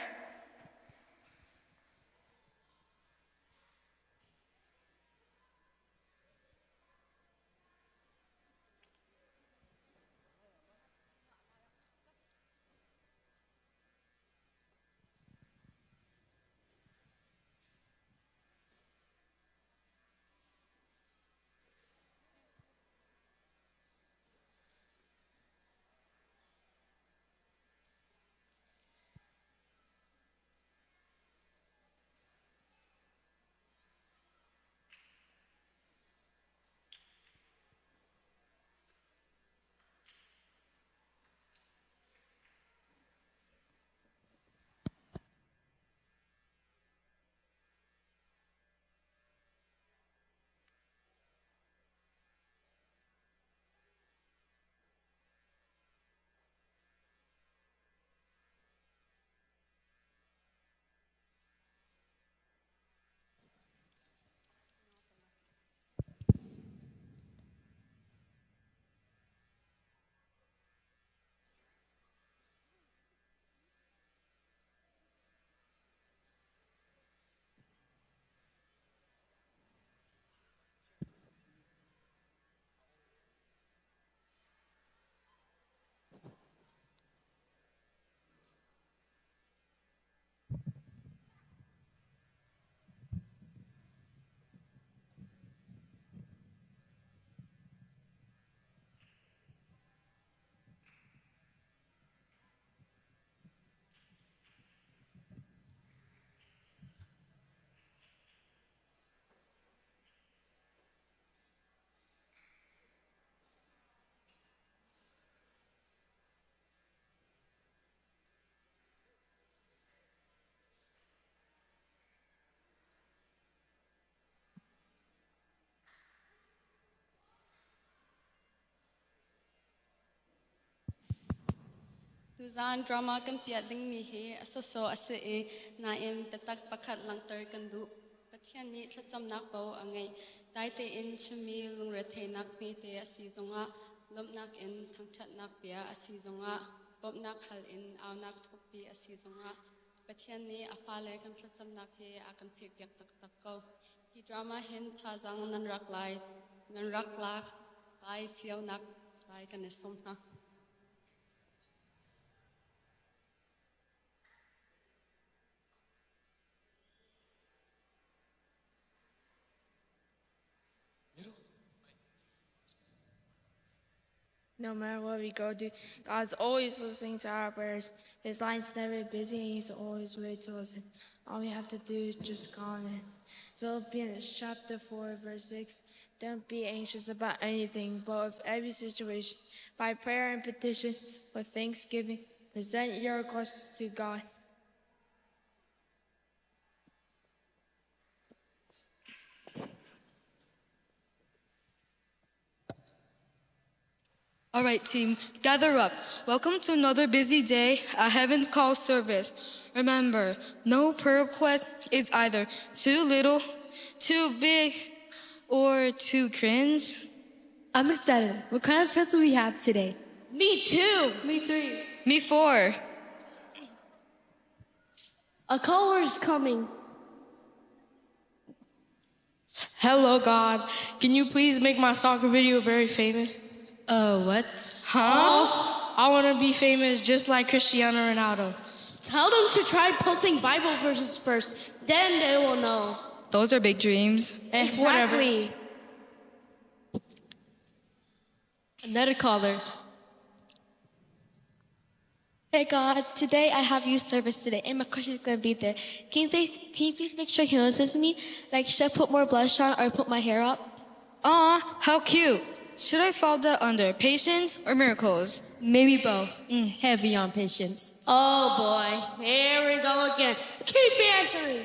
Tuzan drama kan piah dingmi hi a sawsawh a si i nain biatak pakhat langhter kan duh. Pathian nih thlacamnak bo a ngeih. Dai tein chimmi lungretheihnak hmete a si zongah lawmhnak in thangṭhatnak bia a si zongah bawmhnak hal in aunak thukpi a si zongah Pathian nih a fale kan thlacamnak hi a kan theihpiak taktak ko. Hi drama hin thazaang nan rak lai, nan rak lak lai cionak lai kan i sawm hna. No matter what we go through, God's always listening to our prayers. His line's never busy, and He's always ready to listen. All we have to do is just call on Him. Philippians chapter 4, verse 6. Don't be anxious about anything, but with every situation, by prayer and petition, with thanksgiving, present your requests to God. All right, team, gather up. Welcome to another busy day at Heaven's Call service. Remember, no prayer request is either too little, too big, or too cringe. I'm excited. What kind of pretzel we have today? Me too. Me three. Me four. A caller's coming. Hello, God. Can you please make my soccer video very famous? Uh, what? Huh? I want to be famous just like Cristiano Ronaldo. Tell them to try posting Bible verses first, then they will know. Those are big dreams. Eh, whatever. Exactly. Another caller. Hey God, today I have youth service today, and my crush is gonna be there. Can you please, can you please make sure he notices me? Like, should I put more blush on or put my hair up? Aw, how cute. Should I file that under patience or miracles? Maybe both. Heavy on patience. Oh boy, here we go again. Keep answering.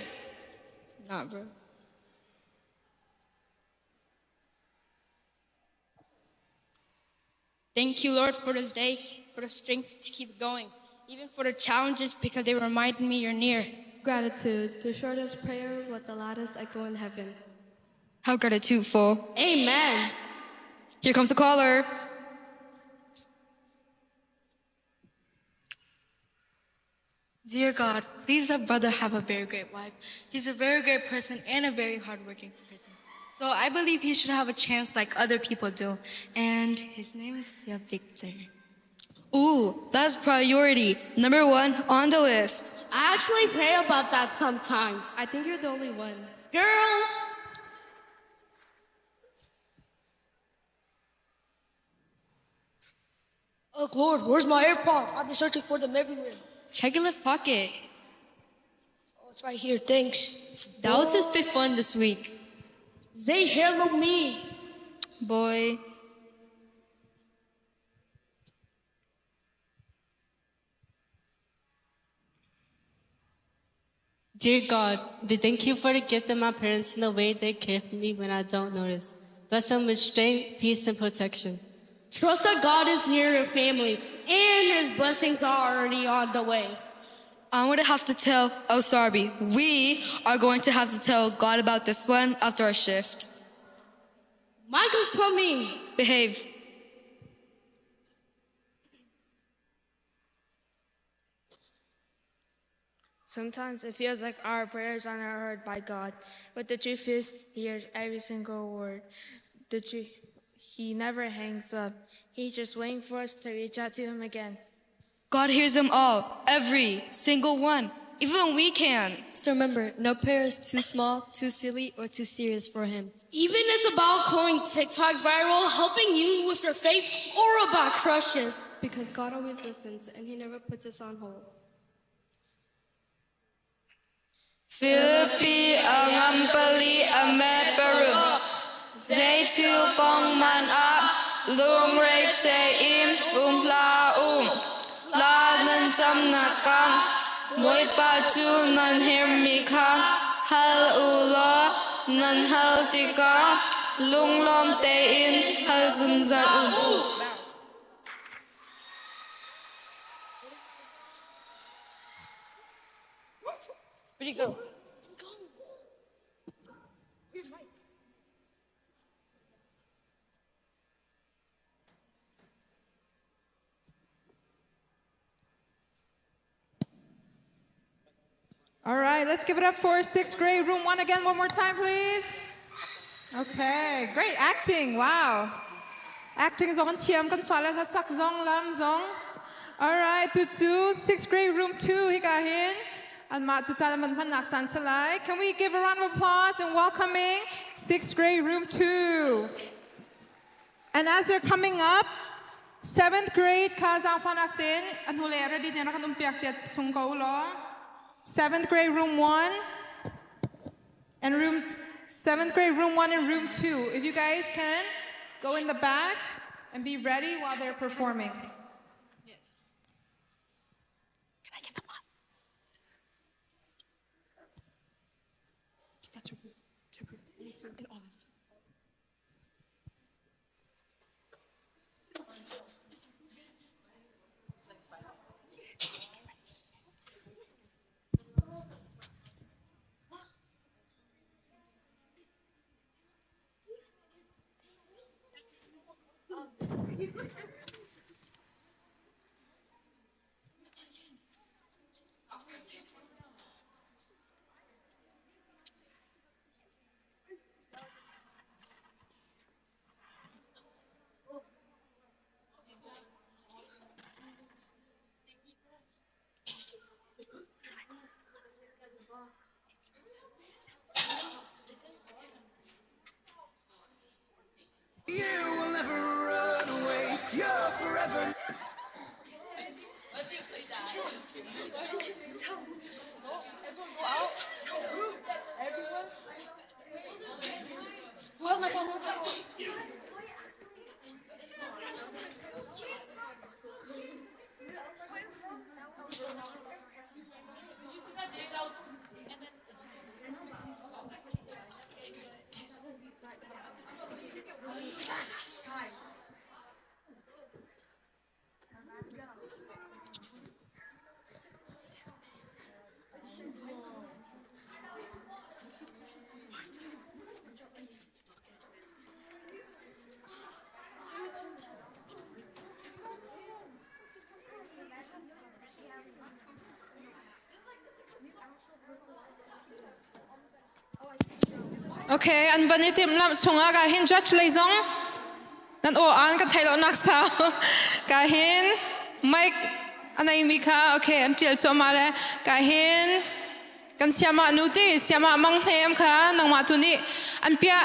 Nah, bro. Thank you, Lord, for this day, for the strength to keep going, even for the challenges because they remind me you're near. Gratitude, the shortest prayer with the loudest echo in heaven. How gratitudeful. Amen. Here comes the caller. Dear God, please let brother have a very great wife. He's a very great person and a very hardworking person. So I believe he should have a chance like other people do. And his name is Sia Victor. Ooh, that's priority number one on the list. I actually pray about that sometimes. I think you're the only one. Girl! Oh, Lord, where's my AirPods? I've been searching for them everywhere. Check your left pocket. Oh, it's right here. Thanks. That was his fifth one this week. They hello me. Boy. Dear God, thank you for the gift of my parents and the way they care for me when I don't notice. Bless them with strength, peace, and protection. Trust that God is near your family and his blessings are already on the way. I'm going to have to tell, oh, sorry, we are going to have to tell God about this one after our shift. Michael's coming. Behave. Sometimes it feels like our prayers are not heard by God, but the truth is, He hears every single word. The truth, He never hangs up. He's just waiting for us to reach out to Him again. God hears them all, every single one, even when we can. So remember, no prayer is too small, too silly, or too serious for him. Even it's about going TikTok viral, helping you with your faith, or about crushes. Because God always listens and He never puts us on hold. Philippi a ngam pali a me paruk. Zei thil kong man ah lungre tein um hlah u. Hla nan camnak ah Bawipa cu nan herhmi kha hal u law nan hal tikah lunglawm tein hal zungzal u. Where'd you go? All right, let's give it up for sixth grade, room one again, one more time, please. Okay, great acting. Wow. Acting zong thiam kan fale hlasak zong lam zong. All right, tu cu sixth grade room 2 hika hin anmah tu caan man hmannak caan salai. Can we give a round of applause and welcoming sixth grade room 2? And as they're coming up, seventh grade ka zaangfahnak tein an hnulei ah ready tein rak kan umpiak cia chung ko u law. Seventh grade room 1 and room seventh grade room 1 and room 2. If you guys can go in the back and be ready while they're performing. Yes. Can I get the pot? Give that to Ruth. To Ruth. And Olive. You will never run away. You're forever. Who has my phone? Who has my phone? Okay, an van i timhlamh chungah ka hin judge lei zong nan aw an kan theih lo nak sau. Ka hin mic a nei mi kha okay an tial cuahmah le ka hin kan siamah nu ti siamah mang hnem kha nangmah tu nih an piah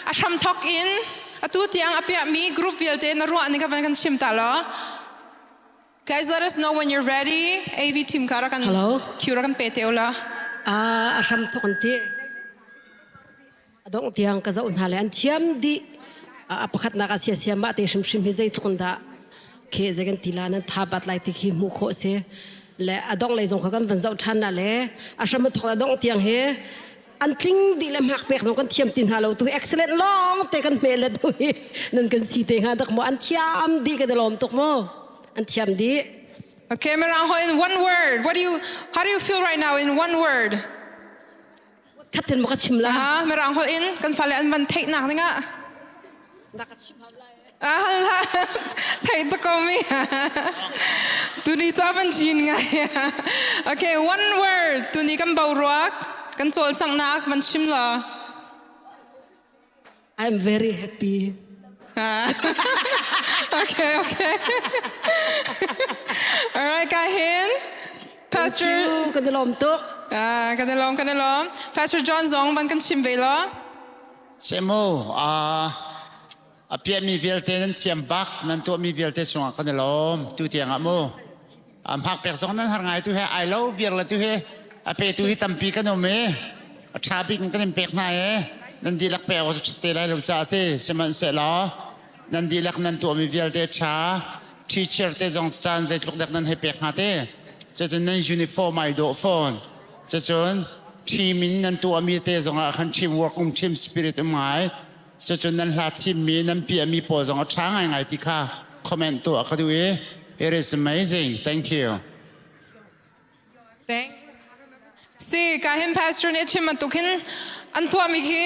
a hram thok in atu tiang a piah mi group vialte na ruah ning kha van kan chim ta law. Guys, let us know when you're ready. AV team ka rakan Hello. Q rakan pe te ula. Ah, a hram thok an ti. Adong tiang ka zoh hna le an thiam di. A pakhat nak a sia sia ma te hrim hrim hi zei tluk da khe zei kan ti la nan tha bat lai ti khi hmu kho se le adong lei zong kha kan van zoh than na le a hram thok adong tiang he an tling dih le hmak pek zong kan thiam ti hna lo tu excellent long te kan hme le tu hi nan kan si te hnga dak mo an thiam di ka lom tuk mo an thiam di. Okay, Mirang in one word. What do you how do you feel right now in one word? Khatin mo ka chim la. Ha, Mirang in kan fale an van theih nak ninga. Na ka chim hau lai. Ah, theih to ko mi. Tuni cha van chin ngai. Okay, one word. Tuni kan bo ruak, kan chawl chang nak van chim la. I'm very happy. Okay. All right, kahin. Pastor kan lom tuk. Ah, kan lom, kan lom. Pastor John Zong van kan chim ve lo. Semo, a piahmi vialte nan thiam bak, nan tuahmi vialte cungah kan i lawm. Tu tiang ah mu. Hmak pek zong nan har ngai tu he ai lo viar le tu he a pe tu hi tampi kan um i a ṭha bik in kan in pek hna i nan dihlak pek awk te lai lo caah ti sihmanhsehlaw nan dihlak nan tuahmi vialte ṭha teacher te zong caan zeitluk dek nan hei pek hna te cucun nan uniform ai dawh fawn cucun team in nan tuahmi te zongah khan teamwork um team spirit um ngai cucun nan hla thimmi nan piahmi pawl zong a ṭha ngaingai ti kha comment tuah ka duh i it is amazing. Thank you. Thank Si ka hin pastor nih a chim bantuk hin an tuahmi khi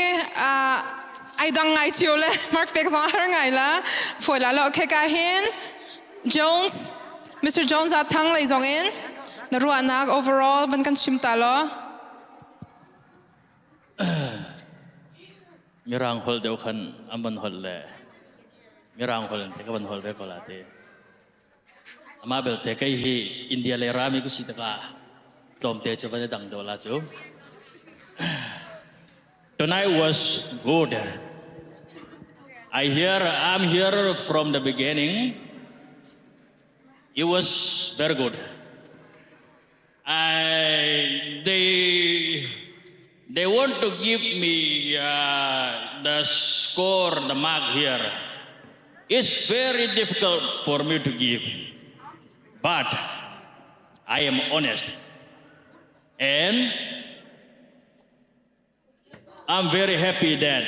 ai dang ngai cio le mark pek zong a har ngai la foi la lo okay ka hin Jones Mr. Jones a thang lei zong in na ruahnak overall van kan chim ta law. Mirang holh deuh khan an van holh le Mirang holh te ka van holh ve ko la te. Amah belte kei hi India le rami ka si tikah tlawmte cu van i dang deuh la cu. Tonight was good. I hear I'm here from the beginning. It was very good. I they want to give me the score, the mark here. It's very difficult for me to give, but I am honest. And I'm very happy that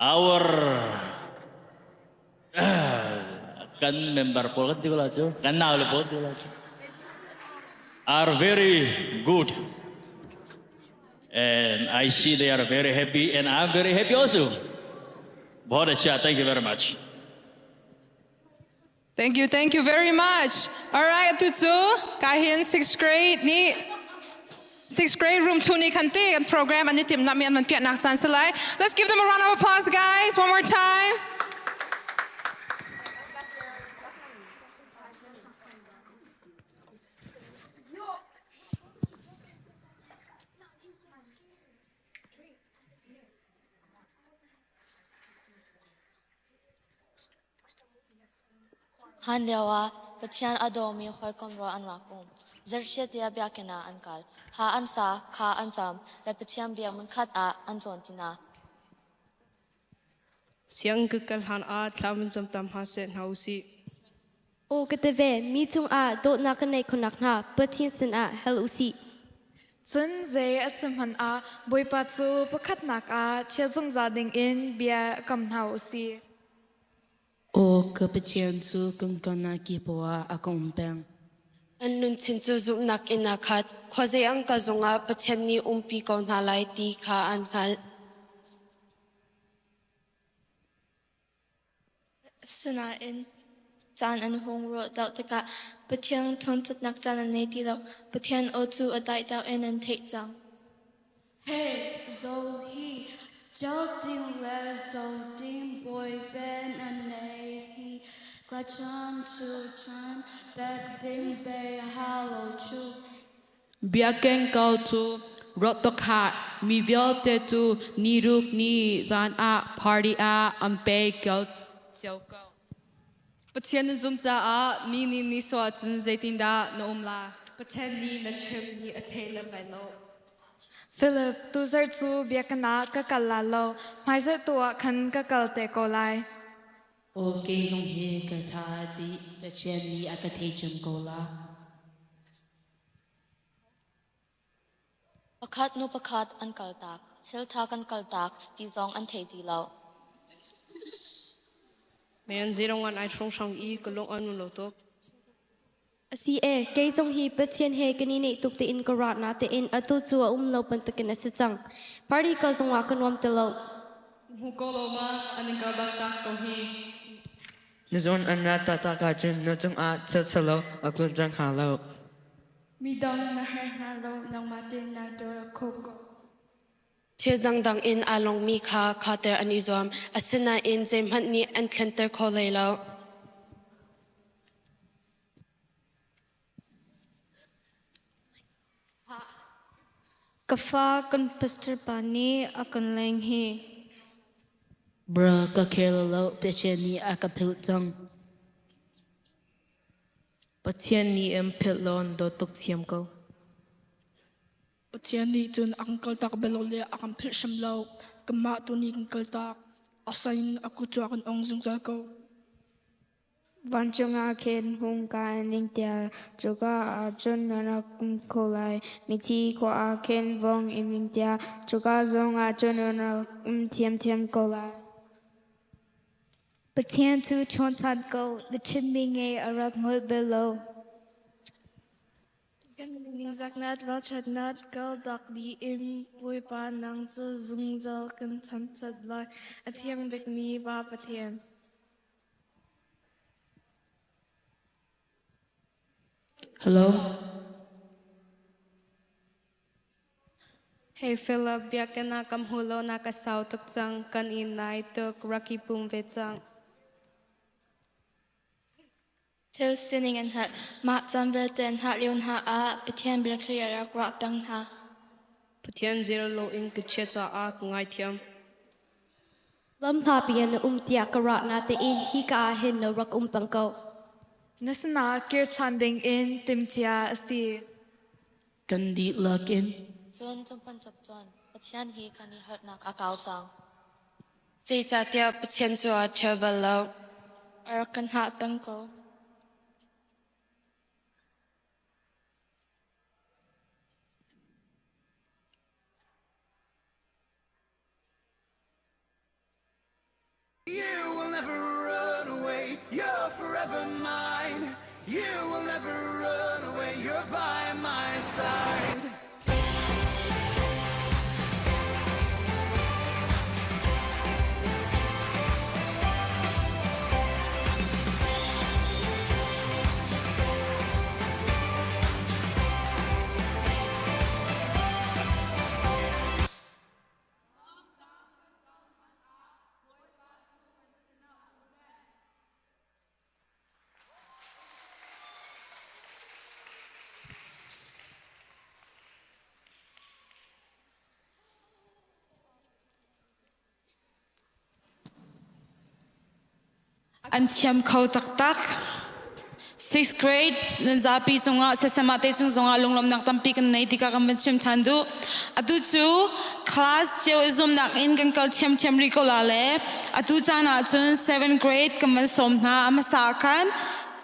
our kan member pawl kan ti ko la cu kan nau le pawl ti ko la cu are very good and I see they are very happy and I'm very happy also. Bahut acha. Thank you very much. Thank you, thank you very much. All right, atu cu kahin sixth grade nih sixth grade room 2 nih khan ti kan program an i timhlamh mi an van piahnak caan si lai. Let's give them a round of applause, guys, one more time. Han lioah Pathian a dawmi hawikom rual an rak um. Zarhchiat tiah biakinn ah an kal. Ha an sa, kha an cam, le Pathian bia hmunkhat ah an cawn ti hna. Sianginn ka kal hlan ah thla van cam ta hma seh hna usih. Aw ka ti ve, mi cungah dawtnak kan neih khawhnak hnga Pathian sinah hal usih. Cun zei a si hmanh ah Bawipa cu pakhatnak ah chia zungzal dingin bia kam hna u sih. Aw ka Pathian cu kan kalnak ki poah ah a ka um peng. An lungthin cu zumhnak in a khat. Khuazei an kal zongah Pathian nih umpi ko hna lai ti kha an hngalh. Asinain. Caan an hung ruah deuh tikah Pathian thangṭhatnak caan an nei ti lo. Pathian aw cu a dai deuh in an theih cang. Hey, zo hi Ding le Zo Ding boy band an nei hi Klachan chu chan Bek Bing Bei Halo chu. Biakinn ko cu rawt hah mi vialte cu niruk ni zan ah party ah an pe cio ko. Pathian na zum caah mi nih nihsawh ahcun zeitindah na um la? Pathian nih na chimmi a thei lem lai lo. Philip, tuzarh cu biakinn ah ka kal la lo. Hmaizarh tu ah khan ka kal te ko lai. Aw kei zong hi ka ṭha dih. Pathian nih a ka thei cem ko la. Pakhat hnu pakhat an kaltak. Thiltha kan kaltak ti zong an thei ti lo. Men zeiruang ai hrawnghrang i ka lung an lo tuk. Asi e, kei zong hi Pathian he kan i neih tuk tein ka ra na tein atu cu a um lo bantukin a si cang. Party ka zong ah ka nuam ti lo. Hmu ko lo ma an in kal taktak ko hi. Na zawn an rat taktak ahcun na cungah thil ṭhalo a tlun cang hnga lo. Midang na herh hna lo, nangmah tein naa dor kho ko. Thil dangdang in aa lawngmi kha khater an i zuam, asinain zeihmanh nih an thlenter kho hlei lo. Ka fa kan pastor pa nih a kan leng hi. Bra ka khel lo Pathian nih a ka philh cang. Pathian nih an philh lo an dawt tuk thiam ko. Pathian nih cun a kan kaltak bal lo le a kan philh hrim lo. Kanmah tu nih kan kaltak. Asain a kut cu a kan ong zungzal ko. Vancung ah khin hung kai ning tiah cuka ah cun na rak um kho lai. Mithi khua ah khin vong in ning tiah cuka zong ah cun na rak um thiamthiam ko lai. Pathian cu chawn ko, na chimmi ngei a rak ngol bal lo. Ningzaknak ralṭhatnak kaltak dih in Bawipa nang cu zungzal kan thangṭhat lai, a thiang bikmi Pa Pathian. Hello. Hey Philip, biakinn ah kam hu lo na ka sau tuk cang, kan i nai tuk, rak i pum ve cang. Thil sining an hngalh. Mah caan vialte an hngah lio hna ah Pathian biathli a rak ruah peng hna. Pathian zero lo in ka chia caah ka ngaithiam. Lam hlapi in na um tiah ka ra na tein hika ah hin na rak um peng ko. Na sinah kir ṭhan ding in timhcia a si. Kan dihlak in. Cun cumpantuk cun Pathian hi kan i halnak a kau cang. Zeicahtiah Pathian cu aa ṭhial bal lo. A rak kan hngah peng ko. You will never run away, you're forever mine. You will never run away, you're by my side. An thiam kho taktak. Sixth grade nan zapi cungah sesema te chung zongah lunglawmhnak tampi kan nei tikah kan van chim than duh. Atu cu class cio i zumnak in kan kal thiamthiam rih ko la le atu caan ah cun seventh grade kan van sawm hna. A hmasa ah khan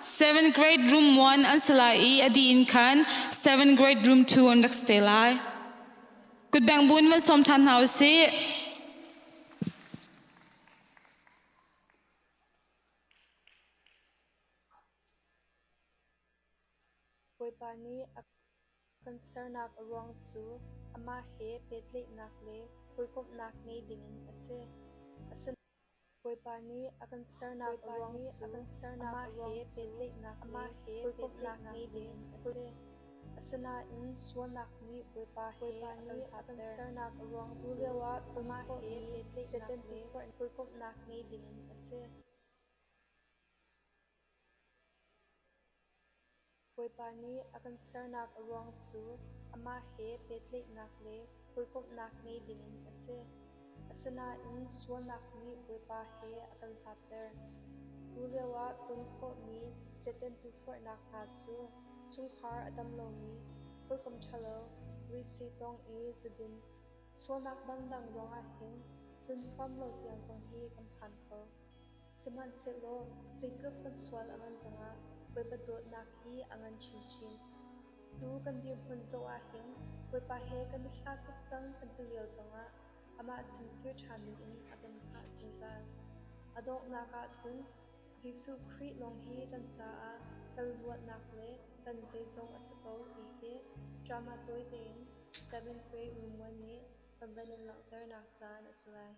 seventh grade room 1 an si lai i a dih in khan seventh grade room 2 an rak si te lai. Kutbeng bu in van sawm than hna usih. Bawipa nih a kan sernak a ruang cu amah he pehtlaihnak le hawikomhnak ngei dingin a si. Bawipa nih a kan sernak a ruang cu amah he pehtlaihnak le hawikomhnak ngei dingin a si. Asinain sualnak nih Bawipa he a kan sernak a ruang cu amah he pehtlaihnak le hawikomhnak ngei dingin a si. Bawipa nih a kan sernak a ruang cu amah he pehtlaihnak le hawikomhnak ngei dingin a si. Asinain sualnak nih Bawipa he a kan hlatter. Tulio ah ton khawhmi Satan tukforhnak hna cu chungkhar a dam lomi, hawikom ṭhalo, risi tong i zudin, sualnak dangdang ruangah hin tlun huam lo tiang zong hi kan phan kho. Sihmanhsehlaw zeitluk kan sual a ngan zongah Bawipa dawtnak hi a ngan chinchin. Tu kan dirhmun zoh ahhin Bawipa he kan i hlat tuk cang kan ti lio zongah amah sin kir ṭhan dingin a kan hngah zungzal. A donghnak ahcun Jesuh Khrih lawng hi kan caah kan luatnak le kan zeizong a si ko ti hi drama tawi tein Seventh Grade Room 1 nih kan van in langhternak caan a si lai.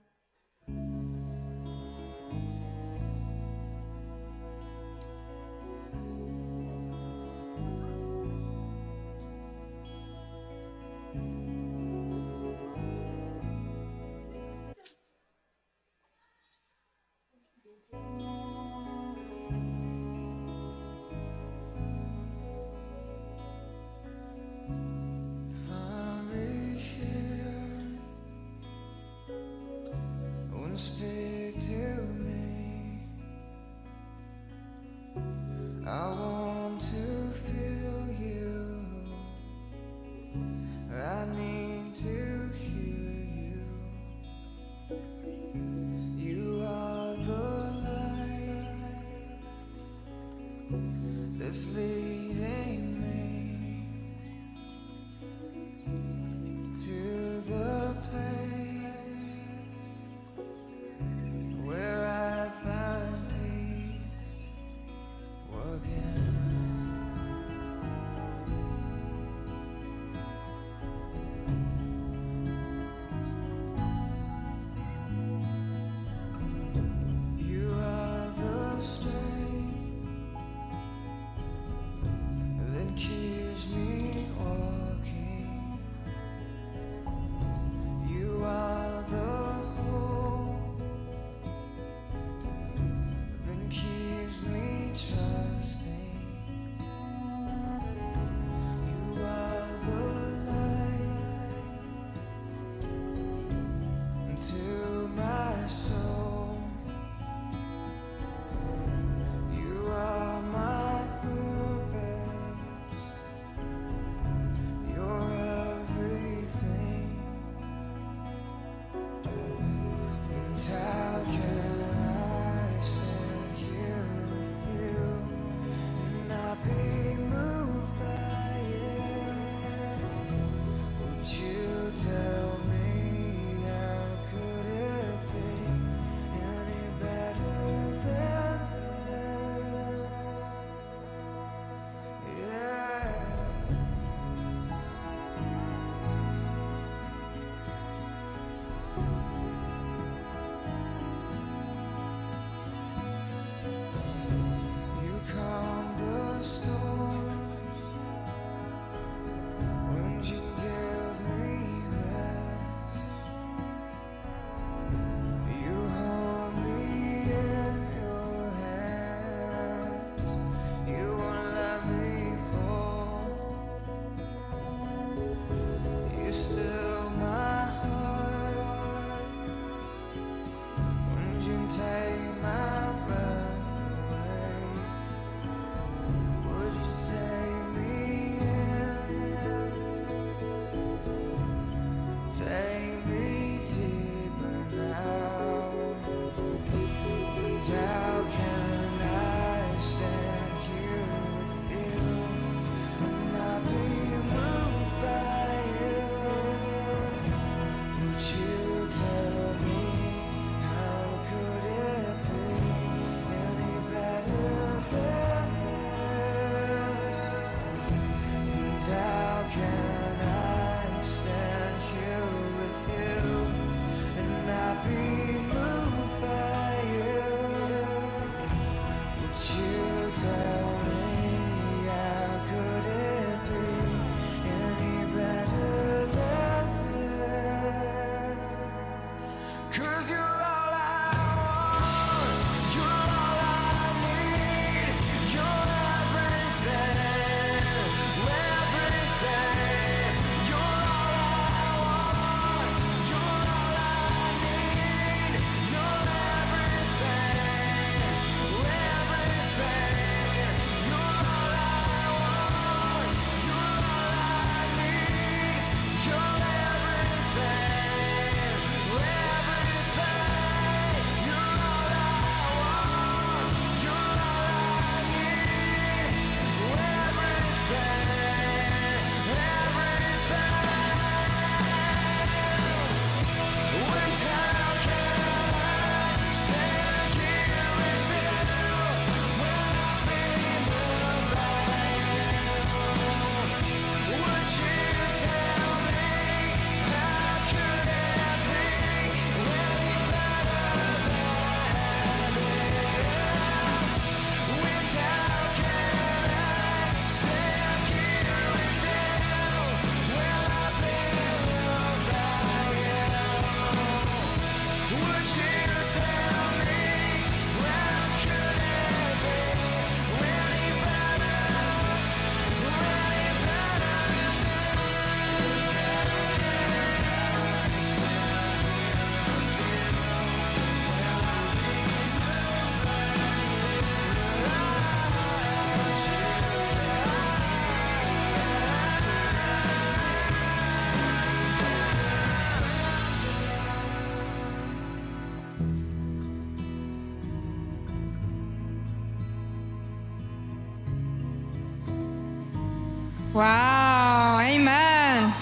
Wow, amen.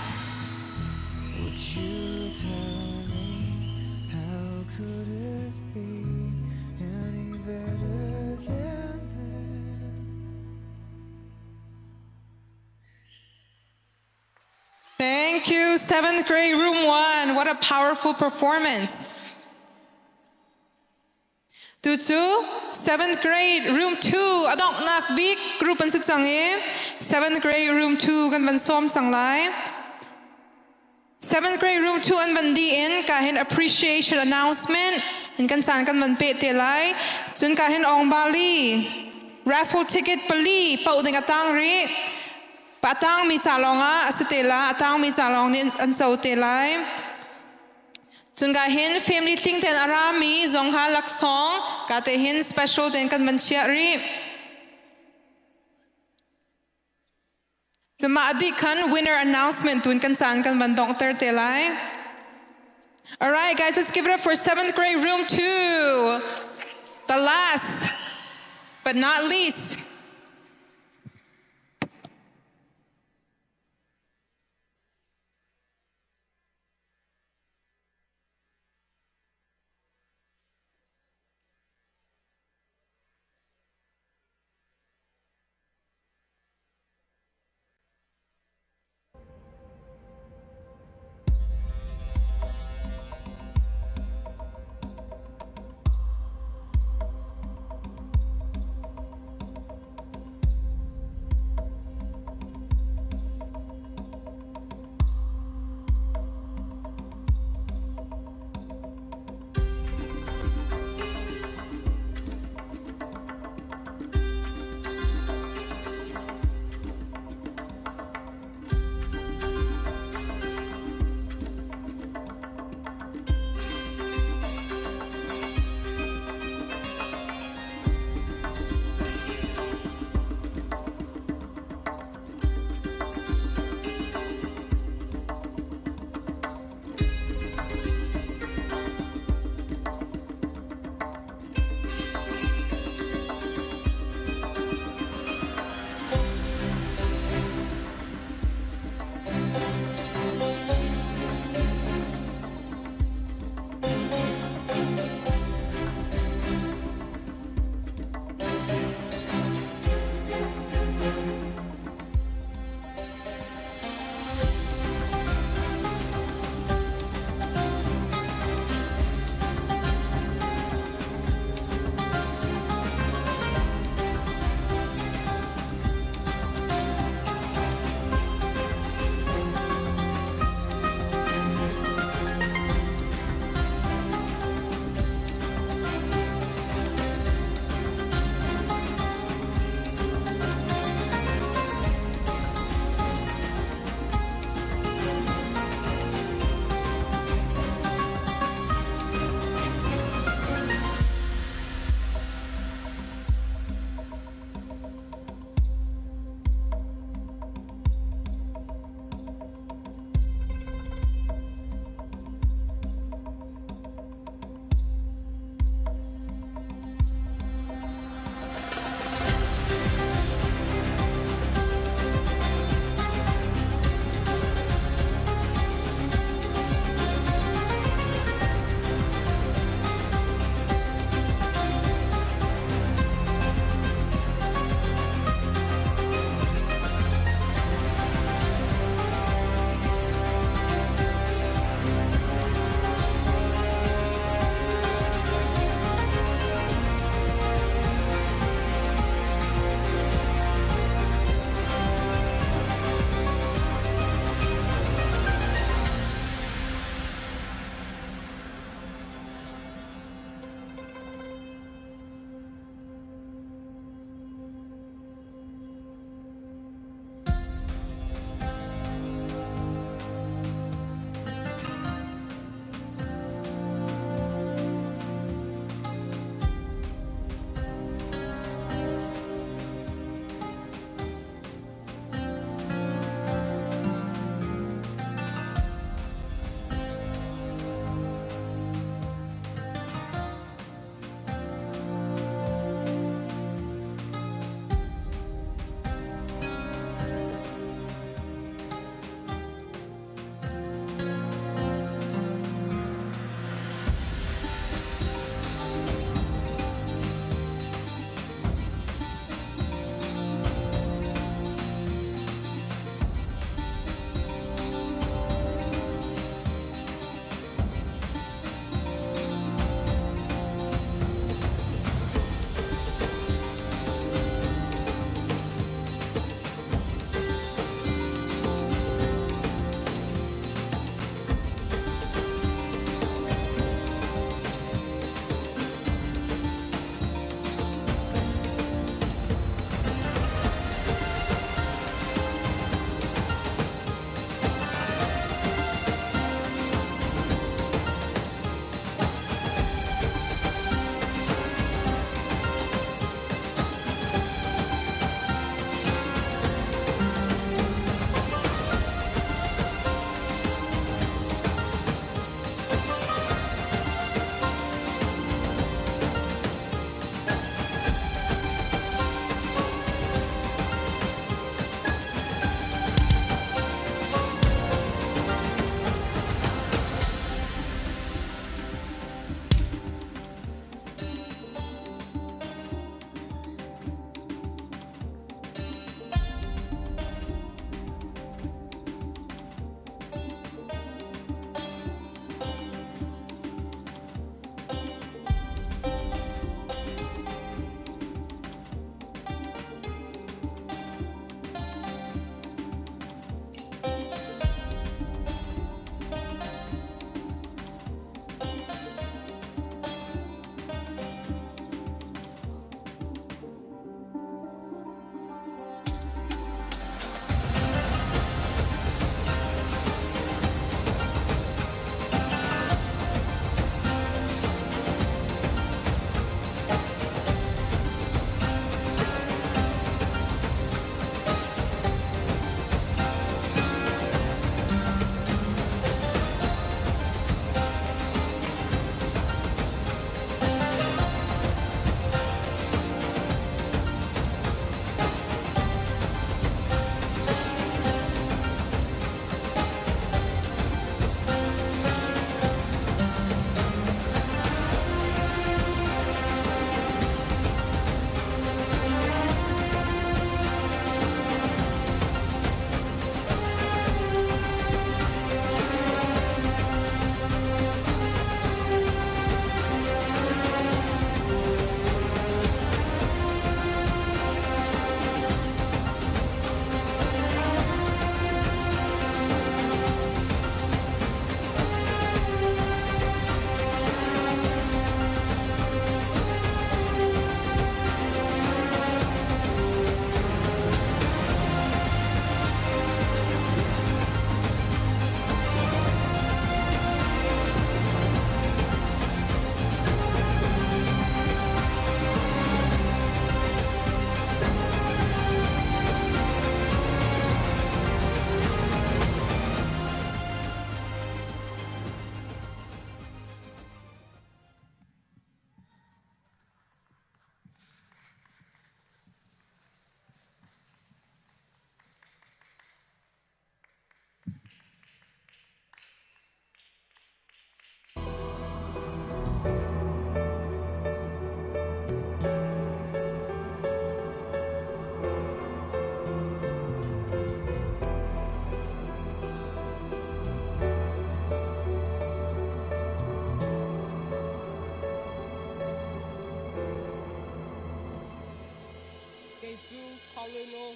Thank you, seventh grade, room one. What a powerful performance. Tu cu seventh grade room 2 a donghnak bik group an si cang i seventh grade room 2 kan van sawm cang lai. Seventh grade room 2 an van di in ka hin appreciation announcement in kan caan kan van pe te lai. Cun ka hin Ong Bali raffle ticket pali pauh ding a tang rih. Pa tang mi ca lawng ah a si te la, a tang mi ca lawng nih an co te lai. Cun ka hin family tling ten a rami zong kha laksawng ka te hin special ten kan van chiah rih. Cuma adi khan winner announcement tun kan caan kan van dongter te lai. All right, guys, let's give it up for seventh grade room two. The last, but not least. cu Paulino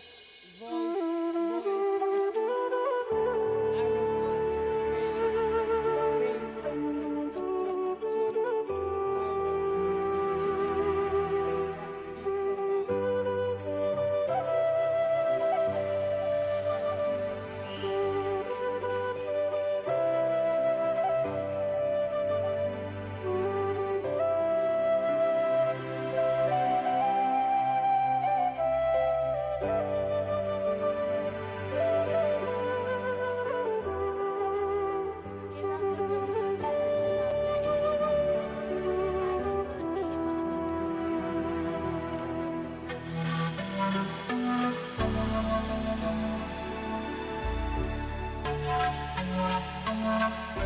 Vong Bawi a si. Lairam ah pe kan tuan ahcun Lairam ah suicide kan rak dih kho lai. Keimah ka min cu Professor Dr. A. A. Mang ka si. Lai Bible nih mah miphun ruangah khan kilven duhnak a ka si. Kei ka min cu Hannah a si. Jesuh cu Pathian Fapa a si i Pathian a si caah Pathian kan si caah khamhnak kan si.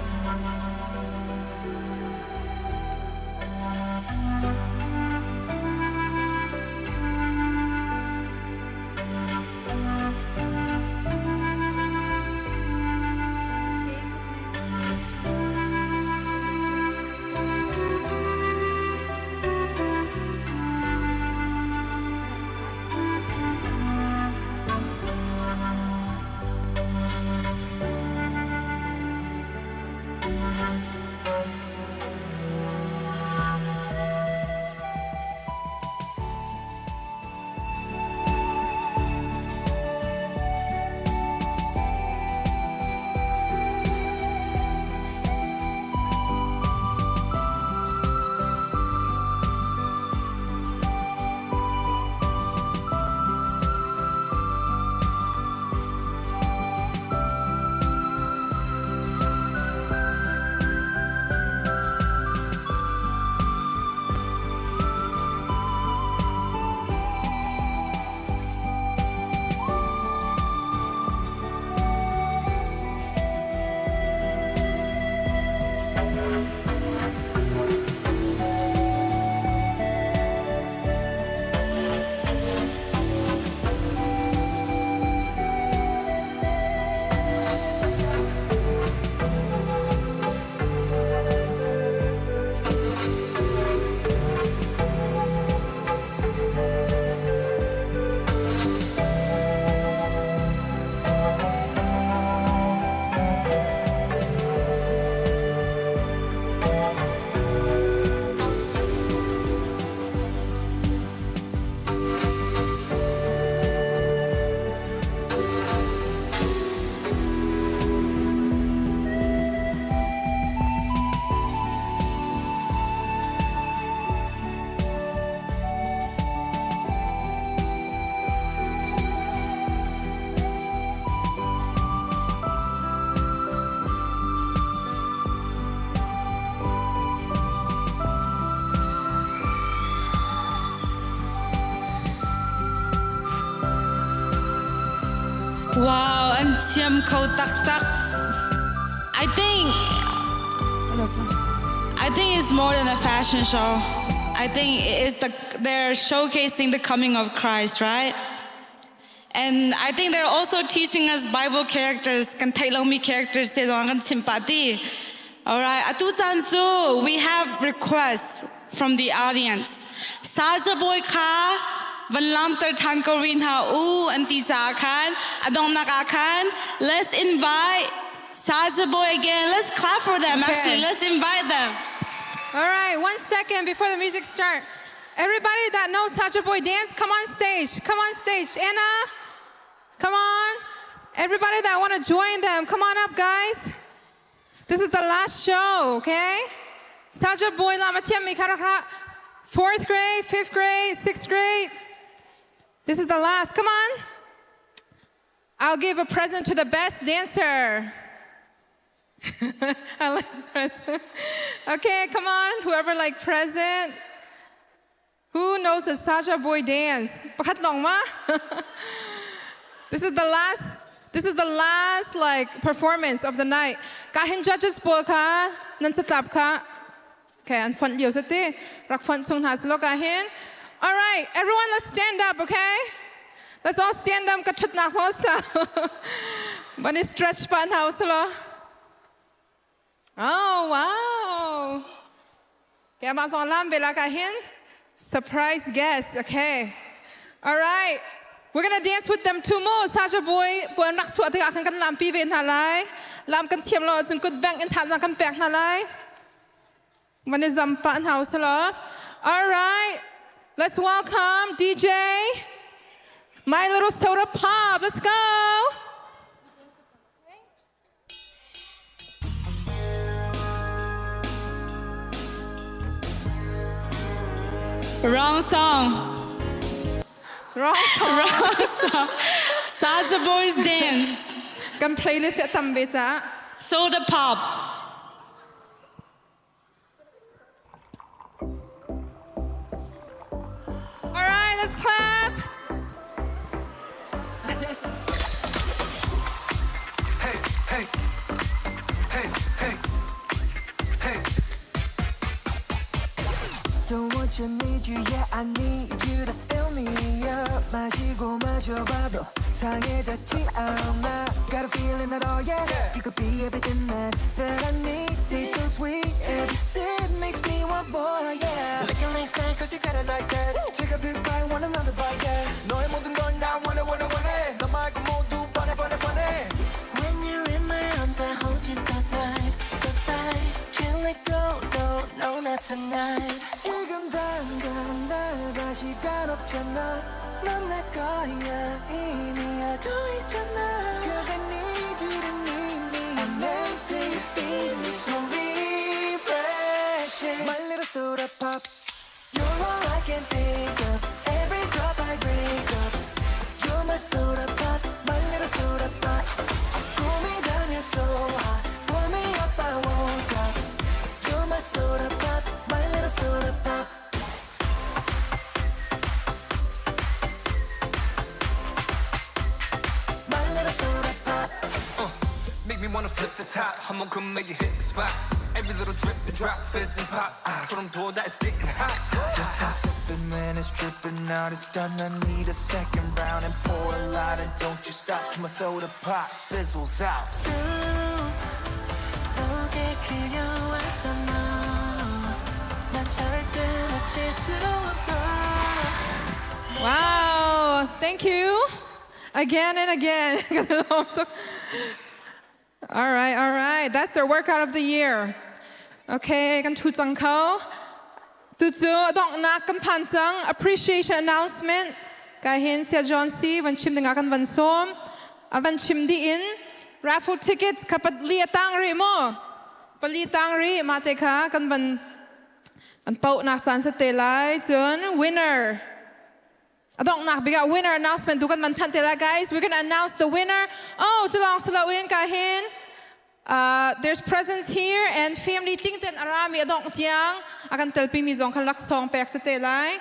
Wow, an thiam kho taktak. I think I think it's more than a fashion show. I think it is the they're showcasing the coming of Christ, right? And I think they're also teaching us Bible characters, kan theih lomi characters te zong kan chim pah ti. All right, atu caan cu we have requests from the audience. Saza bawi kha van lamter than ko rih hna u an ti caah khan a donghnak ah khan let's invite Saza boy again. Let's clap for them. Okay. Actually, let's invite them. All right, one second before the music start. Everybody that knows Saja Boy dance, come on stage. Come on stage. Anna, come on. Everybody that want to join them, come on up, guys. This is the last show, okay? Saja Boy Lama Tiam Fourth grade, fifth grade, sixth grade. This is the last. Come on. I'll give a present to the best dancer. I like present. Okay, come on. Whoever like present. Who knows the Saja Boy dance? Pakhat long ma? This is the last this is the last like performance of the night. Ka hin judges pawl kha nan catlap kha Okay, an font lio sati. Rak font sung hna silo ka hin. All right, everyone let's stand up, okay? Let's all stand up ka thutnak so sa. Bani stretch pa hna usilo. Oh, wow. Kaya ma song lam bela ka hin. Surprise guest, okay. All right. We're gonna dance with them too mu. Saja boy puan rak chuah tikah khan kan lampi ve hna lai. Lam kan thiam lo ahcun kut bengh in thazaang kan pek hna lai. Van i zam pah hna usih law. All right. Let's welcome DJ My Little Soda Pop. Let's go. Wrong song. Wrong song. Wrong song. Saja Boys Dance. Kan playlist ya tam ve ca. Soda Pop. All right, let's clap. Hey, hey, hey, hey, hey. Don't want you, need you, yeah, I need you to fill me up. 마시고 마셔봐도 상해졌지 않아. Got a feeling that, oh yeah, you could be everything that I need. Taste so sweet, every sip makes me want more, yeah. Licking like snack, cause you got it like that. Take a big bite, want another bite, yeah. 너의 모든 걸 다 원해, 원해, 원해. 너 말고 모두 뻔해, 뻔해, 뻔해. When you're in my arms, I hold you so tight, so tight. Can't let go, no, no, not tonight. 지금 당장 나가 시간 없잖아. 넌 내 거야, 이미 알고 있잖아. Cause I need you to need me. I'm meant to feel me so refreshing. My little soda pop. You're all I can think of. Every drop I drink up. You're my soda pop, my little soda pop. Pull me down, you're so hot. Pull me up, I won't stop. You're my soda pop, my little soda pop. My little soda pop. Make me wanna flip the top. 한 모금 make it hit the spot. Every little drip and drop, fizz and pop. 소름 돋아, it's getting hot. Just I'm sipping, man, it's dripping out. It's done. I need a second round and pour a lot. And don't you stop till my soda pop fizzles out. 속에 그려왔던 너, 난 절대 놓칠 수 없어. Wow, thank you. Again and again. All right, all right. That's their workout of the year. Okay, kan thu cang kho. Tu cu donghnak kan phan cang. Appreciation announcement. Kai hin Sia John C. Van chim dingah kan van sawm. A van chim dih in raffle tickets kha pali a tang rih mu. Pali tang rih mah te kha kan van an pauhnak caan sa te lai. Cun winner a donghnak bik ah winner announcement tu kan van thanh te lai guys. We're gonna announce the winner. Oh, culong silo in ka hin there's presents here and family tling ten arami adong tiang akan telpi mi zong khan laksawng pek sa te lai.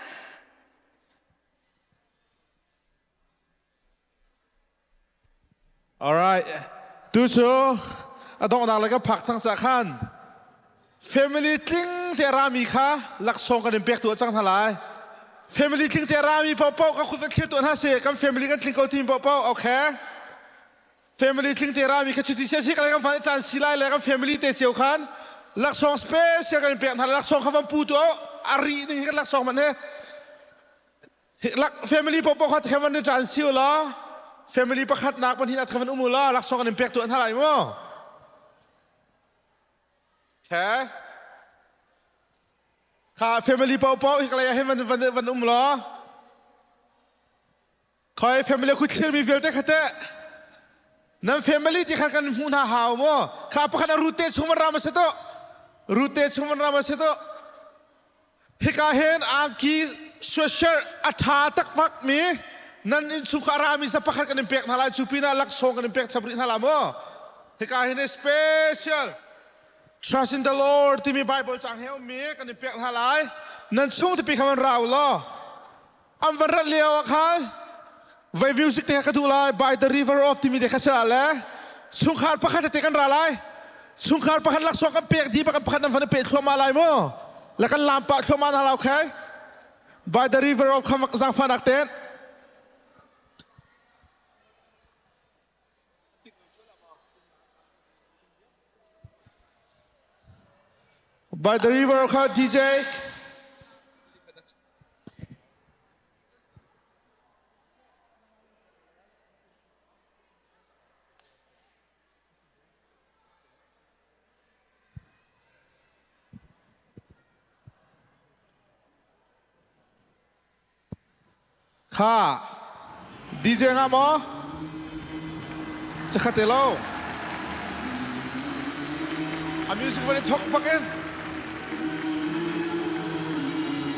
All right. Tu cu a donghnak le ka phak cang ca khan family tling te rami kha laksawng kan in pek tu cang hna lai. Family tling te rami paohpaoh ka khut van thlir tuah hna si. Kan family kan tling ko tim paohpaoh. Okay. Family tling te rami kha chuti sia si kan kan fan tan si lai le kan family te cio khan laksawng special kan in pek hna laksawng kha van pu tu a ri ning kan laksawng man he lak family paohpaoh kha khan van ni tan si la family pakhat nak pan hin at khan van um la laksawng kan in pek tu an halai mu the kha family paohpaoh hi kalai hin van van van um la khoi family khu thlir mi vialte khate nan family ti khan kan hmu hna hau mo kha pakhat a rute chung van ram se to rute chung van ram se to hika hen angki sweatshirt a tha takmak mi nan in chung kha rami sa pakhat kan in pek hna lai cu pinah laksawng kan in pek chap rih hna la mu hika hin special trust in the Lord timi Bible cang he ummi kan in pek hna lai nan chung tipi kha van rau law an van rat lio ah khan vai music te ka duh lai by the river of timi te kha sila le chungkhar pakhat te kan ra lai chungkhar pakhat laksawng kan pek di kan pakhat nan van pe thluahmah lai mu la kan lam pah thluahmah hna la okay by the river of kham zangfanak ten by the river of DJ. Kha DJ nga maw? Chakhat te lo. A music van i thok bak in.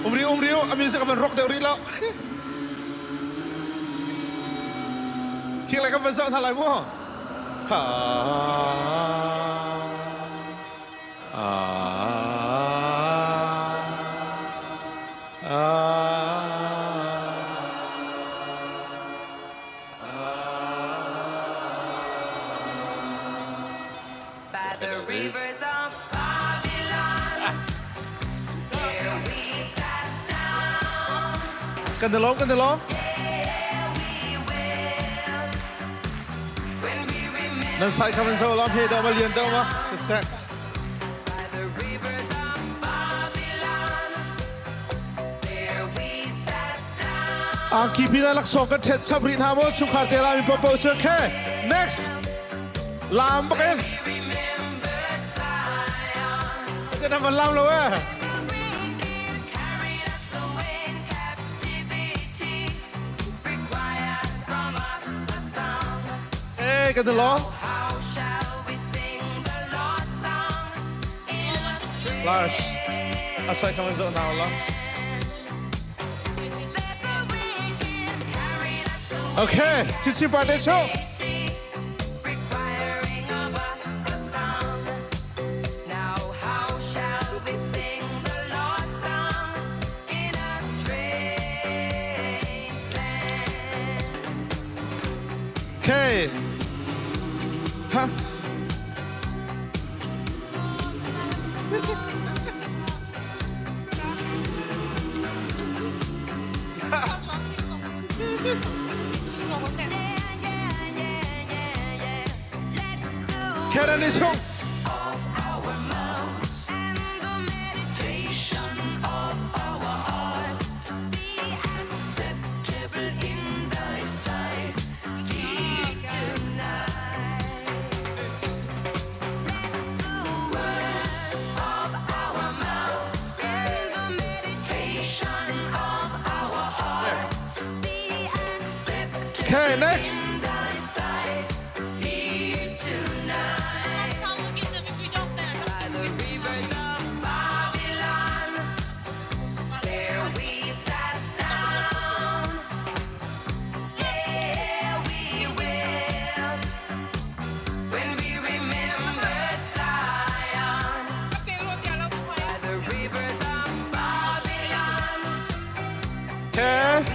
Umri umri a music a van rock deuh rih lo. Khi lai kan van zoh hna lai mu. Kha By the rivers of Babylon, there we sat down. Kan i lawm, kan i lawm. Nan sai kha man zo lam he deuh ma lian deuh ma sisek. Angki pina laksawng kan ṭhet chap rih hna maw chungkhar te rami popo cu okay next lam bak in Asen van lam lo eh Eh kan lo Lars asai khaman zo now la Okay, chichi pa te chu. Okay. Ha? Karen is home. Okay, next. Okay.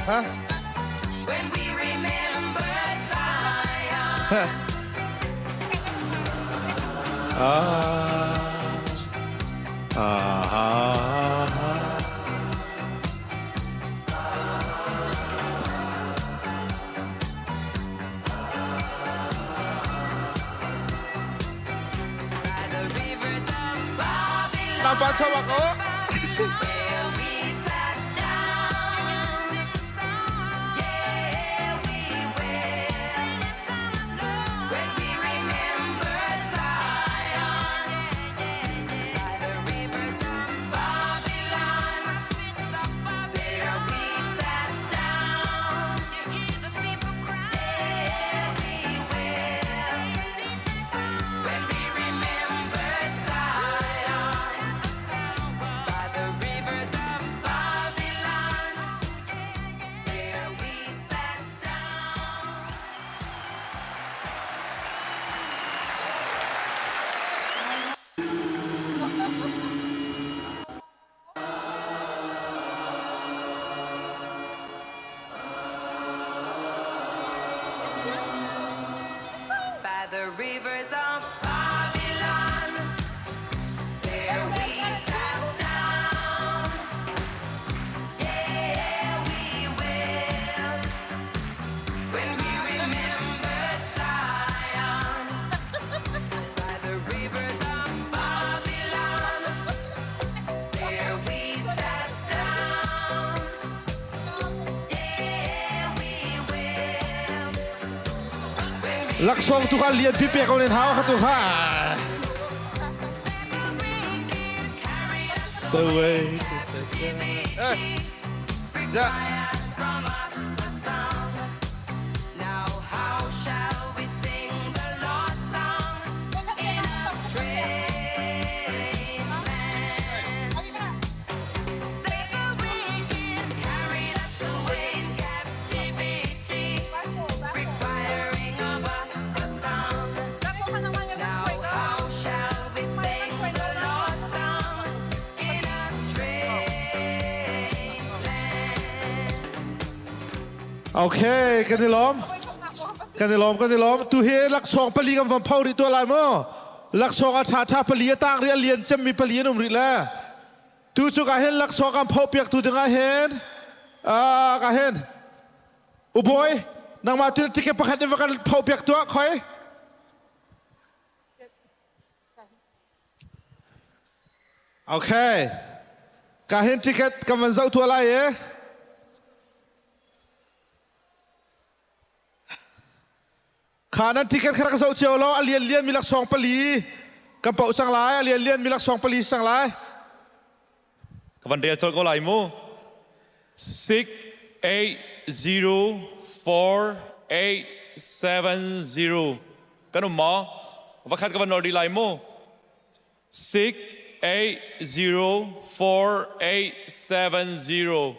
Huh? Huh. Ah. Ah. Ah. Nampak sama ko? By the rivers of Babylon, there we sat down. Yeah, we wept when we remembered Zion. By the rivers of Babylon, there we sat down. Yeah, we wept when we Laksawng tu kha lian pipe ko nen hau kha tu kha. The way. Eh, ja. Okay, kan i lawm. Kan i lawm, kan i lawm. Tu hi laksawng pali kan van pho rih tuah lai mu. Laksawng a ṭha ṭha pali a tang rih a lian cemmi pali an um rih le. Tu cu ka hin laksawng kan pho piak tu ding ah hin ka hin Ubawi nangmah tu ticket pakhat in va kan pho piak tuah khoi. Okay. Ka hin ticket kan van zoh tuah lai e. Kha nan ticket kha rak zoh cio law a lian lian mi laksawng pali kan poh cang lai a lian lian mi laksawng pali sang lai. Ka van rel colh ko lai mu. 6 8 0 4 8 7 0 kan um maw? Vakhat ka van nol rih lai mu. 6 8 0 4 8 7 0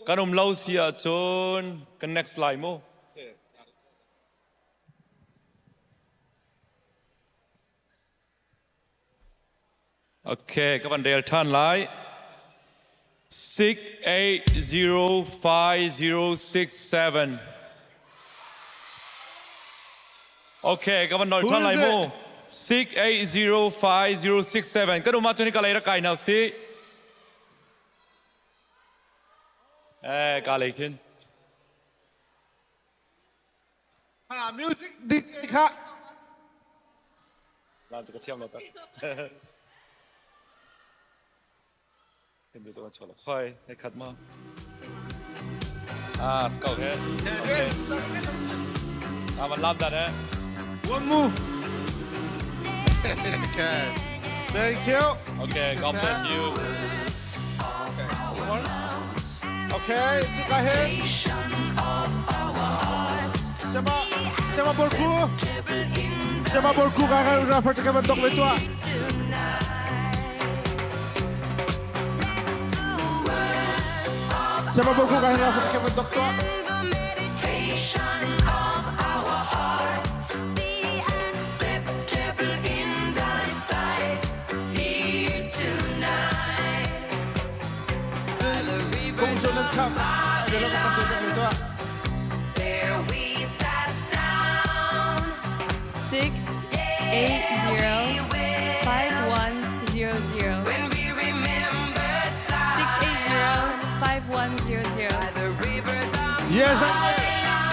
Kan um lo si ahcun kan next lai mu. Okay, ka van rel ṭhan lai. 6 8 0 5 0 6 7 Okay, ka van nol ṭhan lai mu. 6 8 0 5 0 6 7 Kan um ahcun ka lei rak kai hna usih. Eh, ka lei khin. Ha, music DJ kha. Lan tu ka thiam lo tak. Hindi to chola khoi, he khat ma. Ah, scout he. Okay. Ah, man lam dan eh. One move. Okay. Thank you. Okay, God bless you. Okay. Okay, cuka hin. Sema Sema Borku. Sema Borku ka kan rapper ka ban dok ve tua. Sema Borku ka kan rapper ka ban dok tua. Kung Jonas Cup. Dalam kan tu bek tua. 680 5100. 680 5100. Yes.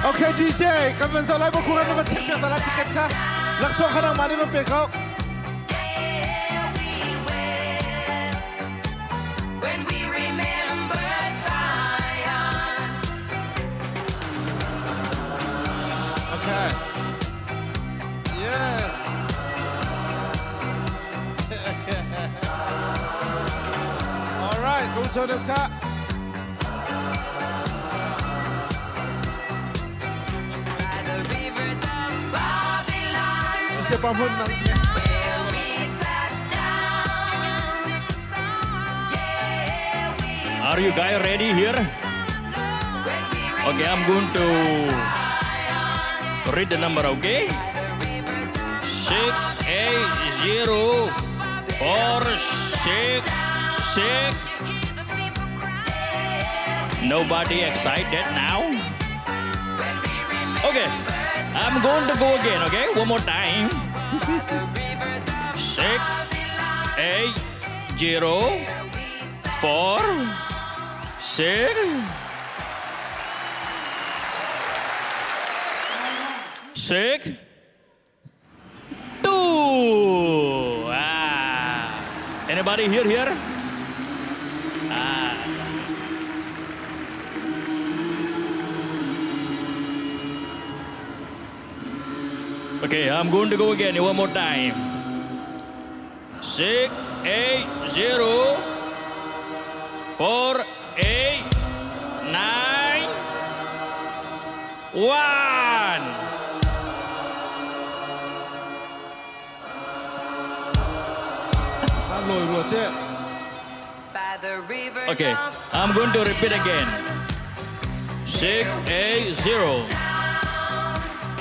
Okay, DJ, kan van zo lai bo kuran na check piak ta ticket kha. Laksawng kha nang mani van pe kho. Okay. Yes. All right, go Jonas kha. Siapa hmun nang next. Are you guys ready here? Okay, I'm going to read the number, okay? 6 8 0 4 6 6. Nobody excited now? Okay, I'm going to go again, okay? One more time. 6 8 0 4 6 6 2. Ah. Anybody here here? Ah. Okay, I'm going to go again one more time. 6 8 0 4 8 9 1. Loi rua te. Okay, I'm going to repeat again. 6 8 0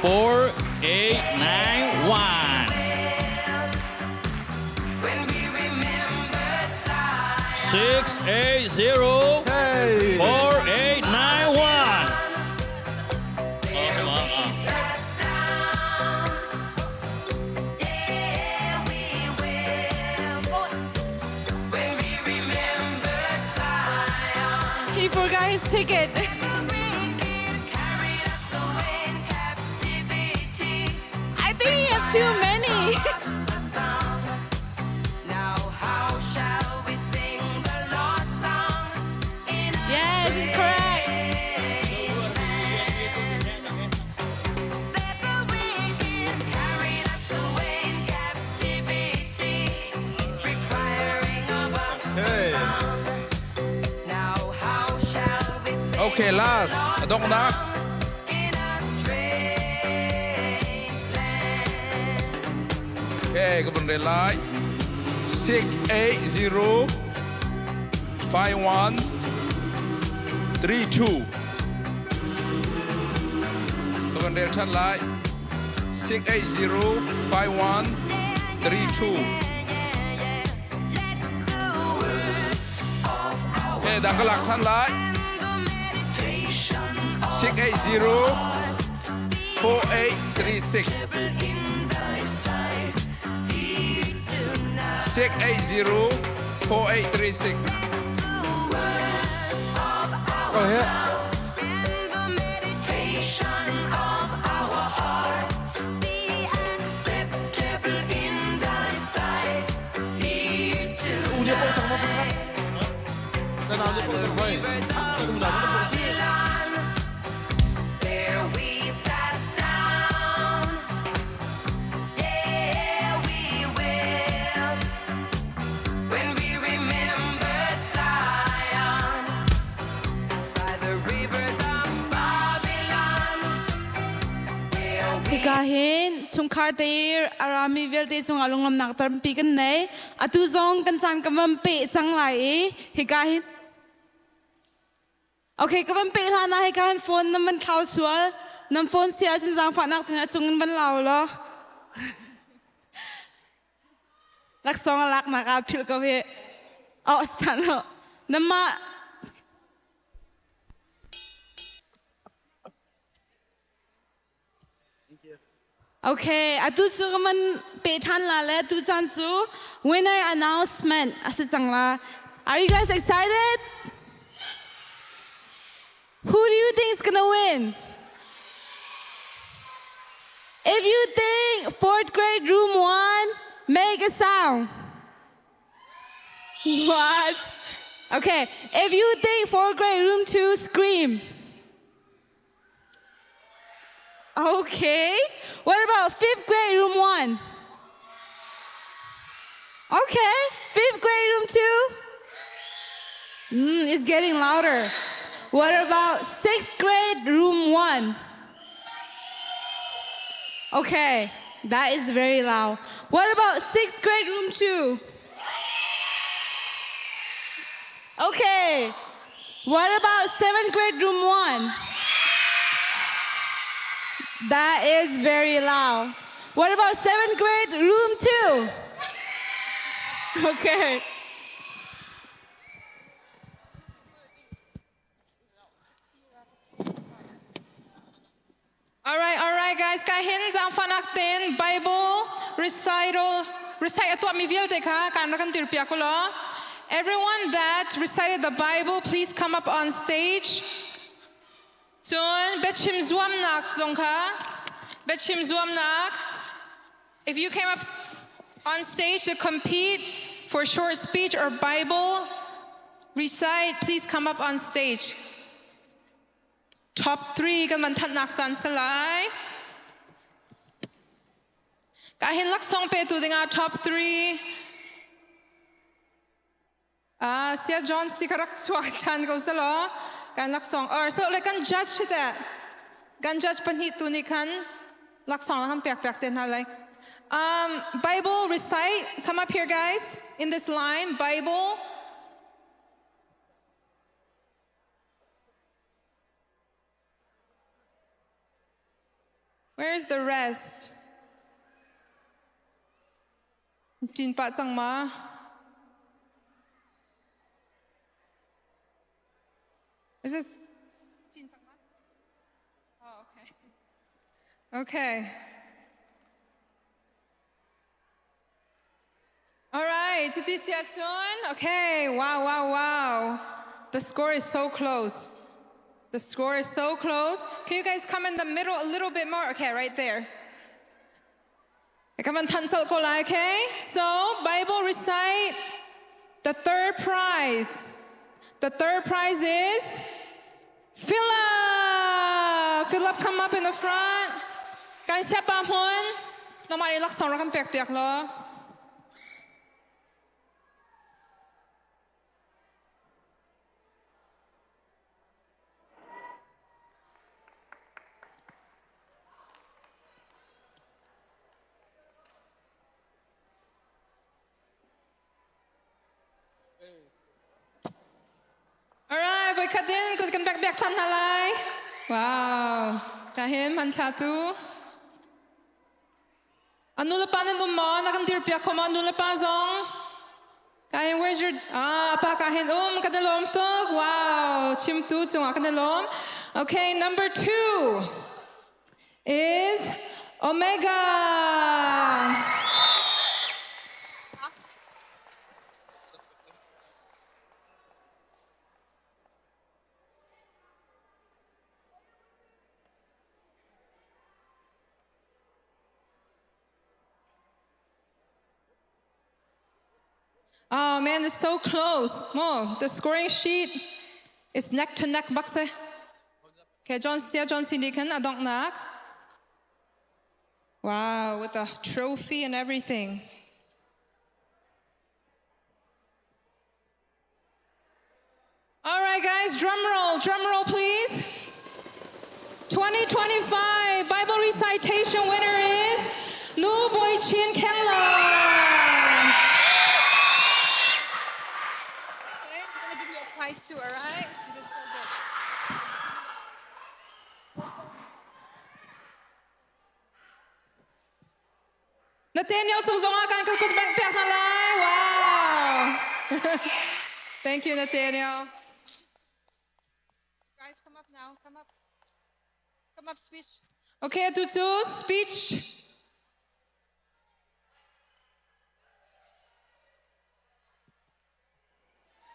4 8 9 1. 6 8 0 4 8 9 1. Oh, 什么？啊。 He forgot his ticket. I think he have too many. Yes, it's correct. Hey. Okay, last. Adongnak. Okay, ka vun rel lai. 6 8 0 5 1 3 2. Ka vun rel ṭhan lai. 6 8 0 5 1 3 2. Okay, dang ka lak ṭhan lai. 6 8 0 4 8 3 6. 6 8 0 4 8 3 6. Go ahead. U nih pong sang ma khat. Na nau nih pong sang hoi. Kan u nau nih pong ti. Hika hin chungkhar te a rami vialte cungah lunglawmnak tampi kan nei. Atu zong kan caan kan van peh cang lai i hika hin Okay, ka van peh hlan ah hika hin phone nan van thlau sual. Nan phone sia sin zaangfahnak thing a cung in van lau law. Laksawng a laknak ah philh ko hi. Oh, chan lo. Namah Okay, atu cu ka man pe ṭhan la le tu caan cu winner announcement a si cang la. Are you guys excited? Who do you think is gonna win? If you think fourth grade room one, make a sound. What? Okay, if you think fourth grade room two, scream. Okay. What about fifth grade room one? Okay. Fifth grade room two? It's getting louder. What about sixth grade room one? Okay, that is very loud. What about sixth grade room two? Okay. What about seventh grade room one? That is very loud. What about seventh grade room two? Okay. All right, guys. Ka hin zaangfahnak tein Bible recital recite a tuahmi vialte kha kan rak kan tirpiak u law. Everyone that recited the Bible, please come up on stage. Cun biachim zuamnak zong kha biachim zuamnak if you came up on stage to compete for short speech or Bible recite, please come up on stage. Top 3 kan van thanhnak caan si lai. Ka hin laksawng petu dingah top 3. Ah, Sia John si ka rak chuak ṭhan ko selaw kan laksawng or so le kan judge hi teh kan judge pahnih tu nih khan laksawng kan pek piak te hna lai. Bible recite. Come up here, guys. In this line, Bible. Where's the rest? Tin pa cang ma? Is this Oh, okay. Okay. All right, tuti siacun. Okay, wow, wow, wow. The score is so close. The score is so close. Can you guys come in the middle a little bit more? Okay, right there. Come on, okay? So, Bible recite the third prize. The third prize is Philip. Philip, come up in the front. Kan siapa hmun? Namari laksong ra kan pek piak lo. Alright, voi khat in kut kan bek bek ṭhan hna lai. Wow. Ka hin man thla tu. Anu le pa nan um maw? Na kan dir piak kho maw? Nu le pa zong? Ka hin where's your ah pa ka hin um kan i lawm tuk. Wow, chimtu cungah kan i lawm. Okay, number 2 is Omega. Oh man, it's so close. Mo, the scoring sheet is neck to neck bak se. Okay, John Sia John Cindy kan adong nak. Wow, with the trophy and everything. All right, guys, drum roll, drum roll, please. 2025 Bible recitation winner is Nu Boy Chin Kenglon. Okay, I'm gonna give you a prize too, all right? You did so good. Nathaniel cung zongah kan kut bengh piak hna lai. Wow. Thank you, Nathaniel. Guys, come up now. Come up. Come up, speech. Okay, atu cu speech.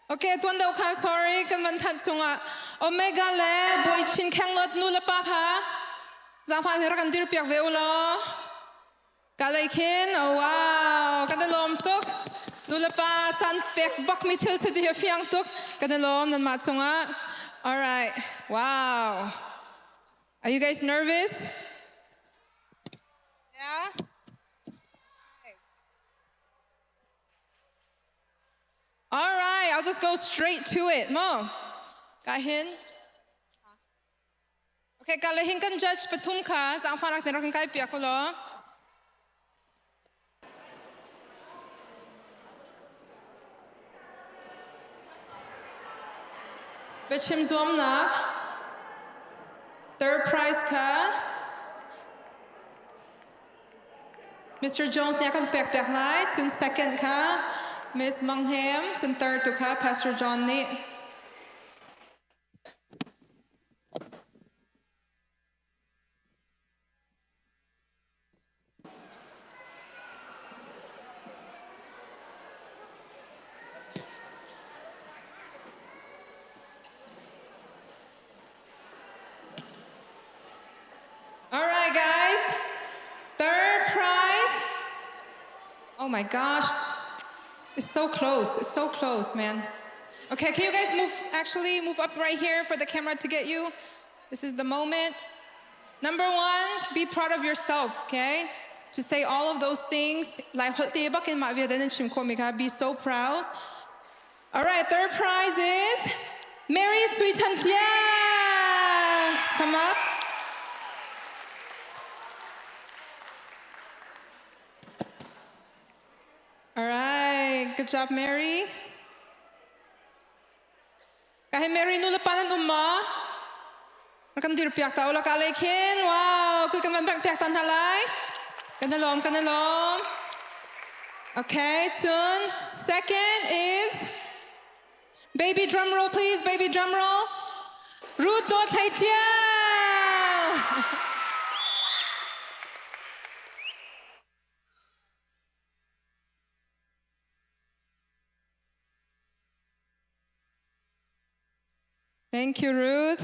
Okay, tuan deuh kha sorry kan van thanh chungah Omega le Bawi Chin Kheng Lot nu le pa kha zaangfah nih rak kan dir piak ve u law. Ka lei khin oh wow kan i lawm tuk. Nu le pa caan pek bak mi thil si ti hi fiang tuk. Kan i lawm nanmah cungah. All right. Wow. Are you guys nervous? Yeah? All right, I'll just go straight to it. Mo. Ka hin. Okay, ka le hin kan judge pathum kha zangfa rak ten rak kai pia ko lo. Biachim zuamnak third prize kha Mr. Jones nih a kan pek piak lai. Cun second kha Miss Mangham, cun third tu kha Pastor John nih. All right, guys. Third prize. Oh my gosh. It's so close. It's so close, man. Okay, can you guys move, actually move up right here for the camera to get you? This is the moment. Number one, be proud of yourself, okay? To say all of those things, like be so proud. All right, third prize is Mary Sweetantia. Come up. All right, good job, Mary. Ka hi Mary nu le pa nan um maw? Kan dir piak ta ula ka lei khin. Wow, kui kan van bang piak tan halai. Kan alom, kan alom. Okay, cun second is baby drum roll please, baby drum roll. Ruth Dawt Hlei Tial. Thank you, Ruth.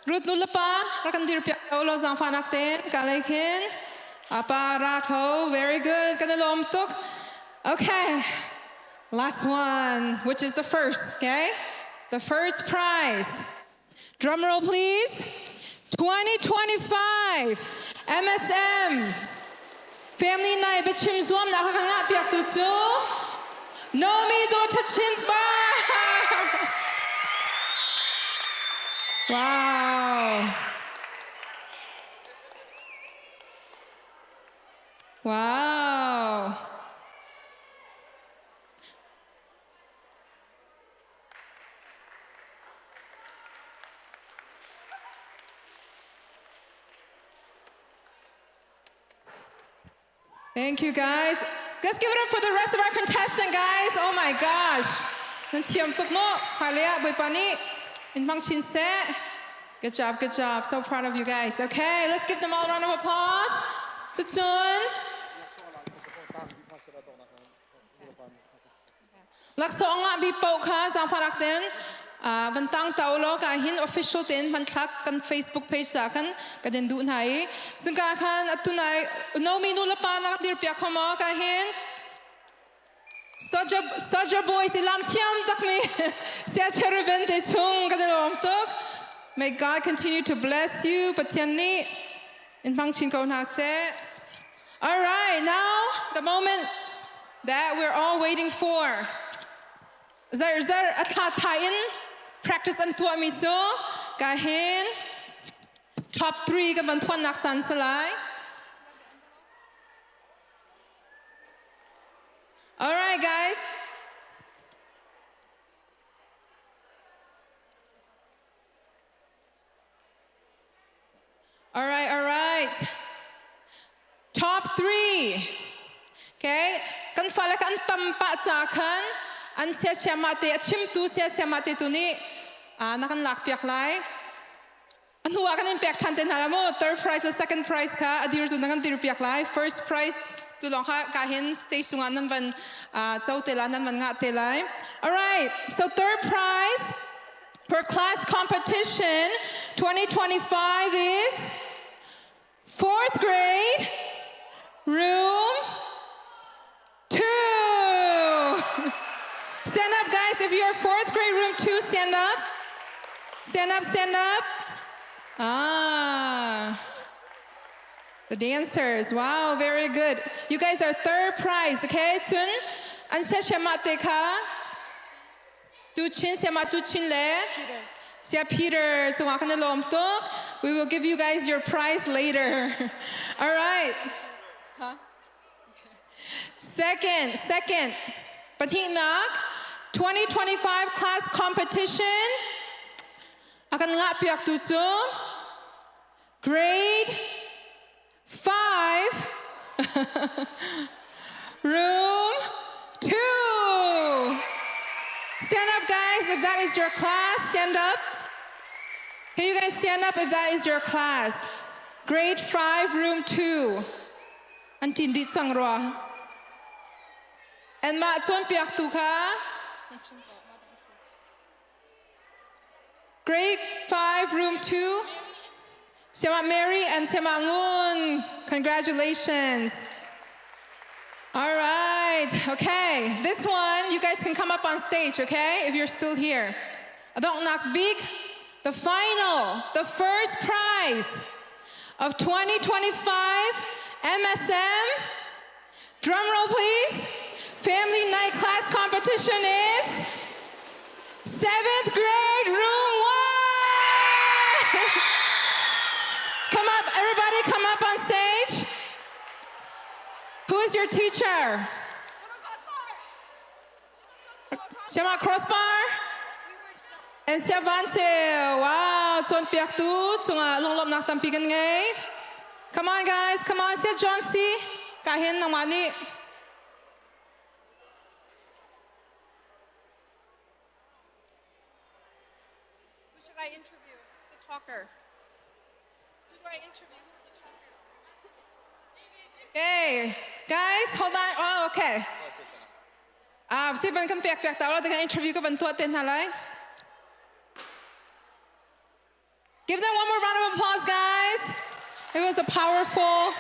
Ruth nu le pa rak kan dir piak ko lo zaangfahnak tein ka lei khin. Apa ra kho, very good. Kan i lawm tuk. Okay. Last one, which is the first, okay? The first prize. Drum roll, please. 2025 MSM Family Night biachim zuamnak a ka ngah piaktu cu Nomi Dawtha Chin Pa. Wow. Wow. Thank you guys. Let's give it up for the rest of our contestant guys. Oh my gosh. Nan thiam tuk mu. Hallelujah. Bawipa nih in hmang chin seh. Good job, good job. So proud of you guys. Okay, let's give them all a round of applause. Cucun. Laksawng ngah bi paoh kha zaangfahnak tein van tang ta u law ka hin official tein hmanthlak kan Facebook page ca khan kan in duh hna i cungka khan atu nai nomi nu le pa na dir piak kho maw ka hin Soldier, Soldier Boys i lam thiam tak mi sia cherubin te chung kan in om tuk May God continue to bless you Pathian nih in hmang chin ko hna seh All right, now the moment that we're all waiting for. Zar zar a thla thla in practice an tuahmi cu ka hin top 3 kan van phuannak caan si lai. All right, guys. All right, all right. Top three. Okay. Kan fale kan tam pah ca khan an sia sia ma te a chimtu sia sia ma te tu nih na kan lak piak lai. A hnu ah kan in pek ṭhan te hna la mu. Third prize le second prize kha a dir cu na kan dir piak lai. First prize tu lawng kha ka hin stage cungah nan van co te lai, nan van ngah te lai. All right. So third prize For class competition 2025 is fourth grade, room two. Stand up, guys. If you're fourth grade, room two, stand up. Stand up, stand up. Ah. The dancers. Wow, very good. You guys are third prize, okay? Chun, an te kha. Tuchin siama tuchin le Sia Peter cungah kan i lawm tuk. We will give you guys your prize later. All right. Huh? Second, second. Pahnihnak 2025 class competition a kan ngah piak tu cu grade 5 room 2 Stand up guys if that is your class stand up Can you guys stand up if that is your class Grade 5 room 2 An tin dih cang rua And mah cawnpiaktu kha Grade 5, room 2. Siama Mary and Siama Ngun. Congratulations. All right. Okay. This one, you guys can come up on stage, okay? If you're still here. Adong nak big. The final, the first prize of 2025 MSM. Drum roll, please. Family night class competition is. Seventh grade, room one. come up, everybody, come up on stage. Who is your teacher? Shema Crossbar and Siavante. Wow, cawnpiaktu cungah lunglawmhnak tampi kan ngei. Come on guys, come on, Sia John C. Ka hin nangmah nih Who should I interview? Who's the talker? Who do I interview? Who's the talker? Okay, guys, hold on. Oh, okay. Ah, si van kan pek piak ta lo kan interview ka van tuah te hna lai. Give them one more round of applause, guys. It was a powerful,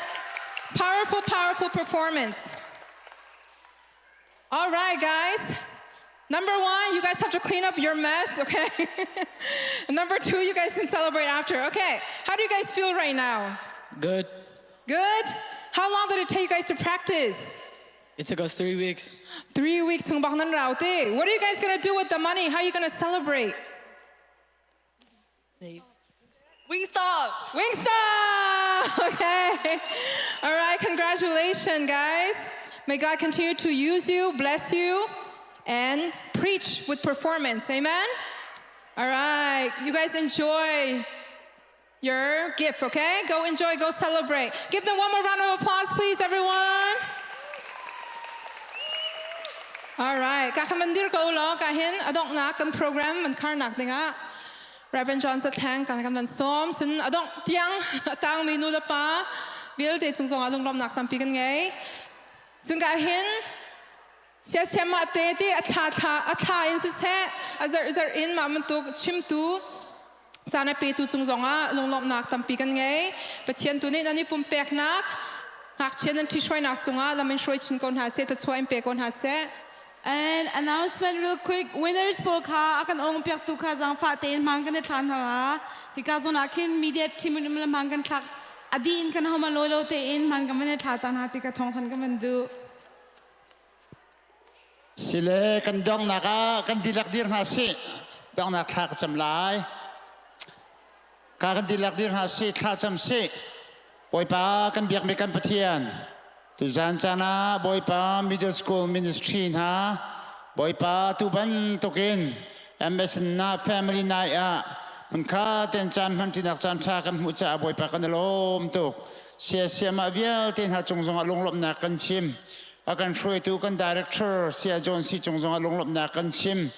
powerful, powerful performance. All right, guys. Number one, you guys have to clean up your mess, okay? Number two, you guys can celebrate after. Okay, how do you guys feel right now? Good. Good? How long did it take you guys to practice? It took us 3 weeks. 3 weeks. What are you guys gonna do with the money? How are you gonna celebrate? Wingstop! Wingstop! Okay. All right, congratulations, guys. May God continue to use you, bless you, and preach with performance. Amen? All right. You guys enjoy your gift, okay? Go enjoy, go celebrate. Give them one more round of applause, please, everyone. All right. Ka khamandir ko ulo kahin adong na kan program man karnak dinga. Reverend John Sathang kan kan van som chun adong tiang atang mi nu le pa vialte chung zong ah lunglawmnak tampi kan ngei. Cun ka hin siasiam ah te ti a thla thla a thla in siseh a zarh zarh in mah bantuk chimtu caan a petu cung zongah lunglawmhnak tampi kan ngei. Pathian tu nih nan i pumpeknak ngakchia nan ṭhihruainak cungah lam in hruai chin ko hna seh, thluachuah in pe ko hna seh. And announcement real quick, winners pawl kha a kan ong piak tu kha zaangfah tein hmaan kan i thla hna la. Hika zawn ah khin media team in um le hmaan kan thlak adi in kan homa lawi lo tein hmaan kan van i thla ta hna ti ka thawng than kan van duh. Sile kan donghnak ah kan dihlak dir hna sih. Donghnak thla ka cam lai. Ka kan dihlak dir hna sih, thla cam sih. Bawipa kan biakmi kan Pathian. Tuzan caan ah Bawipa Middle School Ministry hna Bawipa tu bantukin MSN na family night ah hmunkha ten caan hmanṭinak caan ṭha kan hmuh caah Bawipa kan i lawm tuk. Siasiam ah vialte hna cung zongah lunglawmhnak kan chim. A kan hruaitu kan director Saya John Si cung zongah lunglawmhnak kan chim.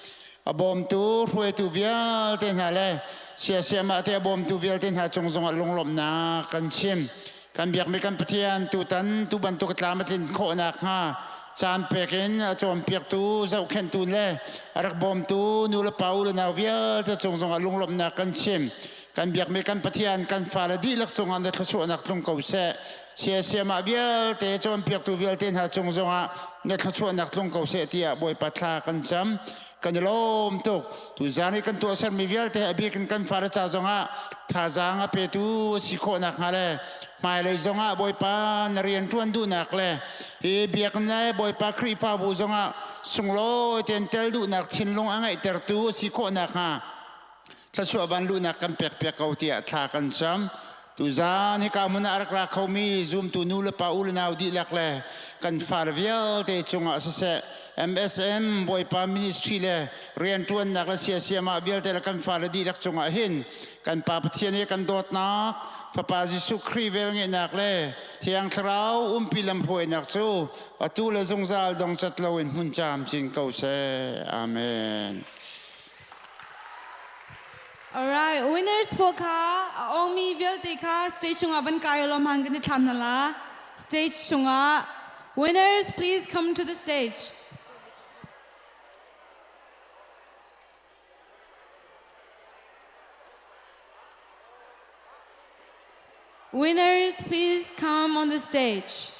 A bawmtu hruaitu vialte hna le siasiamah te a bawmtu vialte hna cung zongah lunglawmhnak kan chim. Kan biakmi kan Pathian tutan tu bantuk tlam a tlin khawhnak hnga caan pek in a cawnpiaktu zohkhenhtu le a rak bawmtu nu le pa u le nau vialte cung zongah lunglawmhnak kan chim. Kan biakmi kan Pathian kan fale dihlak cungah na thluachuahnak tlung ko seh. Siasiamah vialte cawnpiaktu vialte hna cung zongah na thluachuahnak tlung ko seh tiah Bawipa thla kan cam. Kan i lawm tuk. Tuzaan i kan tuahsermi vialte a bik in kan fale ca zongah thazaang a petu a si khawh nakhnga le hmailei zongah Bawipa na rian ṭuan duhnak le hi biakinn le Bawipa Khrihfabu zongah sunglawi tein tel duhnak thinlung a ngeihtertu a si khawh nakhnga thluachuah van luhnak kan pekpiak ko tiah thla kan cam. Tuzaan hika hmun ah a rak ra khomi zumtu nu le pa u le nau dihlak le kan fale vialte cungah siseh MSM Bawipa ministry le rianṭuannak le siasiamah vialte le kan fale dihlak cungah hin kan Pa Pathian i kan dawtnak Fapa Jesuh Khrih velngeihnak le Thiang Thlarau umpi lamhruainak cu atu le zungzal dongcat loin hmun camcin ko seh. Amen. Alright, winners pawl kha a awngmi vialte kha stage chungah van kai ulaw hmaan kan i thlam hna la. Stage chungah winners please come to the stage. Winners, please come on the stage.